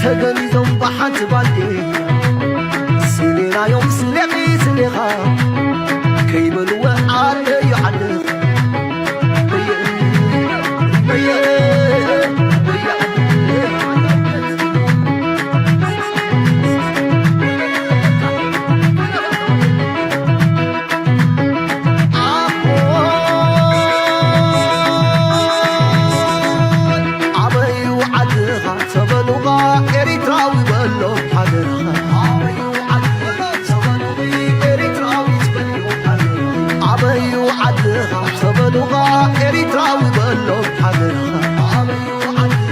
ተገኒዞም ብሓንቲ ባልዲ ስሌናዮም ስሌኺ ስሌኻ ከይበልወ ዓደዩ ዓድኻ ኣበዩ ዓድኻ ተበሉኻ ኤሪትራዊ በሎም ሓደርኻ ኣበዩ ዓድኻ ተበሉኻ ኤሪትራዊ በሎም ሓደርኻ ኣበዩ ዓድኻ ተበሉኻ ኤሪትራዊ በሎም ሓደርኻ ኣበዩ ዓድኻ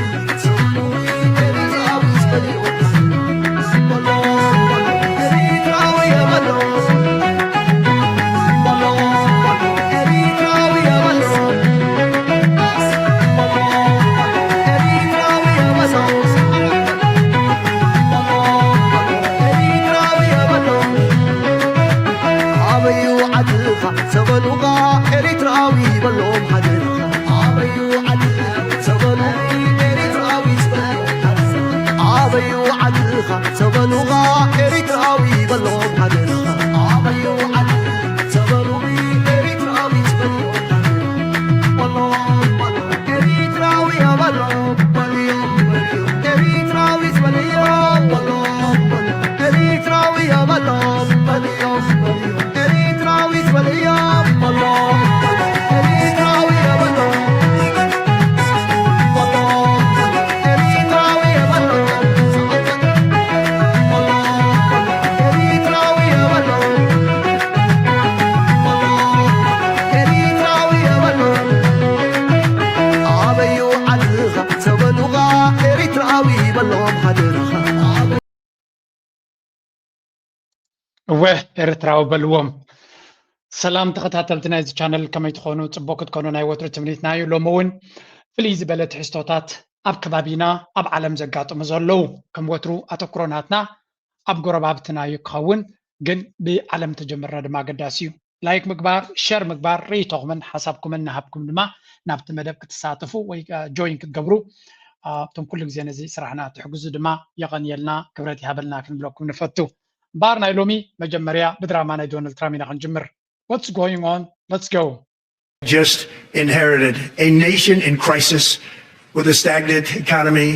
ተበሉኻ ኤሪትራዊ በሎም ኣበዩ ዓድኻ ሰበሉኻ ኤሪትራዊ በሎም ሓደርኻ ኣበዩ ዓድኻ ሰበሉ ኤሪትራዊ በሎም ሓደርኻ ኣበዩ ዓድኻ ሰበሉኻ ኤሪትራዊ በሎም ሓደርኻ ኣበዩ ዓድኻ ሰበሉ ኤሪትራዊ በሎም ኤሪትራዊ በሎም ኤሪትራዊ በሎም ኤሪትራዊ በሎም ኤሪትራዊ በሎም ኤሪትራዊ በሎም ኤሪትራዊ በሎም ኤሪትራዊ በሎም ኤሪትራዊ በሎም ኣበዩ ዓድኻ ሰበሉኻ ኤሪትራዊ በሎም ሓደርኻ እወ ኤርትራዊ በልዎም። ሰላም ተኸታተልቲ ናይዚ ቻነል ከመይ ትኾኑ? ጽቡቕ ክትኮኑ ናይ ወትሩ ትምኒትና እዩ። ሎሚ እውን ፍልይ ዝበለ ትሕዝቶታት ኣብ ከባቢና ኣብ ዓለም ዘጋጥሙ ዘለዉ ከም ወትሩ ኣተኩሮ ናትና ኣብ ጎረባብትና እዩ ክኸውን፣ ግን ብዓለም ተጀምርና ድማ ኣገዳሲ እዩ። ላይክ ምግባር፣ ሸር ምግባር፣ ርእይቶኹምን ሓሳብኩምን ንሃብኩም ድማ ናብቲ መደብ ክትሳተፉ ወይ ጆይን ክትገብሩ እቶም ኩሉ ግዜ ነዚ ስራሕና ትሕግዙ ድማ የቐንየልና፣ ክብረት ይሃበልና ክንብለኩም ንፈቱ። እምበኣር ናይ ሎሚ መጀመርያ ብድራማ ናይ ዶናልድ ትራምፕ ኢና ክንጅምር። What's going on? Let's go. Just inherited a nation in crisis with a stagnant economy,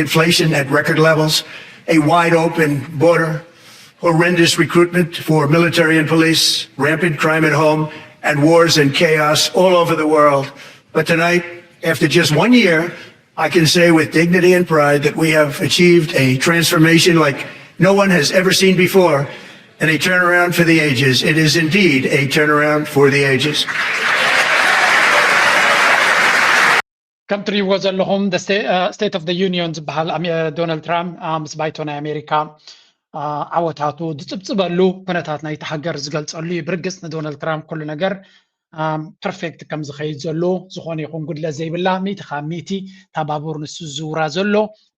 inflation at record levels, a wide open border, horrendous recruitment for military and police, rampant crime at home, and wars and chaos all over the world. But tonight, after just one year, I can say with dignity and pride that we have achieved a transformation like no one has ever seen before and a turnaround for the ages. It is indeed a turnaround for the ages. ከም ትሪእዎ ዘለኹም ስቴት ኦፍ ዩኒዮን ዝበሃል ዶናልድ ትራምፕ ምስ ባይቶ ናይ ኣሜሪካ ዓወታቱ ዝፅብፅበሉ ኩነታት ናይቲ ሃገር ዝገልፀሉ እዩ። ብርግፅ ንዶናልድ ትራምፕ ኩሉ ነገር ፐርፌክት ከም ዝኸይድ ዘሎ ዝኾነ ይኹን ጉድለት ዘይብላ ሚእቲ ካብ ሚእቲ እታ ባቡር ንሱ ዝዝውራ ዘሎ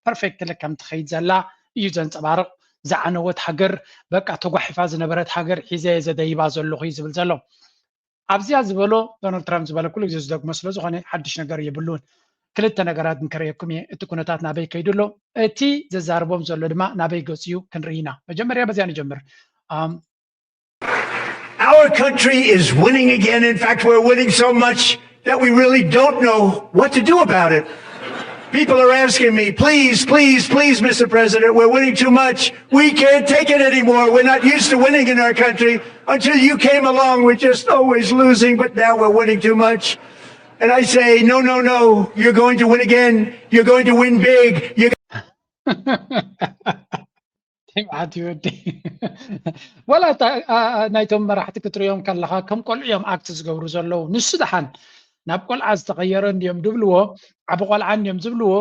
ፐርፌክትሊ ከም ትኸይድ ዘላ እዩ ዘንፀባርቕ። ዝዓነወት ሃገር በቃ ተጓሒፋ ዝነበረት ሃገር ሒዘ እየ ዘደይባ ዘለኹ እዩ ዝብል ዘሎ። ኣብዚኣ ዝበሎ ዶናልድ ትራምፕ ዝበለ ኩሉ ግዜ ዝደግሞ ስለ ዝኾነ ሓድሽ ነገር የብሉን። ክልተ ነገራት ግን ከርእየኩም እየ። እቲ ኩነታት ናበይ ከይዱ ኣሎ፣ እቲ ዘዛርቦም ዘሎ ድማ ናበይ ገፁ እዩ ክንርኢ ኢና። መጀመርያ በዚኣ ንጀምር። Our country is winning again. In fact, we're winning so much that we really don't know what to do about it. People are asking me, please, please, please, Mister President, we're winning too much. We can't take it anymore. We're not used to winning in our country. Until you came along, we're just always losing, but now we're winning too much. And I say, no, no, no, you're going to win again. You're going to win big. You're ቲም ዓዲ ወዲ ወላ ናይቶም መራሕቲ ክትሪኦም ከለኻ ከም ቆልዑ እዮም ኣክት ዝገብሩ ዘለዉ። ንሱ ደሓን ናብ ቆልዓ ዝተቐየረ እንድዮም ድብልዎ፣ ዓቢ ቆልዓ እንድዮም ዝብልዎ።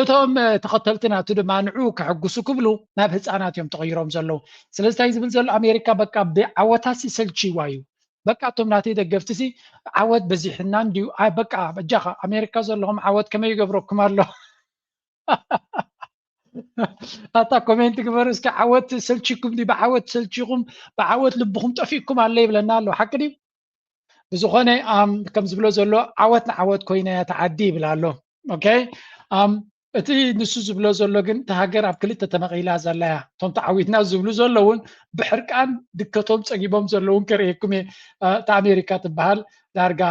እቶም ተኸተልቲ ናቱ ድማ ንዕኡ ከሐጉሱ ክብሉ ናብ ህፃናት እዮም ተቐይሮም ዘለዉ። ስለዚ እንታይ ዝብል ዘሎ ኣሜሪካ በቃ ብዓወታሲ ሰልችይዋ እዩ። በቃ እቶም ናተይ ደገፍትሲ ዓወት በዚሕና እንድዩ። ኣይ በቃ በጃኻ ኣሜሪካ ዘለኹም ዓወት ከመይ ይገብረኩም ኣሎ? ኣታ ኮሜንት ግበሩ እስኪ። ዓወት ሰልችኩም ዲ ብዓወት ሰልችኩም ብዓወት ልብኹም ጠፊእኩም ኣሎ ይብለና ኣሎ። ሓቂ ድዩ? ብዝኾነ ከም ዝብሎ ዘሎ ዓወት ንዓወት ኮይና እያ ተዓዲ ይብል ኣሎ። ኦኬ እቲ ንሱ ዝብሎ ዘሎ ግን፣ እታ ሃገር ኣብ ክልተ ተመቒላ ዘላ እያ። እቶም ተዓዊትና ዝብሉ ዘለውን ብሕርቃን ድከቶም ጸጊቦም ዘለውን ከርእየኩም እየ። እ፣ እታ ኣሜሪካ ትበሃል ዳርጋ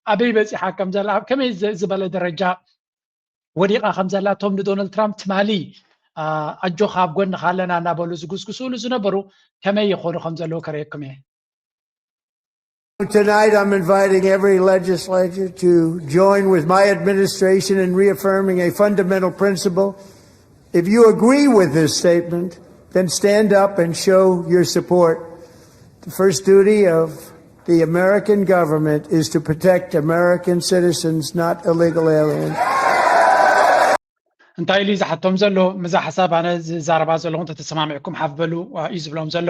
ኣበይ በጺሓ ከም ዘላ፣ ኣብ ከመይ ዘ-፣ ዝበለ ደረጃ ወዲቓ ከም ዘላ፣ እቶም ንዶናልድ ትራምፕ ትማሊ፣ እ፣ ኣጆኻ ኣብ ጎንኻ ኣለና እናበሉ ዝጉስጉስሉ ዝነበሩ ከመይ ይኾኑ ከም ዘለዉ ከርእየኩም እየ። Tonight, I'm inviting every legislature to join with my administration in reaffirming a fundamental principle. If you agree with this statement, then stand up and show your support. The first duty of the American government is to protect American citizens, not illegal aliens. እንታይ ኢሉ እዩ ዝሓቶም ዘሎ? ምዛ ሓሳብ ኣነ ዝዛረባ ዘለኹ እንተተሰማሚዕኩም ሓፍ በሉ፣ እ፣ እዩ ዝብሎም ዘሎ።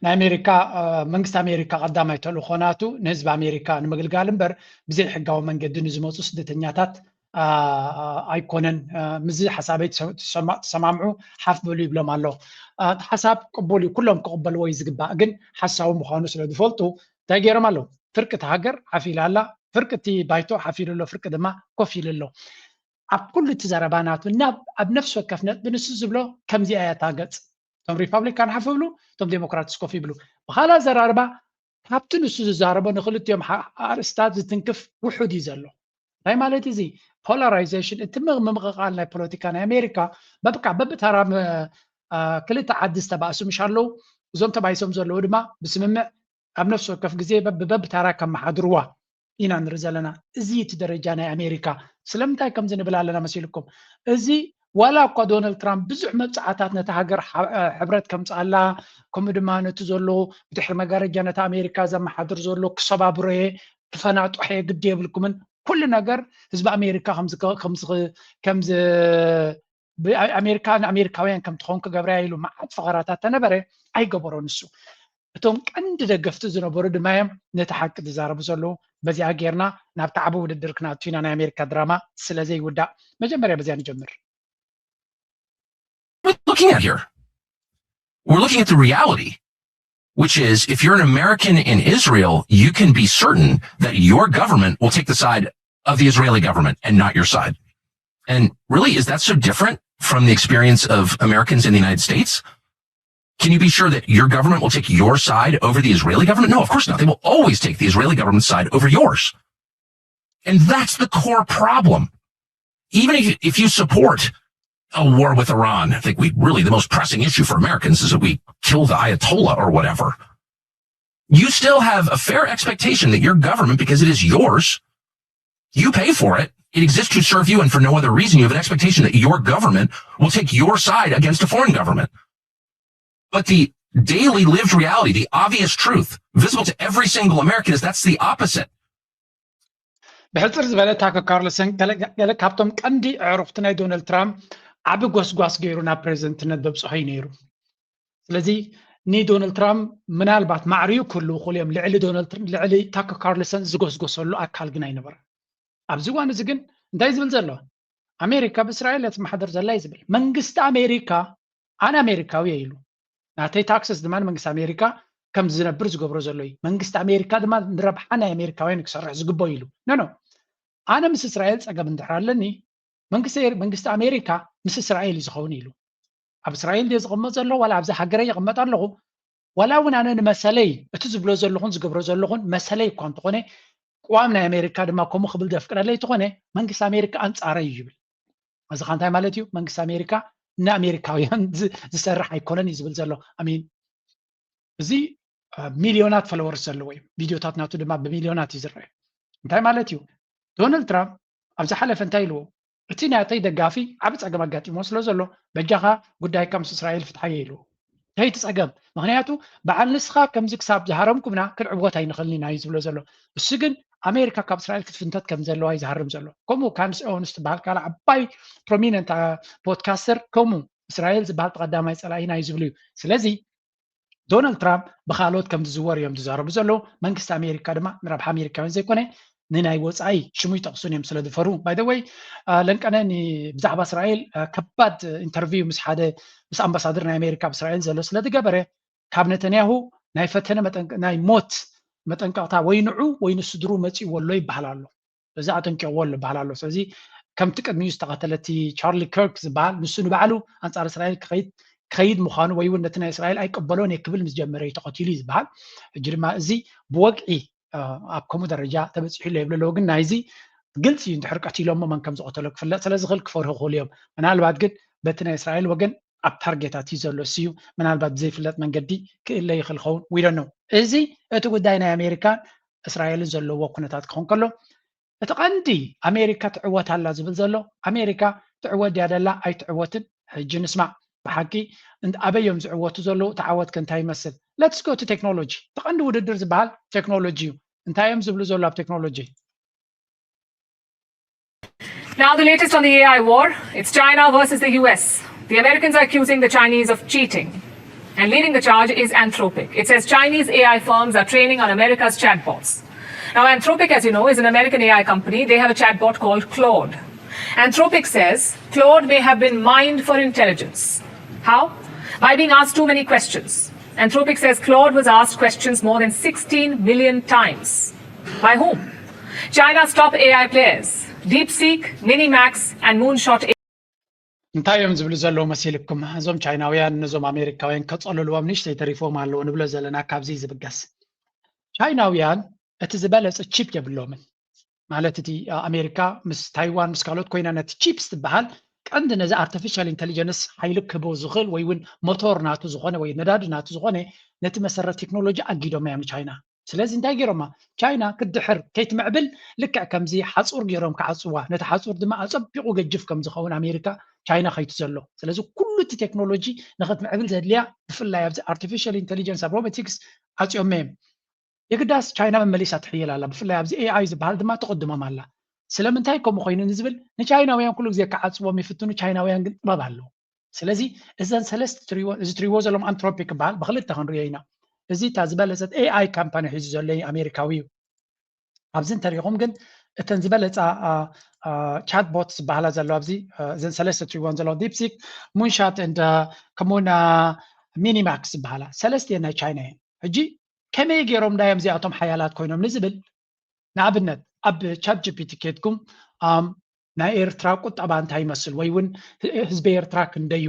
ናይ ኣሜሪካ፣ እ፣ መንግስቲ ኣሜሪካ ቀዳማይ ተልእኾ ናቱ ንህዝቢ ኣሜሪካ ንምግልጋል እምበር፣ ብዘይ ሕጋዊ መንገዲ ንዝመፁ ስደተኛታት፣ እ፣ እ፣ ኣይኮነን። እ፣ ምዚ ሓሳበይ ትሰ-፣ ትሰማ-፣ ትሰማምዑ ሓፍ በሉ ይብሎም ኣሎ። እ፣ እቲ ሓሳብ ቅቡል እዩ፣ ኩሎም ክቕበልዎ እዩ ዝግባእ። ግን ሓሳዊ ምዃኑ ስለ ዝፈልጡ እንታይ ገይሮም ኣለዉ? ፍርቂ እቲ ሃገር ሓፍ ኢላ ኣላ፣ ፍርቂ እቲ ባይቶ ሓፍ ኢሉ ኣሎ፣ ፍርቂ ድማ ኮፍ ኢሉ ኣሎ። ኣብ ኩሉ እቲ ዘረባ ናቱ፣ ናብ፣ ኣብ ነፍሲ ወከፍ ነጥቢ ንሱ ዝብሎ ከምዚኣ እያ እታ ገጽ። እቶም ሪፓብሊካን ሓፍ ይብሉ፣ እቶም ዴሞክራትስ ኮፍ ይብሉ። ብኻልእ ኣዘራርባ፣ ካብቲ ንሱ ዝዛረቦ ንክልቲኦም ሓ-፣ ኣርእስታት ዝትንክፍ ውሑድ እዩ ዘሎ። እንታይ ማለት እዚ? ፖላራይዜሽን፣ እቲ ም-፣ ምምቕቓል ናይ ፖለቲካ ናይ ኣሜሪካ፣ በብካ፣ በብተራ ም-፣ አ፣ ክልተ ዓዲ ዝተባእሱ ምሽ ኣለዉ። እዞም ተባይሶም ዘለዉ ድማ ብስምምዕ ኣብ ነፍሲ ወከፍ ግዜ በብ-፣ በብተራ ከመሓድርዋ ኢና ንርኢ ዘለና። እዚ እቲ ደረጃ ናይ ኣሜሪካ። ስለምንታይ ከምዚ ንብል ኣለና መሲልኩም? እዚ ዋላ እኳ ዶናልድ ትራምፕ ብዙሕ መብጽዓታት ነታ ሃገር ሓ-፣ አ፣ ሕብረት ከምጽኣላ፣ ከምኡ ድማ ነቲ ዘሎ ብድሕሪ መጋረጃ ነታ ኣሜሪካ ዘመሓድር ዘሎ ክሰባብሮ እየ፣ ክፈናጥሖ እየ፣ ግዲ የብልኩምን፣ ኩሉ ነገር ህዝቢ ኣሜሪካ ከምዚ ከ-፣ ከምዚ ከ-፣ ከምዚ ብ-፣ ኣሜሪካ ንኣሜሪካውያን ከም ትኸውን ክገብራ ኢሉ መዓት ፈኸራታት ተነበረ፣ ኣይገበሮን እሱ። እቶም ቀንዲ ደገፍቲ ዝነበሩ ድማ እዮም ነቲ ሓቂ ዝዛረቡ ዘለዉ። በዚኣ ጌርና ናብ ተዓቢ ውድድር ክንኣቱ ኢና፣ ናይ ኣሜሪካ ድራማ ስለ ዘይውዳእ። መጀመርያ በዚኣ ንጀምር። What are we looking at here? We're looking at the reality, which is if you're an American in Israel, you can be certain that your government will take the side of the Israeli government and not your side. And really, is that so different from the experience of Americans in the United States? Can you be sure that your government will take your side over the Israeli government? No, of course not. They will always take the Israeli government's side over yours. And that's the core problem. Even if, if you support a war with Iran, I think we really, the most pressing issue for Americans is that we kill the Ayatollah or whatever. You still have a fair expectation that your government, because it is yours, you pay for it, it exists to serve you, and for no other reason, you have an expectation that your government will take your side against a foreign government. But the daily lived reality, the obvious truth, visible to every single American, is that's the opposite. ብሕፅር ዝበለ፣ ታከ ካርልሰን ገለ፣ ገለ ካብቶም ቀንዲ ኣዕሩኽቲ ናይ ዶናልድ ትራምፕ ዓቢ ጎስጓስ ገይሩ ናብ ፕሬዚደንትነት ዘብፅሖ እዩ ነይሩ። ስለዚ ንዶናልድ ትራምፕ ምናልባት ማዕርዩ ክህልዉ ይኽእሉ እዮም፣ ልዕሊ ዶናልድ ትር-፣ ልዕሊ ታከ ካርልሰን ዝጎስጎሰሉ ኣካል ግን ኣይነበረን። ኣብዚ እዋን እዚ ግን እንታይ ዝብል ዘሎ? ኣሜሪካ ብእስራኤል እያ ትመሓደር ዘላ እዩ ዝብል። መንግስቲ ኣሜሪካ፣ ኣነ ኣሜሪካዊ እየ ኢሉ፣ ናተይ ታክስስ ድማ ንመንግስቲ ኣሜሪካ ከም ዝነብር ዝገብሮ ዘሎ እዩ። መንግስቲ ኣሜሪካ ድማ ንረብሓ ናይ ኣሜሪካውያን ክሰርሕ ዝግበኦ ኢሉ። ኖ፣ ኖ፣ ኣነ ምስ እስራኤል ጸገም እንድሕር ኣለኒ፣ መንግስቲ፣ መንግስቲ ኣሜሪካ ምስ እስራኤል እዩ ዝኸውን ኢሉ። ኣብ እስራኤል ድየ ዝቕመጥ ዘለኹ ዋላ ኣብዚ ሃገረይ ይቕመጥ ኣለኹ? ዋላ እውን ኣነ ንመሰለይ፣ እቲ ዝብሎ ዘለኹን ዝገብሮ ዘለኹን መሰለይ እኳ እንተኾነ፣ ቅዋም ናይ ኣሜሪካ ድማ ከምኡ ክብል ዘፍቅደለይ እንተኾነ፣ መንግስቲ ኣሜሪካ ኣንጻረይ እዩ ይብል። እዚ ኸ እንታይ ማለት እዩ? መንግስቲ ኣሜሪካ ንኣሜሪካውያን ዝ-፣ ዝሰርሕ ኣይኮነን እዩ ዝብል ዘሎ። ኣሚን፣ እዚ፣ አ፣ ሚልዮናት ፎሎወርስ ዘለዎ እዩ። ቪድዮታት ናቱ ድማ ብሚልዮናት እዩ ዝረአ። እንታይ ማለት እዩ? ዶናልድ ትራምፕ ኣብ ዝሓለፈ እንታይ ኢልዎ? እቲ ናተይ ደጋፊ ዓቢ ጸገም ኣጋጢሞ ስለ ዘሎ፣ በጃኻ ጉዳይካ ምስ እስራኤል ፍትሓዮ ኢልዎ። እንታይ እቲ ጸገም? ምኽንያቱ በዓል ንስኻ ከምዚ ክሳብ ዝሃረምኩምና ክንዕወት ኣይንኽእልን ኢና እዩ ዝብሎ ዘሎ። እሱ ግን ኣሜሪካ ካብ እስራኤል ክትፍንተት ከም ዘለዋ እዩ ዝሃርም ዘሎ። ከምኡ ካንደስ ኦወንስ ትበሃል ካልእ ዓባይ ፕሮሚነንት፣ አ፣ ፖድካስተር ከምኡ እስራኤል ዝበሃል ቀዳማይ ጸላኢና እዩ ዝብል እዩ። ስለዚ ዶናልድ ትራምፕ ብኻልኦት ከም ዝዝወር እዮም ዝዛረቡ ዘለዉ። መንግስቲ ኣሜሪካ ድማ ንረብሓ ኣሜሪካውያን ዘይኮነ ንናይ ወጻኢ ሽሙ ይጠቕሱን እዮም ስለ ዝፈርሁ። ባይ ዘ ወይ፣ አ፣ ለንቀነ ኒ-፣ ብዛዕባ እስራኤል፣ አ፣ ከባድ ኢንተርቪው ምስ ሓደ፣ ምስ ኣምባሳደር ናይ ኣሜሪካ ኣብ እስራኤል ዘሎ ስለ ዝገበረ፣ ካብ ነተንያሁ ናይ ፈተነ መጠንቀ-፣ ናይ ሞት መጠንቀቕታ ወይ ንዑ ወይ ንስድሩ መጺእዎ ኣሎ ይበሃል ኣሎ። እዚ ኣጠንቂቕዎ ኣሎ ይበሃል ኣሎ። ስለዚ ከምቲ ቅድሚኡ ዝተቐተለ እቲ ቻርሊ ከርክ ዝበሃል ንሱ ንባዕሉ ኣንጻር እስራኤል ክኸይድ ክኸይድ ምዃኑ ወይ እውን ነቲ ናይ እስራኤል ኣይቀበሎን እየ ክብል ምስ ጀመረ እዩ ተቐቲሉ እዩ ዝበሃል። ሕጂ ድማ እዚ ብወግዒ ኣብ ከምኡ ደረጃ ተበፂሑ ኣሎ ይብሉ ኣለዉ። ግን ናይዚ ግልፂ እዩ፣ እንድሕር ቀቲሎሞ መን ከም ዝቐተሎ ክፍለጥ ስለ ዝኽእል ክፈርሁ ክኽእሉ እዮም። ምናልባት ግን በቲ ናይ እስራኤል ወገን ኣብ ታርጌታት እዩ ዘሎ እሱ እዩ። ምናልባት ብዘይፍለጥ መንገዲ ክእለ ይኽእል ኸውን፣ we don't know። እዚ እቲ ጉዳይ ናይ ኣሜሪካን እስራኤልን ዘለዎ ኩነታት ክኸውን ከሎ፣ እቲ ቀንዲ ኣሜሪካ ትዕወት ኣላ ዝብል ዘሎ፣ ኣሜሪካ ትዕወት ድያ ደላ ኣይትዕወትን ሕጂ ንስማዕ። ብሓቂ እንት-፣ ኣበይ እዮም ዝዕወቱ ዘለዉ? እቲ ዓወት ከ እንታይ ይመስል? Let's go to technology። እቲ ቀንዲ ውድድር ዝበሃል ቴክኖሎጂ እዩ። እንታይ እዮም ዝብሉ ዘለዉ ኣብ ቴክኖሎጂ? Now, the latest on the A I war, it's China versus the U S. The Americans are accusing the Chinese of cheating. And leading the charge is Anthropic. It says Chinese A I firms are training on America's chatbots. Now, Anthropic, as you know, is an American A I company. They have a chatbot called Claude. Anthropic says Claude may have been mined for intelligence. How? By being asked too many questions. Anthropic says Claude was asked questions more than sixteen million times. By whom? China's top A I players, DeepSeek, Minimax, and Moonshot. እንታይ እዮም ዝብሉ ዘለዉ መሲልኩም? እዞም ቻይናውያን ነዞም ኣሜሪካውያን ከጸልልዎም ንእሽተይ ተሪፎም ኣለዉ ንብሎ ዘለና ካብዚ ዝብገስ። ቻይናውያን እቲ ዝበለጸ ቺፕ የብሎምን። ማለት እቲ ኣሜሪካ ምስ ታይዋን ምስ ካልኦት ኮይና ነቲ ቺፕስ ትበሃል ቀንዲ ነዚ ኣርቲፊሻል ኢንተሊጀንስ ሓይሊ ክህቦ ዝኽእል ወይ እውን ሞቶር ናቱ ዝኾነ ወይ ነዳዲ ናቱ ዝኾነ ነቲ መሰረት ቴክኖሎጂ ኣጊዶም እዮም ንቻይና። ስለዚ እንታይ ገይሮማ? ቻይና ክትድሕር ከይትምዕብል ልክዕ ከምዚ ሓፁር ገይሮም ክዓፅዋ፣ ነቲ ሓፁር ድማ ኣፀቢቑ ገጅፍ ከም ዝኸውን ኣሜሪካ ቻይና ከይቱ ዘሎ። ስለዚ ኩሉ እቲ ቴክኖሎጂ ንክትምዕብል ዘድልያ ብፍላይ ኣብዚ ኣርቲፊሻል ኢንተሊጀንስ ኣብ ሮቦቲክስ ዓፅዮመ እዮም። የግዳስ ቻይና መመሊሳ ትሕይል ኣላ። ብፍላይ ኣብዚ ኤኣይ ዝበሃል ድማ ትቕድሞም ኣላ። ስለምንታይ ከምኡ ኮይኑ ንዝብል ንቻይናውያን ኩሉ ግዜ ክዓፅዎም ይፍትኑ። ቻይናውያን ግን ጥበብ ኣለዎ። ስለዚ እዘን ሰለስተ ትሪዎ እዚ ትሪዎ ዘለኹም ኣንትሮፒክ ይበሃል ብክልተ ክንሪኦ ኢና። እዚ እታ ዝበለፀት ኤኣይ ካምፓኒ ሒዙ ዘሎ ኣሜሪካዊ እዩ። ኣብዚ እንተሪኢኹም ግን እተን ዝበለፃ ቻትቦት ዝበሃላ ዘለዋ ኣብዚ እዘን ሰለስተ ትሪዎን ዘለዋ ዲፕሲክ፣ ሙንሻት እንደ ከምኡውን ሚኒማክስ ዝበሃላ ሰለስተ ናይ ቻይና እየን። ሕጂ ከመይ ገይሮም ዳዮም እዚኣቶም ሓያላት ኮይኖም ንዝብል ንኣብነት ኣብ ቻት ጂፒቲ ኬድኩም ናይ ኤርትራ ቁጠባ እንታይ ይመስል ወይ እውን ህዝቢ ኤርትራ ክንደዩ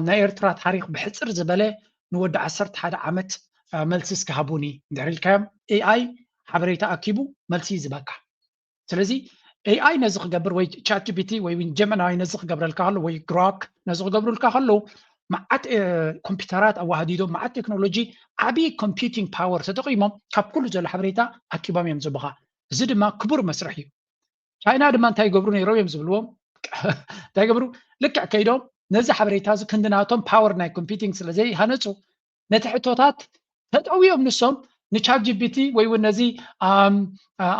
ናይ ኤርትራ ታሪክ ብሕፅር ዝበለ ንወዲ ዓሰርተ ሓደ ዓመት መልሲ እስኪ ሃቡኒ እንድሕር ኢልካዮም ኤኣይ ሓበሬታ ኣኪቡ መልሲ እዩ ዝበካ። ስለዚ ኤኣይ ነዚ ክገብር ወይ ቻት ጂፒቲ ወይ እውን ጀመናይ ነዚ ክገብረልካ ከሎ ወይ ግሮክ ነዚ ክገብሩልካ ከለዉ መዓት ኮምፒውተራት ኣዋሃዲዶም መዓት ቴክኖሎጂ ዓብዪ ኮምፒውቲንግ ፓወር ተጠቂሞም ካብ ኩሉ ዘሎ ሓበሬታ ኣኪቦም እዮም ዝቡኻ። እዚ ድማ ክቡር መስርሕ እዩ። ቻይና ድማ እንታይ ይገብሩ ነይሮም እዮም ዝብልዎም እንታይ ይገብሩ ልክዕ ከይዶም ነዚ ሓበሬታ እዚ ክንድናቶም ፓወር ናይ ኮምፒውቲንግ ስለ ዘይሃነፁ ነቲ ሕቶታት ተጠውዮም ንሶም ንቻት ጂፒቲ ወይ እውን ነዚ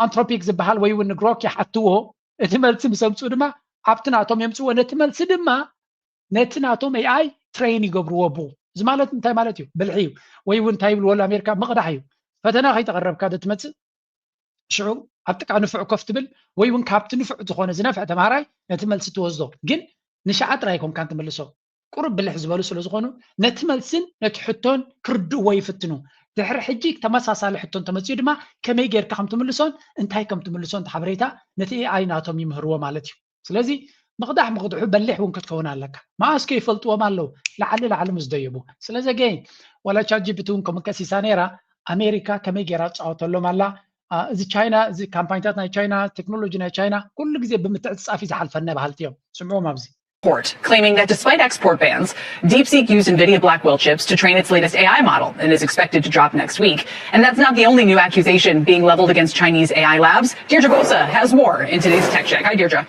ኣንትሮፒክ ዝበሃል ወይ እውን ንግሮክ ይሓትዎ። እቲ መልሲ ምስ ኣምፅኡ ድማ ኣብቲ ናቶም የምፅዎ። ነቲ መልሲ ድማ ነቲ ናቶም ኤኣይ ትሬን ይገብርዎ ብኡ። እዚ ማለት እንታይ ማለት እዩ? ብልሒ እዩ። ወይ እውን እንታይ ይብልዎ ኣሜሪካ ምቕዳሕ እዩ። ፈተና ከይተቐረብካ ዶ ትመፅእ? ሽዑ ኣብ ጥቃ ንፉዕ ኮፍ ትብል ወይ እውን ካብቲ ንፉዕ ዝኾነ ዝነፍዐ ተምሃራይ ነቲ መልሲ ትወስዶ። ግን ንሽዓ ጥራይ ኣይኮንካን ትምልሶ። ቁሩብ ብልሕ ዝበሉ ስለ ዝኾኑ ነቲ መልስን ነቲ ሕቶን ክርድእዎ ይፍትኑ። ድሕሪ ሕጂ ተመሳሳሊ ሕቶ እንተመፅኡ ድማ ከመይ ጌርካ ከም ትምልሶን እንታይ ከም ትምልሶን እቲ ሓበሬታ ነቲ ኤኣይ ናቶም ይምህርዎ ማለት እዩ። ስለዚ ምቕዳሕ ምቕድሑ በሊሕ እውን ክትከውን ኣለካ። መኣስ ከ ይፈልጥዎም ኣለዉ ላዕሊ ላዕሊ ምስ ደየቡ። ስለዚ ኣገይን ዋላ ቻት ጂፒቲ እውን ከምኡ ከሲሳ ነይራ። ኣሜሪካ ከመይ ጌራ ትፃወተሎም ኣላ? እዚ ቻይና እዚ ካምፓኒታት ናይ ቻይና ቴክኖሎጂ ናይ ቻይና ኩሉ ግዜ ብምትዕፅፃፍ እዩ ዝሓልፈና በሃልቲ እዮም። ስምዕዎም ኣብዚ Report, claiming that despite export bans, DeepSeek used NVIDIA Blackwell chips to train its latest A I model and is expected to drop next week. And that's not the only new accusation being leveled against Chinese A I labs. Deirdre Bosa has more in today's Tech Check. Hi, Deirdre.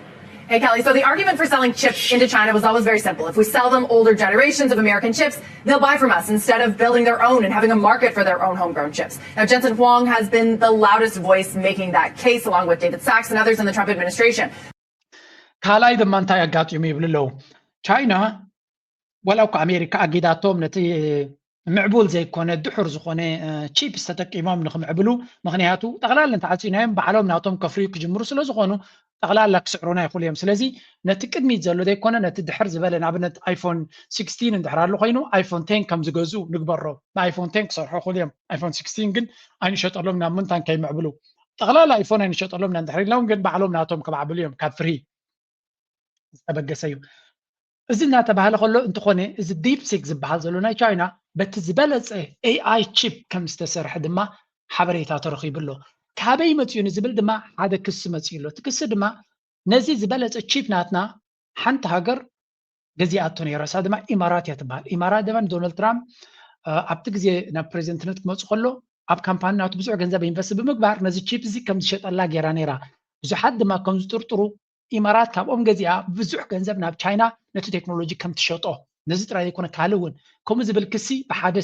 Hey, Kelly. So the argument for selling chips into China was always very simple. If we sell them older generations of American chips, they'll buy from us instead of building their own and having a market for their own homegrown chips. Now, Jensen Huang has been the loudest voice making that case, along with David Sacks and others in the Trump administration. ካልኣይ ድማ እንታይ ኣጋጢሙ ይብሉ ኣለዉ። ቻይና ዋላ እኳ ኣሜሪካ ኣጊዳቶም ነቲ ምዕቡል ዘይኮነ ድሑር ዝኾነ ቺፕስ ተጠቂሞም ንክምዕብሉ፣ ምክንያቱ ጠቕላላ እንተዓፂናዮም ባዕሎም ናቶም ከፍርዩ ክጅምሩ ስለ ዝኾኑ ጠቕላላ ክስዕሩና ይኽእሉ እዮም። ስለዚ ነቲ ቅድሚት ዘሎ ዘይኮነ ነቲ ድሕር ዝበለ ንኣብነት ኣይፎን ሲክስቲን እንድሕር ኣሎ ኮይኑ ኣይፎን ቴን ከም ዝገዝኡ ንግበሮ። ንኣይፎን ቴን ክሰርሑ ይኽእሉ እዮም። ኣይፎን ሲክስቲን ግን ኣይንሸጠሎም ናብ ምንታን ከይምዕብሉ ጠቕላላ ኣይፎን ኣይንሸጠሎም ኢና እንድሕር ኢሎም ግን ባዕሎም ናቶም ከማዕብሉ እዮም ካብ ፍርሂ። ዝተበገሰ እዩ። እዚ እናተባህለ ከሎ እንተኾነ፣ እዚ ዲፕሲክ ዝበሃል ዘሎ ናይ ቻይና በቲ ዝበለፀ ኤኣይ ቺፕ ከም ዝተሰርሐ ድማ ሓበሬታ ተረኺቡ ኣሎ። ካበይ መፅኡ ንዝብል ድማ ሓደ ክሲ መፅኡ ኣሎ። እቲ ክሲ ድማ ነዚ ዝበለፀ ቺፕ ናትና ሓንቲ ሃገር ገዚኣቶ ነይራ፣ እሳ ድማ ኢማራት እያ ትበሃል። ኢማራት ድማ ንዶናልድ ትራምፕ ኣብቲ ግዜ ናብ ፕሬዚደንትነት ክመፁ ከሎ ኣብ ካምፓኒ ናቱ ብዙሕ ገንዘብ ኢንቨስት ብምግባር ነዚ ቺፕ እዚ ከም ዝሸጠላ ገይራ ነይራ። ብዙሓት ድማ ከም ዝጥርጥሩ ኢማራት ካብኦም ገዚኣ ብዙሕ ገንዘብ ናብ ቻይና ነቲ ቴክኖሎጂ ከም ትሸጦ፣ ነዚ ጥራይ ዘይኮነ ካልእ እውን ከምኡ ዝብል ክሲ ብሓደ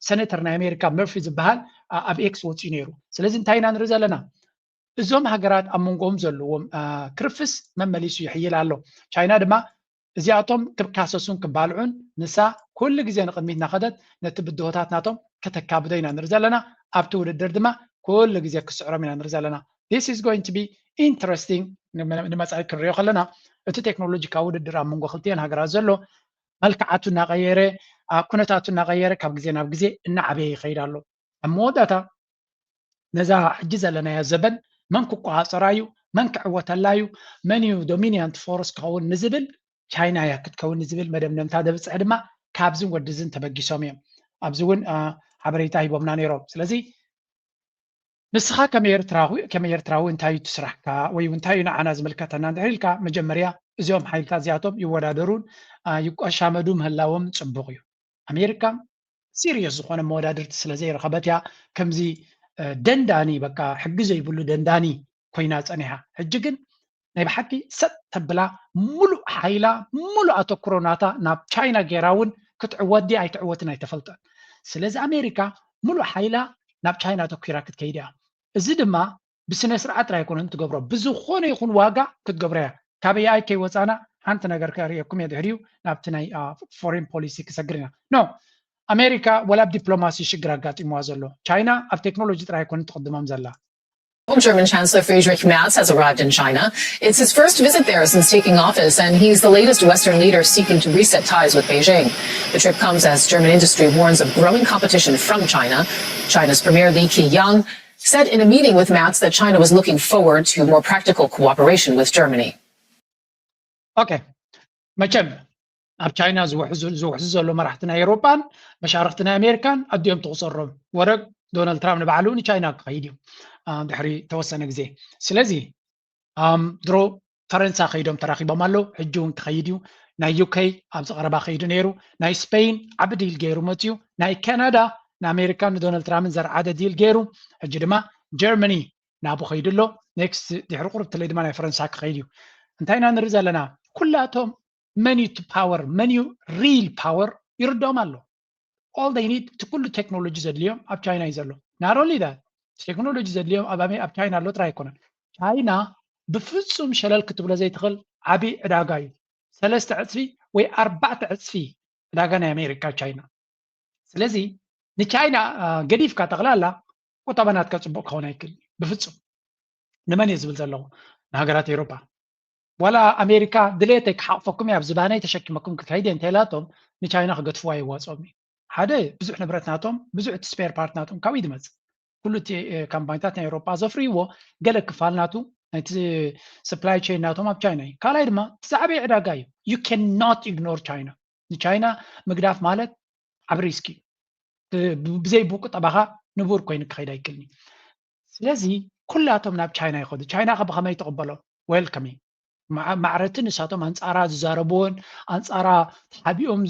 ሰነተር ናይ ኣሜሪካ መርፊ ዝበሃል ኣብ ኤክስ ወፂኡ ነይሩ። ስለዚ እንታይ ኢና ንርኢ ዘለና? እዞም ሃገራት ኣብ መንጎኦም ዘለዎም ክርፍስ መመሊሱ ይሕይል ኣሎ። ቻይና ድማ እዚኣቶም ክካሰሱን ክባልዑን ንሳ ኩሉ ግዜ ንቕድሚት እናኸደት ነቲ ብድሆታት ናቶም ከተካብዶ ኢና ንርኢ ዘለና። ኣብቲ ውድድር ድማ ኩሉ ግዜ ክስዕሮም ኢና ንርኢ ዘለና። This is going to be interesting። ንመፃኢ ክንሪኦ ከለና እቲ ቴክኖሎጂ ካብ ውድድር ኣብ መንጎ ክልቲአን ሃገራት ዘሎ መልክዓቱ እናቐየረ፣ ኩነታቱ እናቐየረ ካብ ግዜ ናብ ግዜ እናዓበየ ይኸይድ ኣሎ። ኣብ መወዳእታ ነዛ ሕጂ ዘለናዮ ዘበን መን ክቆፃፀራ እዩ፣ መን ክዕወተላ እዩ፣ መን እዩ ዶሚኒያንት ፎርስ ክኸውን ንዝብል ቻይና እያ ክትከውን ንዝብል መደምደምታ ዘብፅሕ ድማ ካብዝን ወድዝን ተበጊሶም እዮም። ኣብዚ እውን ሓበሬታ ሂቦምና ነይሮም። ስለዚ ንስኻ ከም ኤርትራዊ እንታይ እዩ ትስራሕካ ወይ እንታይ እዩ ንዓና ዝምልከተና እንድሕር ኢልካ፣ መጀመርያ እዚኦም ሓይልታት እዚኣቶም ይወዳደሩን ይቋሻመዱ ምህላዎም ፅቡቕ እዩ። ኣሜሪካ ሲሪየስ ዝኾነ መወዳድርቲ ስለ ዘይረኸበት እያ ከምዚ ደንዳኒ፣ በቃ ሕጊ ዘይብሉ ደንዳኒ ኮይና ፀኒሓ። ሕጂ ግን ናይ ብሓቂ ሰጥ ተብላ ሙሉእ ሓይላ ሙሉእ ኣተኩሮ ናታ ናብ ቻይና ገይራ እውን ክትዕወት ድያ ኣይትዕወትን ኣይተፈልጠን። ስለዚ ኣሜሪካ ሙሉእ ሓይላ ናብ ቻይና ኣተኩራ ክትከይድ እያ። እዚ ድማ ብስነ ስርዓት ጥራይ ኣይኮነን ትገብሮ፣ ብዝኾነ ይኹን ዋጋ ክትገብሮ እያ። ካብ ኤኣይ ከይወፃና ሓንቲ ነገር ከርእየኩም እየ፣ ድሕሪኡ ናብቲ ናይ ፎሬን ፖሊሲ ክሰግር ኢና። ኖ ኣሜሪካ ወላ ኣብ ዲፕሎማሲ ሽግር ኣጋጢምዋ ዘሎ፣ ቻይና ኣብ ቴክኖሎጂ ጥራይ ኣይኮነን ትቕድሞም ዘላ። German Chancellor Friedrich Merz has arrived in China. It's his first visit there since taking office, and he's the latest Western leader seeking to reset ties with Beijing. The trip comes as German industry warns of growing competition from China. China's Premier Li Keqiang said in a meeting with Merz that China was looking forward to more practical cooperation with Germany. Okay. መቸም ኣብ ቻይና ዝውሕዙ ዝውሕዙ ዘሎ መራሕቲ ናይ ኤውሮጳን መሻርክቲ ናይ ኣሜሪካን ኣዲኦም ትቑፀሮም። ወረግ ዶናልድ ትራምፕ ንባዕሉ ንቻይና ክኸይድ እዩ ድሕሪ ተወሰነ ግዜ። ስለዚ ድሮ ፈረንሳ ከይዶም ተራኺቦም ኣለዉ። ሕጂ እውን ክኸይድ እዩ። ናይ ዩኬ ኣብዚ ቀረባ ከይዱ ነይሩ። ናይ ስፔን ዓቢ ዲል ገይሩ መፅዩ። ናይ ካናዳ ንኣሜሪካን ንዶናልድ ትራምፕን ዘርዓደ ዲል ገይሩ። ሕጂ ድማ ጀርመኒ ናብኡ ከይዱ ኣሎ። ኔክስት ድሕሪ ቁርብ ትለይ ድማ ናይ ፈረንሳ ክኸይድ እዩ። እንታይ ኢና ንርኢ ዘለና? ኩላቶም መን እዩ እቲ ፓወር፣ መን እዩ ሪል ፓወር ይርድኦም ኣሎ። All they need፣ እቲ ኩሉ ቴክኖሎጂ ዘድልዮም ኣብ ቻይና እዩ ዘሎ። Not only that፣ ቴክኖሎጂ ዘድልዮም ኣብ ቻይና ኣሎ ጥራይ ኣይኮነን። ቻይና ብፍፁም ሸለል ክትብሎ ዘይትኽእል ዓብዪ ዕዳጋ እዩ። ሰለስተ ዕፅፊ ወይ ኣርባዕተ ዕፅፊ ዕዳጋ ናይ ኣሜሪካ ቻይና። ስለዚ ንቻይና ገዲፍካ ጠቕላላ ቁጠባ ናትካ ፅቡቕ ክኸውን ኣይክእል ብፍፁም። ንመን እየ ዝብል ዘለኹ? ንሃገራት ኤውሮፓ። ዋላ ኣሜሪካ ድሌተይ ክሓቕፈኩም እየ፣ ኣብ ዝባነይ ተሸኪመኩም ክከይድ እየ እንተኢላቶም ንቻይና ክገድፍዋ የዋፅኦም እዩ። ሓደ ብዙሕ ንብረት ናቶም፣ ብዙሕ እቲ ስፔር ፓርት ናቶም ካብኡ እዩ ዝመፅእ። ኩሉ እቲ ካምፓኒታት ናይ ኤውሮጳ ዘፍርይዎ ገለ ክፋል ናቱ ናይቲ ሰፕላይ ቼን ናቶም ኣብ ቻይና እዩ። ካልኣይ ድማ እቲ ዝዓበየ ዕዳጋ እዩ። You cannot ignore China። ንቻይና ምግዳፍ ማለት ዓቢ ሪስክ እዩ። ብዘይ ብቁጠባኻ ንቡር ኮይኑ ክኸይድ ኣይክእልን እዩ። ስለዚ ኩላቶም ናብ ቻይና ይኸዱ። ቻይና ከ ብኸመይ ትቕበሎም? ዌልካም እዩ። ማዕረቲ ንሳቶም ኣንጻራ ዝዛረብዎን ኣንጻራ ተሓቢኦም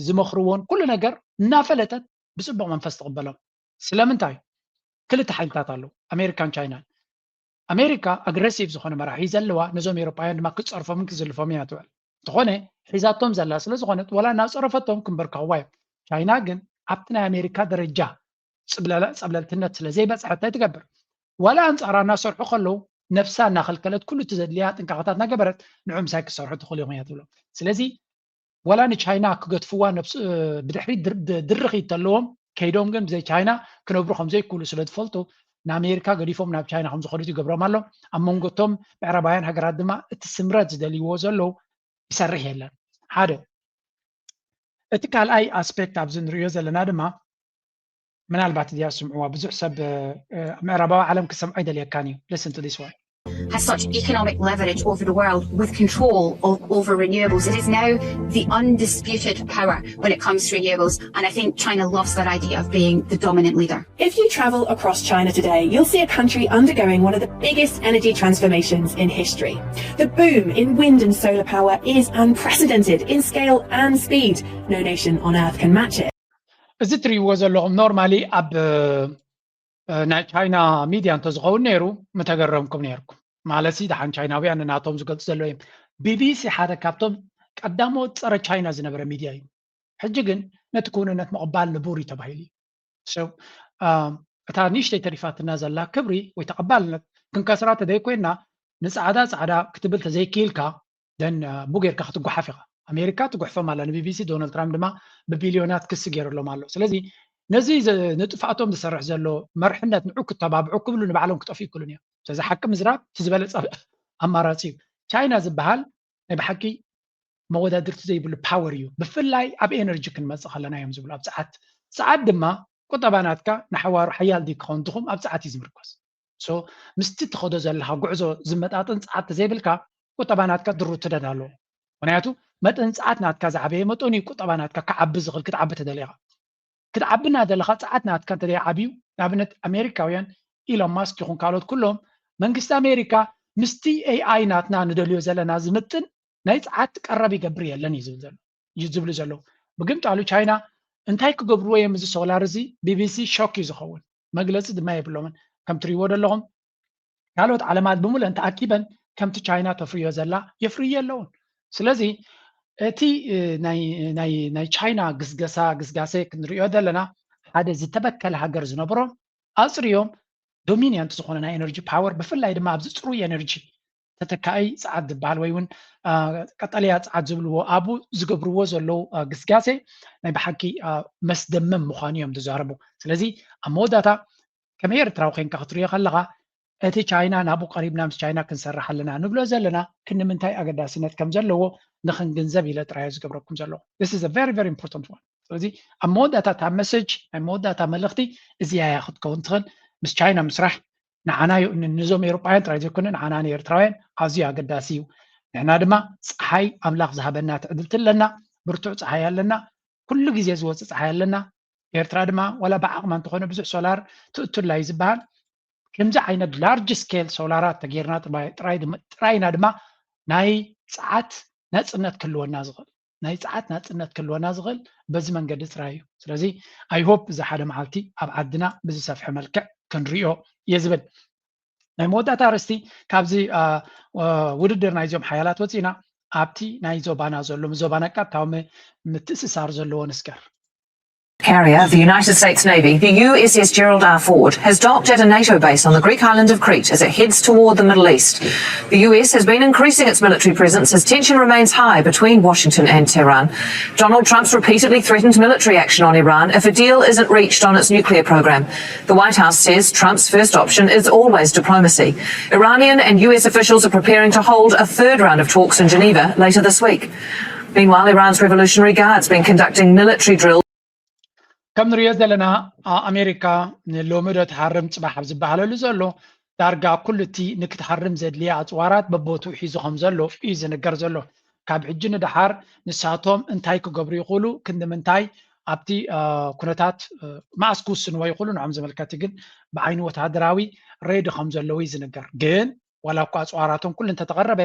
ዝመኽርዎን ኩሉ ነገር እናፈለጠት ብፅቡቕ መንፈስ ትቕበሎም። ስለምንታይ? ክልተ ሓይልታት ኣለዉ፣ ኣሜሪካን ቻይናን። ኣሜሪካ ኣግረሲቭ ዝኾነ መራሒ ዘለዋ፣ ነዞም ኤውሮጳውያን ድማ ክትፀርፎምን ክትዝልፎምን እያ ትውዕል። እንተኾነ ሒዛቶም ዘላ ስለ ዝኾነት ዋላ እናፀረፈቶም ክንበርከኽዋ እዮም። ቻይና ግን ኣብቲ ናይ ኣሜሪካ ደረጃ ፀብለልትነት ስለ ዘይበፅሐት እንታይ ትገብር? ዋላ ኣንፃራ እናሰርሑ ከለዉ ነብሳ እናኸልከለት ኩሉ እቲ ዘድልያ ጥንቃቐታት እናገበረት ንዑ ምሳይ ክትሰርሑ ትኽእሉ ኢኹም እያ ትብሎም። ስለዚ ዋላ ንቻይና ክገድፍዋ ነብስ ብድሕሪት ድርኺ ተለዎም ከይዶም ግን ብዘይ ቻይና ክነብሩ ከም ዘይክእሉ ስለ ዝፈልጡ ንኣሜሪካ ገዲፎም ናብ ቻይና ከም ዝኸዱ ይገብሮም ኣሎ። ኣብ መንጎቶም ምዕራባውያን ሃገራት ድማ እቲ ስምረት ዝደልይዎ ዘለዉ ይሰርሕ የለን። ሓደ እቲ ካልኣይ ኣስፔክት ኣብዚ ንሪኦ ዘለና ድማ ምናልባት እዚኣ ዝስምዕዋ ብዙሕ ሰብ ምዕራባዊ ዓለም ክሰምዖ ይደልየካን እዩ። Listen to this one። has such economic leverage over the world with control of, over renewables. It is now the undisputed power when it comes to renewables. And I think China loves that idea of being the dominant leader. If you travel across China today, you'll see a country undergoing one of the biggest energy transformations in history. The boom in wind and solar power is unprecedented in scale and speed. No nation on earth can match it. እዚ ትሪእዎ ዘለኹም normally ኣብ ናይ ቻይና ሚድያ እንተዝኸውን ነይሩ ምተገረምኩም ነይርኩም። ማለት ሲ ደሓን ቻይናውያን ንናቶም ዝገልፁ ዘለዉ እዮም። ቢቢሲ ሓደ ካብቶም ቀዳሞት ፀረ ቻይና ዝነበረ ሚድያ እዩ። ሕጂ ግን ነቲ ክውንነት ምቕባል ንቡር እዩ ተባሂሉ እዩ። እታ ንእሽተይ ተሪፋትና ዘላ ክብሪ ወይ ተቐባልነት ክንከስራ ተዘይኮይና ንፃዕዳ ፃዕዳ ክትብል ተዘይክኢልካ ደን ቡ ጌርካ ክትጓሓፍ ኢኻ። ኣሜሪካ ትጉሕፎም ኣላ ንቢቢሲ፣ ዶናልድ ትራምፕ ድማ ብቢልዮናት ክሲ ገይርሎም ኣሎ። ስለዚ ነዚ ንጥፍኣቶም ዝሰርሕ ዘሎ መርሕነት ንዑ ክተባብዑ ክብሉ ንባዕሎም ክጠፍኡ ይክእሉን እዮም። ስለዚ ሓቂ ምዝራብ እቲ ዝበለፀ ኣማራፂ እዩ። ቻይና ዝበሃል ናይ ብሓቂ መወዳድርቲ ዘይብሉ ፓወር እዩ። ብፍላይ ኣብ ኤነርጂ ክንመፅእ ከለና እዮም ዝብሉ ኣብ ፀዓት። ፀዓት ድማ ቁጠባ ናትካ ንሓዋሩ ሓያል ድዩ ክኸውን ድኹም ኣብ ፀዓት እዩ ዝምርኮስ። ሶ ምስቲ ትኸዶ ዘለኻ ጉዕዞ ዝመጣጥን ፀዓት ተዘይብልካ ቁጠባ ናትካ ድሩ ትደድ ኣለዎ። ምክንያቱ መጠን ፀዓት ናትካ ዝዓበየ መጠኑ እዩ ቁጠባ ናትካ ክዓቢ ዝኽእል ክትዓቢ ተደሊኻ ክትዓቢ እናደለኻ ፀዓት ናትካ እንተዘይ ዓብዩ ንኣብነት ኣሜሪካውያን ኢሎን ማስክ ይኹን ካልኦት ኩሎም መንግስቲ ኣሜሪካ ምስቲ ኤኣይ ናትና ንደልዮ ዘለና ዝምጥን ናይ ፀዓት ቀረብ ይገብር የለን እዩ ዝብል ዘሎ እዩ ዝብሉ ዘለዉ። ብግምጣሉ ቻይና እንታይ ክገብርዎ እዮም እዚ ሶላር እዚ ቢቢሲ ሾክ እዩ ዝኸውን። መግለፂ ድማ የብሎምን። ከም ትሪእዎ ዘለኹም ካልኦት ዓለማት ብምሉእን ተኣኪበን ከምቲ ቻይና ተፍርዮ ዘላ የፍርዮ ኣለውን። ስለዚ እቲ ናይ ቻይና ግስገሳ ግስጋሴ ክንሪኦ ዘለና ሓደ ዝተበከለ ሃገር ዝነብሮም ኣፅርዮም ዶሚኒያንት ዝኾነ ናይ ኤነርጂ ፓወር ብፍላይ ድማ ኣብዚ ፅሩይ ኤነርጂ ተተካኢ ፀዓት ዝበሃል ወይ እውን ቀጠልያ ፀዓት ዝብልዎ ኣብኡ ዝገብርዎ ዘለዉ ግስጋሴ ናይ ብሓቂ መስደመም ምዃኑ እዮም ዝዛረቡ። ስለዚ ኣብ መወዳእታ ከም ኤርትራዊ ኮይንካ ክትሪኦ ከለኻ እቲ ቻይና ናብኡ ቀሪብና ምስ ቻይና ክንሰርሕ ኣለና ንብሎ ዘለና ክንምንታይ ኣገዳስነት ከም ዘለዎ ንክንግንዘብ ኢለ ጥራይ ዝገብረኩም ዘለኹ። This is a very very important one። ስለዚ ኣብ መወዳእታ እታ መሰጅ ናይ መወዳእታ መልእኽቲ እዚኣ እያ ክትከውን ትኽእል። ምስ ቻይና ምስራሕ ንዓና ነዞም ኤሮጳውያን ጥራይ ዘይኮነ ንዓና ንኤርትራውያን ኣዝዩ ኣገዳሲ እዩ። ንሕና ድማ ፀሓይ ኣምላኽ ዝሃበና ትዕድልቲ ኣለና፣ ብርቱዕ ፀሓይ ኣለና፣ ኩሉ ግዜ ዝወፅእ ፀሓይ ኣለና። ኤርትራ ድማ ዋላ ብዓቕማ እንተኾነ ብዙሕ ሶላር ትእቱላ እዩ ዝበሃል። ከምዚ ዓይነት ላርጅ ስኬል ሶላራት ተጌርና ጥራይና ድማ ናይ ፀዓት ናፅነት ክህልወና ዝኽእል ናይ ፀዓት ናፅነት ክህልወና ዝኽእል በዚ መንገዲ ጥራይ እዩ። ስለዚ I hope እዚ ሓደ መዓልቲ ኣብ ዓድና ብዝሰፍሐ መልክዕ ክንሪኦ እየ ዝብል። ናይ መወዳእታ ኣርእስቲ ካብዚ ውድድር ናይዞም ሓያላት ወፂና ኣብቲ ናይ ዞባና ዘሎ ዞባና ቀጥታዊ ምትእስሳር ዘለዎ ንስገር። Carrier, the United States Navy, the U S S Gerald R. Ford, has docked at a NATO base on the Greek island of Crete as it heads toward the Middle East. The U S has been increasing its military presence as tension remains high between Washington and Tehran. Donald Trump's repeatedly threatened military action on Iran if a deal isn't reached on its nuclear program. The White House says Trump's first option is always diplomacy. Iranian and U S officials are preparing to hold a third round of talks in Geneva later this week. Meanwhile, Iran's Revolutionary Guard's been conducting military drills. ከም ንሪኦ ዘለና ኣሜሪካ ንሎሚ ዶ ትሃርም ፅባሕ ኣብ ዝበሃለሉ ዘሎ ዳርጋ ኩሉ እቲ ንክትሃርም ዘድልያ ኣፅዋራት በቦትኡ ሒዙ ከም ዘሎ እዩ ዝንገር ዘሎ። ካብ ሕጂ ንደሓር ንሳቶም እንታይ ክገብሩ ይኽእሉ ክንዲ ምንታይ ኣብቲ ኩነታት መዓስ ክውስንዎ ይኽእሉ ንዖም ዝምልከት ግን ብዓይኒ ወታደራዊ ሬዲ ከም ዘለዉ እዩ ዝንገር። ግን ዋላ እኳ ኣፅዋራቶም ኩሉ እንተተቐረበ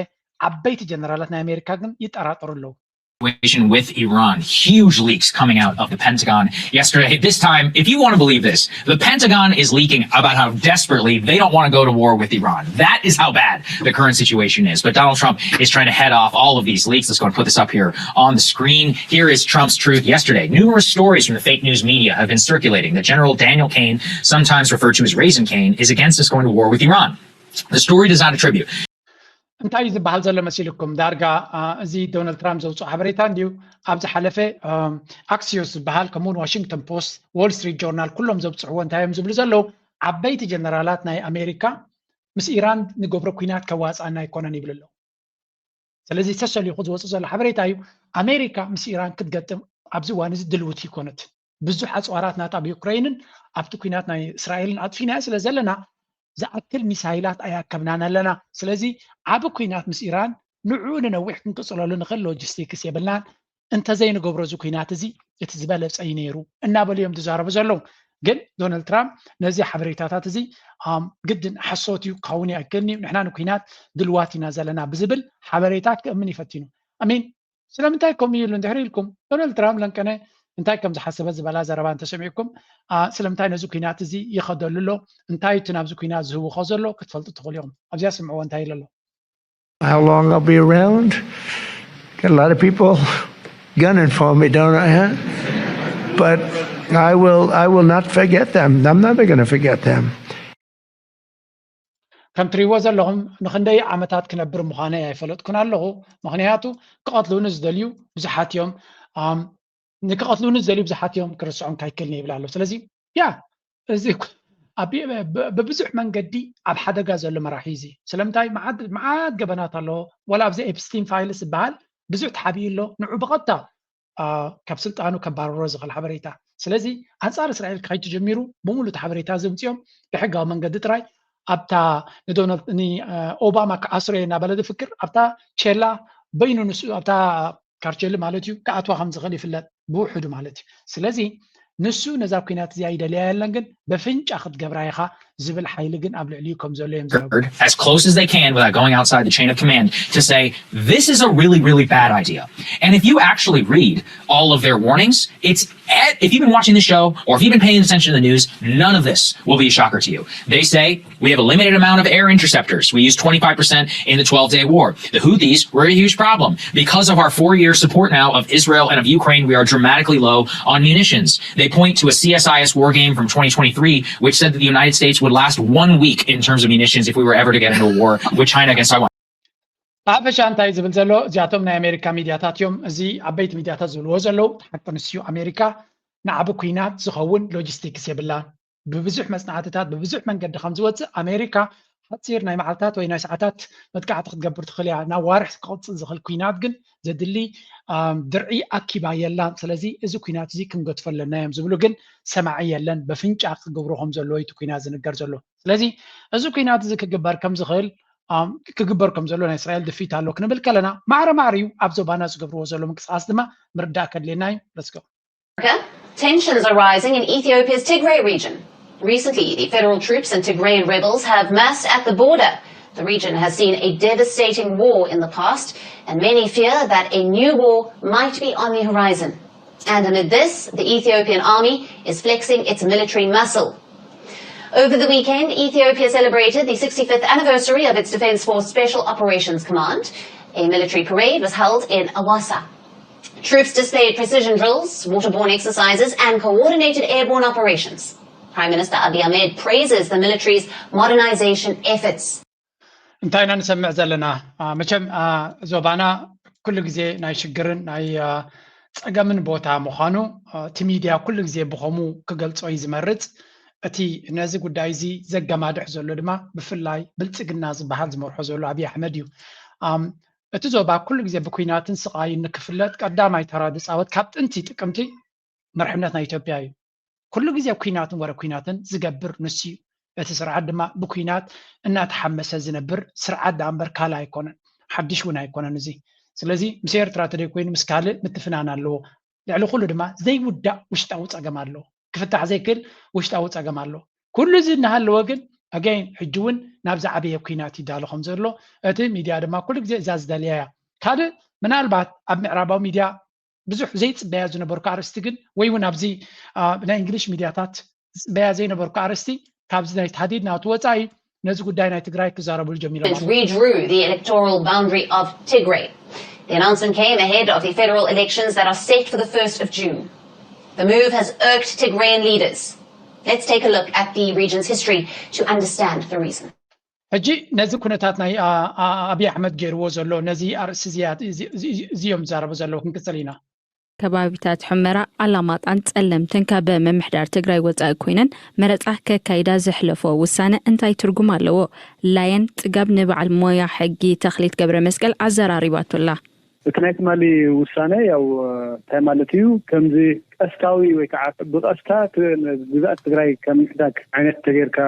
ዓበይቲ ጀነራላት ናይ ኣሜሪካ ግን ይጠራጠሩ ኣለዉ። Situation with Iran. Huge leaks coming out of the Pentagon yesterday. This time, if you want to believe this, the Pentagon is leaking about how desperately they don't want to go to war with Iran. That is how bad the current situation is. But Donald Trump is trying to head off all of these leaks. Let's go and put this up here on the screen. Here is Trump's truth yesterday. Numerous stories from the fake news media have been circulating that General Daniel Cain, sometimes referred to as Raising Cain, is against us going to war with Iran. The story does not attribute እንታይ እዩ ዝበሃል ዘሎ መሲልኩም? ዳርጋ እዚ ዶናልድ ትራምፕ ዘውፅኦ ሓበሬታ እንድዩ። ኣብ ዝሓለፈ ኣክሲዮስ ዝበሃል ከምኡውን ዋሽንግተን ፖስት፣ ዎል ስትሪት ጆርናል ኩሎም ዘውፅዕዎ እንታይ እዮም ዝብሉ ዘለዉ? ዓበይቲ ጀነራላት ናይ ኣሜሪካ ምስ ኢራን ንገብሮ ኩናት ከዋፅኣና ኣይኮነን ይብሉ ኣለዉ። ስለዚ ተሰሊኹ ዝወፅእ ዘሎ ሓበሬታ እዩ። ኣሜሪካ ምስ ኢራን ክትገጥም ኣብዚ እዋን እዚ ድልውቲ ይኮነት። ብዙሕ ኣፅዋራት ናታ ኣብ ዩክሬይንን ኣብቲ ኩናት ናይ እስራኤልን ኣጥፊናዮ ስለ ዘለና ዝኣክል ሚሳይላት ኣያከብናን ኣለና። ስለዚ ዓቢ ኩናት ምስ ኢራን ንዕኡ ንነዊሕ ክንቅጽለሉ ንኽእል ሎጂስቲክስ የብልናን። እንተዘይንገብሮ እዚ ኩናት እዚ እቲ ዝበለጸ እዩ ነይሩ እናበሉ እዮም ዝዛረቡ ዘለዉ። ግን ዶናልድ ትራምፕ ነዚ ሓበሬታታት እዚ ግድን ሓሶት እዩ ክኸውን ኣይክእልን እዩ፣ ንሕና ንኩናት ድልዋት ኢና ዘለና ብዝብል ሓበሬታት ክእምን ይፈቲኑ። ኣሚን ስለምንታይ ከምኡ ኢሉ እንድሕር ኢልኩም ዶናልድ ትራምፕ ለንቀነ እንታይ ከም ዝሓሰበ ዝበላ ዘረባ እንተሰሚዕኩም፣ ስለምንታይ ነዚ ኩናት እዚ ይኸደሉ ኣሎ፣ እንታይ እቲ ናብዚ ኩናት ዝህውኾ ዘሎ ክትፈልጡ ትኽእሉ ኢኹም። ኣብዚኣ ስምዕዎ እንታይ ኢሉ ኣሎ። How long I'll be around? Got a lot of people gunning for me, don't I? Huh? But I will, I will not forget them. I'm never going to forget them. ከም ትሪእዎ ዘለኹም ንክንደይ ዓመታት ክነብር ምዃነይ ኣይፈለጥኩን ኣለኹ። ምኽንያቱ ክቐትሉኒ ዝደልዩ ብዙሓት እዮም። ንክቐትሉኒ ዝደልዩ ብዙሓት እዮም፣ ክርስዖም ካይክልኒ ይብል ኣሎ። ስለዚ ያ እዚ ብብዙሕ መንገዲ ኣብ ሓደጋ ዘሎ መራሒ እዚ ስለምንታይ መዓት ገበናት ኣለዎ። ዋላ ኣብዚ ኤፕስቲን ፋይልስ ዝበሃል ብዙሕ ተሓቢኡ ኣሎ። ንዑ ብቐጥታ ካብ ስልጣኑ ከባረሮ ዝኽእል ሓበሬታ። ስለዚ ኣንፃር እስራኤል ክኸይድ ተጀሚሩ ብምሉእ እቲ ሓበሬታ ዘምፅኦም ብሕጋዊ መንገዲ ጥራይ ኣብታ ንኦባማ ክኣስሮ እየ እናበለ ዝፍክር ኣብታ ቸላ በይኑ ንሱ ኣብታ ካርቸሊ ማለት እዩ ክኣትዋ ከም ዝኽእል ይፍለጥ ብውሕዱ ማለት እዩ። ስለዚ ንሱ ነዛ ኩናት እዚኣ ይደልያ የለን ግን በፍንጫ ክትገብራ ኢኻ ዝብል ሓይሊ ግን ኣብ ልዕሊኡ ከም ዘሎ እዮም ዝነግሩ። As close as they can without going outside the chain of command to say this is a really, really bad idea. And if you actually read all of their warnings, it's if you've been watching the show or if you've been paying attention to the news, none of this will be a shocker to you. They say we have a limited amount of air interceptors. We use twenty-five percent in the twelve day war. The Houthis were a huge problem. Because of our four year support now of Israel and of Ukraine, we are dramatically low on munitions. They point to a C S I S war game from twenty twenty-three, which said that the United States would last one week in terms of munitions if we were ever to get into a war with China against Taiwan. ብሓፈሻ እንታይ ዝብል ዘሎ እዚኣቶም ናይ ኣሜሪካ ሚድያታት እዮም። እዚ ዓበይቲ ሚድያታት ዝብልዎ ዘለዉ ሓቂ ንስዩ ኣሜሪካ ንዓቢ ኩናት ዝኸውን ሎጂስቲክስ የብላን። ብብዙሕ መፅናዕትታት ብብዙሕ መንገዲ ከም ዝወፅእ ኣሜሪካ ሓፂር ናይ መዓልታት ወይ ናይ ሰዓታት መጥቃዕቲ ክትገብር ትኽእል እያ። ናብ ዋርሕ ክቕፅል ዝኽእል ኩናት ግን ዘድሊ ድርዒ ኣኪባ የላን። ስለዚ እዚ ኩናት እዚ ክንገድፎ ኣለና እዮም ዝብሉ ግን ሰማዒ የለን። በፍንጫ ክገብሩ ከም ዘለዎ እቲ ኩናት ዝንገር ዘሎ። ስለዚ እዚ ኩናት እዚ ክግበር ከም ዝኽእል ክግበር ከም ዘሎ ናይ እስራኤል ድፊት ኣሎ ክንብል ከለና ማዕረ ማዕረ እዩ ኣብ ዞባና ዝገብርዎ ዘሎ ምንቅስቃስ ድማ ምርዳእ ከድልየና እዩ። ለስገ Tensions are rising in Ethiopia's Tigray region. Recently, the federal troops and Tigrayan rebels have massed at the border. The region has seen a devastating war in the past, and many fear that a new war might be on the horizon. And amid this, the Ethiopian army is flexing its military muscle. Over the weekend, Ethiopia celebrated the sixty-fifth anniversary of its Defense Force Special Operations Command. A military parade was held in Awasa. Troops displayed precision drills, waterborne exercises, and coordinated airborne operations. Prime Minister Abiy Ahmed praises the military's modernization efforts. እንታይ ኢና ንሰምዕ ዘለና? መቸም ዞባና ኩሉ ግዜ ናይ ሽግርን ናይ ፀገምን ቦታ ምዃኑ እቲ ሚድያ ኩሉ ግዜ ብኸሙ ክገልፆ እዩ ዝመርፅ። እቲ ነዚ ጉዳይ እዚ ዘገማድሕ ዘሎ ድማ ብፍላይ ብልፅግና ዝበሃል ዝመርሖ ዘሎ ኣብይ ኣሕመድ እዩ። እቲ ዞባ ኩሉ ግዜ ብኩናትን ስቓይን ንክፍለጥ ቀዳማይ ተራ ዝፃወት ካብ ጥንቲ ጥቅምቲ መርሕነት ናይ ኢትዮጵያ እዩ። ኩሉ ግዜ ኩናትን ወረ ኩናትን ዝገብር ንሱ እዩ። እቲ ስርዓት ድማ ብኩናት እናተሓመሰ ዝነብር ስርዓት ደኣ እምበር ካልእ ኣይኮነን፣ ሓድሽ እውን ኣይኮነን። እዚ ስለዚ ምስ ኤርትራ ተደይ ኮይኑ ምስ ካልእ ምትፍናን ኣለዎ። ልዕሊ ኩሉ ድማ ዘይውዳእ ውሽጣዊ ፀገም ኣሎ፣ ክፍታሕ ዘይክእል ውሽጣዊ ፀገም ኣሎ። ኩሉ እዚ እናሃለወ ግን ኣገይን ሕጂ እውን ናብ ዝዓበየ ኩናት ይዳሎ ከም ዘሎ እቲ ሚድያ ድማ ኩሉ ግዜ እዛ ዝደልያ እያ። ካልእ ምናልባት ኣብ ምዕራባዊ ሚድያ ብዙሕ ዘይፅበያ ዝነበርኩ ኣርእስቲ ግን ወይ እውን ኣብዚ ናይ እንግሊሽ ሚድያታት ዝፅበያ ዘይነበርኩ ኣርእስቲ ካብዚ ናይ ተሃዲድ ናቱ ወፃኢ ነዚ ጉዳይ ናይ ትግራይ ክዛረብሉ ጀሚሮም ኣለዉ። Redrew the electoral boundary of Tigray. The announcement came ahead of the federal elections that are set for the first of June. The move has irked Tigrayan leaders. Let's take a look at the region's history to understand the reason. ሕጂ ነዚ ኩነታት ናይ ኣብይ ኣሕመድ ገይርዎ ዘሎ ነዚ ኣርእስቲ እዚኦም ዝዛረቡ ዘለዉ ክንቅፅል ኢና። ከባቢታት ሑመራ፣ ኣላማጣን ጸለምትን ካብ ምምሕዳር ትግራይ ወጻኢ ኮይነን መረጻ ከካይዳ ዘሕለፎ ውሳነ እንታይ ትርጉም ኣለዎ? ላየን ጽጋብ ንበዓል ሞያ ሕጊ ተኽሊት ገብረመስቀል ኣዘራሪባቶ'ላ። እቲ ናይ ትማሊ ውሳነ ያው እንታይ ማለት እዩ? ከምዚ ቀስታዊ ወይ ከዓ ብቐስታ ግዛኣት ትግራይ ከም ምሕዳግ ዓይነት ተገይርካ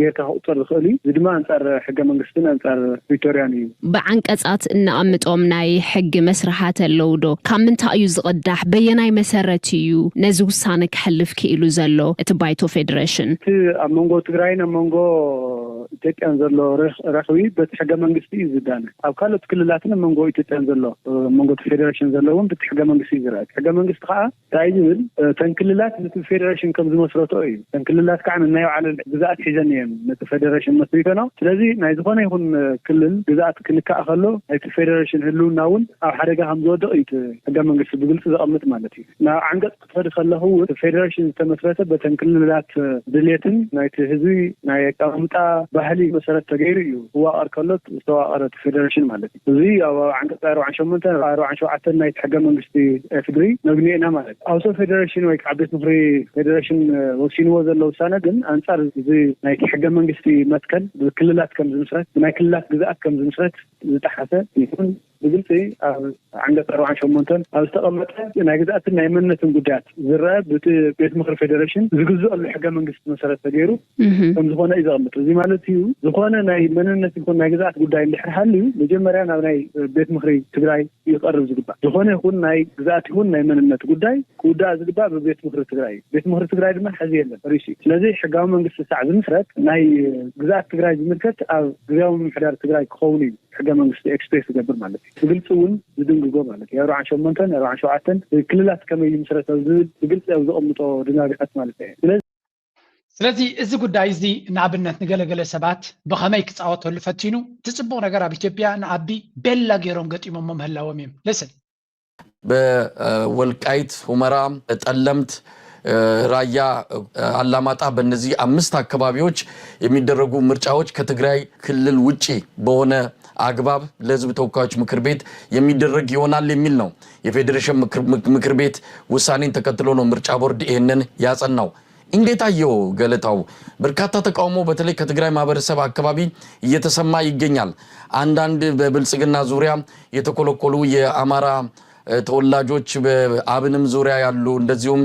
ጌርካ ክቁፀር ዝኽእል እዩ። እዚ ድማ ኣንፃር ሕገ መንግስትን ኣንፃር ፕሪቶሪያን እዩ። ብዓንቀፃት እንኣምጦም ናይ ሕጊ መስርሓት ኣለዉ ዶ? ካብ ምንታይ እዩ ዝቕዳሕ? በየናይ መሰረት እዩ ነዚ ውሳነ ክሕልፍ ክኢሉ ዘሎ እቲ ባይቶ ፌደሬሽን? እቲ ኣብ መንጎ ትግራይን ኣብ መንጎ ኢትዮጵያን ዘሎ ረኽቢ በቲ ሕገ መንግስቲ እዩ ዝዳነ። ኣብ ካልኦት ክልላትን ኣብ መንጎ ኢትዮጵያን ዘሎ መንጎ ፌደሬሽን ዘሎ እውን በቲ ሕገ መንግስቲ እዩ ዝረአ። ሕገ መንግስቲ ከዓ እንታይ ዝብል እተን ክልላት ነቲ ፌደሬሽን ከም ዝመስረቶ እዩ። እተን ክልላት ከዓ ነናይ ባዕለን ግዛኣት ሒዘን እየን ነቲ ፌደሬሽን መስሪተኖ። ስለዚ ናይ ዝኾነ ይኹን ክልል ግዛኣት ክንካእ ከሎ ናይቲ ፌደሬሽን ህልውና እውን ኣብ ሓደጋ ከም ዝወድቕ እዩ እቲ ሕገ መንግስቲ ብግልፂ ዘቐምጥ ማለት እዩ። ናብ ዓንቀፅ ክትኸዲ ከለኹ እውን እቲ ፌደሬሽን ዝተመስረተ በተን ክልላት ድሌትን ናይቲ ህዝቢ ናይ ኣቀማምጣ ባህሊ መሰረት ተገይሩ እዩ ክዋቐር ከሎ ዝተዋቐረ እቲ ፌደሬሽን ማለት እዩ። እዚ ኣብ ዓንቀፅ ኣርባዓን ሸሞንተን ኣርባዓን ሸውዓተን ናይቲ ሕገ መንግስቲ ኤፍድሪ ነግንዮ ኢና ማለት እዩ። ኣብሶ ፌደሬሽን ወይ ከዓ ቤት ምክሪ ፌደሬሽን ወሲንዎ ዘሎ ውሳነ ግን ኣንፃር እዚ ናይቲ ሕገ መንግስቲ መትከል ብክልላት ከም ዝምስረት ብናይ ክልላት ግዛኣት ከም ዝምስረት ዝጠሓሰ ይኹን ብግልፂ ኣብ ዓንቀፅ ኣርባዓን ሸሞንተን ኣብ ዝተቐመጠ ናይ ግዛኣትን ናይ መንነትን ጉዳያት ዝረአ ብቲ ቤት ምክሪ ፌደሬሽን ዝግዝአሉ ሕገ መንግስቲ መሰረት ተገይሩ ከም ዝኾነ እዩ ዘቐምጥ። እዚ ማለት እዩ ዝኾነ ናይ መንነት ይኹን ናይ ግዛኣት ጉዳይ እንድሕር ሃልዩ መጀመርያ ናብ ናይ ቤት ምክሪ ትግራይ ይቐርብ ዝግባእ። ዝኾነ ይኹን ናይ ግዛኣት ይኹን ናይ መንነት ጉዳይ ክውዳእ ዝግባእ ብቤት ምክሪ ትግራይ እዩ። ቤት ምክሪ ትግራይ ድማ ሕዚ የለን፣ ፈሪሱ እዩ። ስለዚ ሕጋዊ መንግስቲ ሳዕ ዝምስረት ናይ ግዛኣት ትግራይ ዝምልከት ኣብ ግዝያዊ ምምሕዳር ትግራይ ክኸውን እዩ ሕገ መንግስቲ ኤክስፕሬስ ዝገብር ማለት እዩ። ብግልፂ እውን ዝድንግጎ ማለት እዩ። ኣርባዓን ሸሞንተን ኣርባዓን ሸውዓተን ክልላት ከመይ ይምስረት ኣብ ዝብል ብግልፂ ኣብ ዘቐምጦ ድንጋጌታት ማለት እዩ። ስለዚ ስለዚ እዚ ጉዳይ እዚ ንኣብነት ንገለገለ ሰባት ብኸመይ ክፃወተሉ ፈቲኑ፣ እቲ ፅቡቕ ነገር ኣብ ኢትዮጵያ ንኣቢ ቤላ ገይሮም ገጢሞሞ ምህላዎም እዮም። ልስን በወልቃይት፣ ሁመራ፣ ጠለምት፣ ራያ፣ አላማጣ በእነዚህ አምስት አካባቢዎች የሚደረጉ ምርጫዎች ከትግራይ ክልል ውጪ በሆነ አግባብ ለህዝብ ተወካዮች ምክር ቤት የሚደረግ ይሆናል የሚል ነው። የፌዴሬሽን ምክር ቤት ውሳኔን ተከትሎ ነው ምርጫ ቦርድ ይህንን ያጸናው። እንዴት አየው ገለታው? በርካታ ተቃውሞ በተለይ ከትግራይ ማህበረሰብ አካባቢ እየተሰማ ይገኛል። አንዳንድ በብልጽግና ዙሪያ የተኮለኮሉ የአማራ ተወላጆች በአብንም ዙሪያ ያሉ እንደዚሁም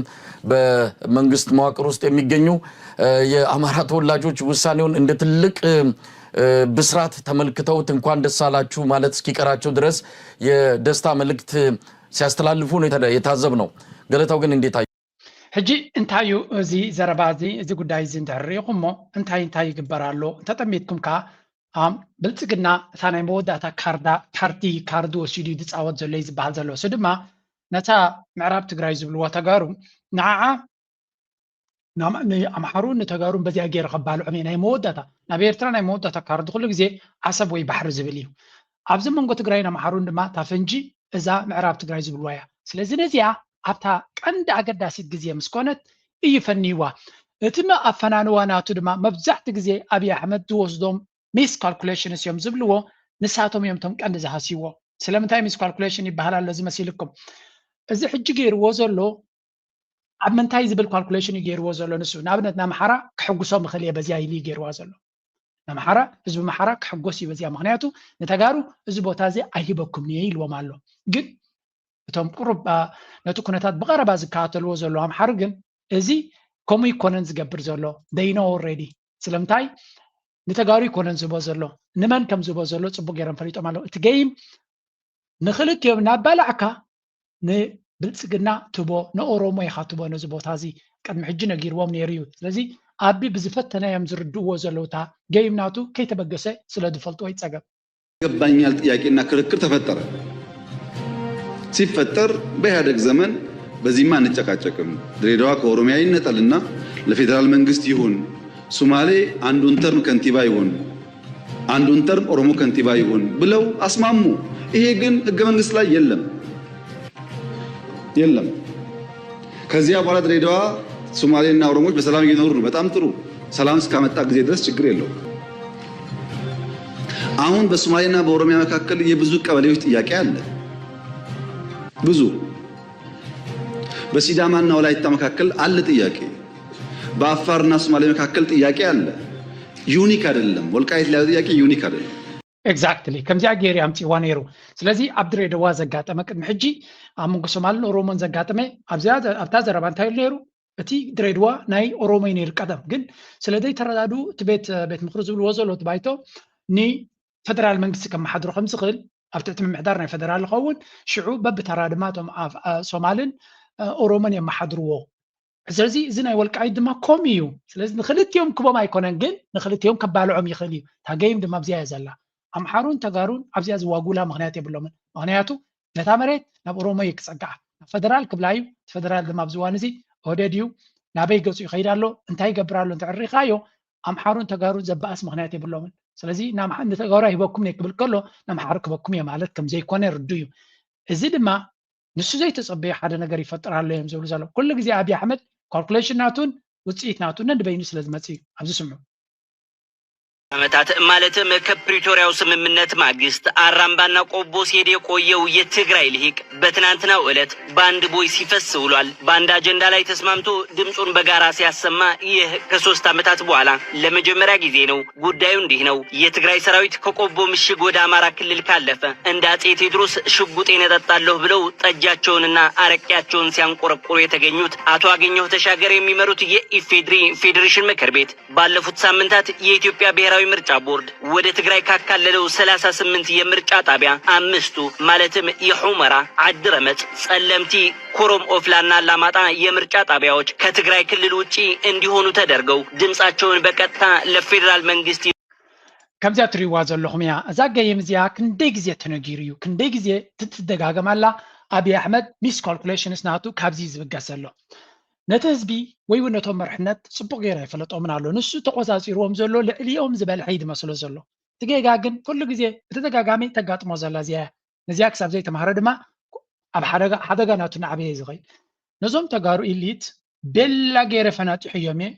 በመንግስት መዋቅር ውስጥ የሚገኙ የአማራ ተወላጆች ውሳኔውን እንደ ትልቅ ብስራት ተመልክተውት እንኳን ደስ አላችሁ ማለት እስኪቀራቸው ድረስ የደስታ መልእክት ሲያስተላልፉ ነው የታዘብ ነው። ገለታው ግን እንዴት አየው? ሕጂ እንታይ እዩ እዚ ዘረባ እዚ? እዚ ጉዳይ እዚ እንድሕር ርኢኹሞ እንታይ እንታይ ይግበር ኣሎ? እንተጠሚትኩም ከኣ ብልጽግና እታ ናይ መወዳእታ ካርዳ ካርዲ ካርዲ ወሲዱ እዩ ዝጻወት ዘሎ እዩ ዝበሃል ዘሎ። እሱ ድማ ነታ ምዕራብ ትግራይ ዝብልዋ ተጋሩ ንዓዓ ንኣምሓሩን ንተጋሩን በዚኣ ገይረ ከባልዖም እየ። ናይ መወዳእታ ናብ ኤርትራ ናይ መወዳእታ ካርዲ ኩሉ ግዜ ዓሰብ ወይ ባሕሪ ዝብል እዩ። ኣብዚ መንጎ ትግራይን ኣምሓሩን ድማ እታ ፈንጂ እዛ ምዕራብ ትግራይ ዝብልዋ እያ። ስለዚ ነዚኣ ኣብታ ቀንዲ ኣገዳሲት ግዜ ምስ ኮነት እዩ ፈንይዋ። እቲ ኣፈናንዋ ናቱ ድማ መብዛሕቲ ግዜ ኣብይ ኣሕመድ ዝወስዶም ሚስ ካልኩሌሽንስ እዮም ዝብልዎ፣ ንሳቶም እዮም እቶም ቀንዲ ዝሃስይዎ። ስለምንታይ ሚስ ካልኩሌሽን ይበሃል ኣሎ እዚ መሲልኩም? እዚ ሕጂ ገይርዎ ዘሎ ኣብ ምንታይ ዝብል ካልኩሌሽን እዩ ገይርዎ ዘሎ ንሱ። ንኣብነት ንኣምሓራ ክሕጉሶም እኽእል እየ በዚኣ ኢሉ እዩ ገይርዋ ዘሎ። ንኣምሓራ ህዝቢ ኣምሓራ ክሕጎስ እዩ በዚኣ፣ ምክንያቱ ንተጋሩ እዚ ቦታ እዚ ኣይሂበኩምን እየ ኢልዎም ኣሎ። ግን እቶም ቁሩብ ነቲ ኩነታት ብቐረባ ዝከታተልዎ ዘለዉ ኣምሓሩ ግን እዚ ከምኡ ይኮነን ዝገብር ዘሎ፣ they know already። ስለምንታይ ንተጋሩ ይኮነን ዝህቦ ዘሎ፣ ንመን ከም ዝህቦ ዘሎ ፅቡቅ ገይሮም ፈሊጦም ኣለዉ። እቲ ገይም ንክልቲኦም እናባላዕካ ንብልፅግና ትቦ ንኦሮሞ ኢኻ ትቦ ነዚ ቦታ እዚ ቅድሚ ሕጂ ነጊርዎም ነይሩ እዩ። ስለዚ ኣቢ ብዝፈተናዮም ዝርድእዎ ዘለዉ እታ ገይም ናቱ ከይተበገሰ ስለ ዝፈልጥዎ ይፀገም። ይገባኛል ጥያቄና ክርክር ተፈጠረ። ሲፈጠር በኢህአደግ ዘመን በዚህማ አንጨቃጨቅም፣ ድሬዳዋ ከኦሮሚያ ይነጠልና ለፌዴራል መንግስት ይሁን፣ ሱማሌ አንዱን ተርም ከንቲባ ይሁን፣ አንዱን ተርም ኦሮሞ ከንቲባ ይሁን ብለው አስማሙ። ይሄ ግን ህገ መንግስት ላይ የለም የለም። ከዚያ በኋላ ድሬዳዋ ሱማሌና ኦሮሞዎች በሰላም እየኖሩ ነው። በጣም ጥሩ። ሰላም እስካመጣ ጊዜ ድረስ ችግር የለውም። አሁን በሶማሌና በኦሮሚያ መካከል የብዙ ቀበሌዎች ጥያቄ አለ። ብዙ በሲዳማና ወላይታ መካከል አለ ጥያቄ። በአፋርና ሶማሌ መካከል ጥያቄ አለ። ዩኒክ አይደለም። ወልቃይት ላይ ያለው ጥያቄ ዩኒክ አይደለም። exactly ከምዚኣ ገይሩ ኣምፅዋ ነይሩ። ስለዚ ኣብ ድሬዳዋ ዘጋጠመ ቅድሚ ሕጂ ኣብ መንጎ ሶማልን ኦሮሞን ዘጋጠመ ኣብታ ዘረባ እንታይ ኢሉ ነይሩ? እቲ ድሬዳዋ ናይ ኦሮሞ እዩ ነይሩ ቀደም። ግን ስለ ዘይተረዳዱ እቲ ቤት ቤት ምክሪ ዝብልዎ ዘሎ እቲ ባይቶ ንፈደራል መንግስቲ ከመሓድሮ ከም ዝኽእል ኣብ ትሕቲ ምምሕዳር ናይ ፈደራል ዝኸውን ሽዑ በብተራ ድማ እቶም ሶማልን ኦሮሞን የመሓድርዎ። ስለዚ እዚ ናይ ወልቃይት ድማ ከምኡ እዩ። ስለዚ ንክልቲኦም ክቦም ኣይኮነን፣ ግን ንክልቲኦም ከባልዖም ይኽእል እዩ። እታ ገይም ድማ ኣብዚኣ እያ ዘላ። ኣምሓሩን ተጋሩን ኣብዚኣ ዝዋጉላ ምኽንያት የብሎምን። ምኽንያቱ ነታ መሬት ናብ ኦሮሞ እዩ ክፀግዓ፣ ናብ ፈደራል ክብላ እዩ። እቲ ፈደራል ድማ ኣብዚ እዋን እዚ ኦህዴድ እዩ። ናበይ ገፁ ይኸይድ ኣሎ፣ እንታይ ይገብር ኣሎ እንተ ሪኢኻዮ ኣምሓሩን ተጋሩን ዘበኣስ ምኽንያት የብሎምን። ስለዚ ንተጋሩ ኣይህበኩም እየ ክብል ከሎ ንኣምሓሩ ክህበኩም እየ ማለት ከም ዘይኮነ ርዱ እዩ። እዚ ድማ ንሱ ዘይተጸበዮ ሓደ ነገር ይፈጥር ኣሎ እዮም ዝብሉ ዘለዉ። ኩሉ ግዜ ኣብይ ኣሕመድ ካልኩሌሽን ናቱን ውጽኢት ናቱን ነንበይኑ ስለ ዝመጽእ እዩ። ኣብዚ ስምዑ። ዓመታት ማለትም ከፕሪቶሪያው ስምምነት ማግስት አራምባና ቆቦ ሲሄድ የቆየው የትግራይ ልሂቅ በትናንትናው ዕለት በአንድ ቦይ ሲፈስ ውሏል። በአንድ አጀንዳ ላይ ተስማምቶ ድምፁን በጋራ ሲያሰማ ይህ ከሶስት ዓመታት በኋላ ለመጀመሪያ ጊዜ ነው። ጉዳዩ እንዲህ ነው። የትግራይ ሰራዊት ከቆቦ ምሽግ ወደ አማራ ክልል ካለፈ እንደ አጼ ቴዎድሮስ ሽጉጤን እጠጣለሁ ብለው ጠጃቸውንና አረቄያቸውን ሲያንቆረቁሩ የተገኙት አቶ አገኘሁ ተሻገር የሚመሩት የኢፌድሪ ፌዴሬሽን ምክር ቤት ባለፉት ሳምንታት የኢትዮጵያ ብሔራዊ ምርጫ ቦርድ ወደ ትግራይ ካካለለው ሠላሳ ስምንት የምርጫ ጣቢያ አምስቱ ማለትም የሑመራ፣ ዓዲ ረመጽ፣ ጸለምቲ፣ ኮረም ኦፍላና አላማጣ የምርጫ ጣቢያዎች ከትግራይ ክልል ውጪ እንዲሆኑ ተደርገው ድምጻቸውን በቀጥታ ለፌዴራል መንግስት ከምዚኣ ትሪእዋ ዘለኹም እያ። እዛ ገይም እዚኣ ክንደይ ግዜ ተነጊሩ እዩ፣ ክንደይ ግዜ ትትደጋገም ኣላ። ኣብይ ኣሕመድ ሚስ ካልኩሌሽንስ ናቱ ካብዚ እዩ ዝብገስ ዘሎ። ነቲ ህዝቢ ወይ እውን ነቶም መርሕነት ፅቡቕ ገይሩ ኣይፈለጦምን ኣሎ። ንሱ ተቆፃፂርዎም ዘሎ ልዕሊኦም ዝበልሐ እዩ ዝመስሎ ዘሎ። እቲ ጌጋ ግን ኩሉ ግዜ ብተደጋጋሚ ተጋጥሞ ዘላ እዚኣ እያ። ነዚኣ ክሳብ ዘይተማህረ ድማ ኣብ ሓደጋ ናቱ እናዓበየ እዩ ዝኸይድ። ነዞም ተጋሩ ኢሊት ቤላ ገይረ ፈናጢሖዮም እየ።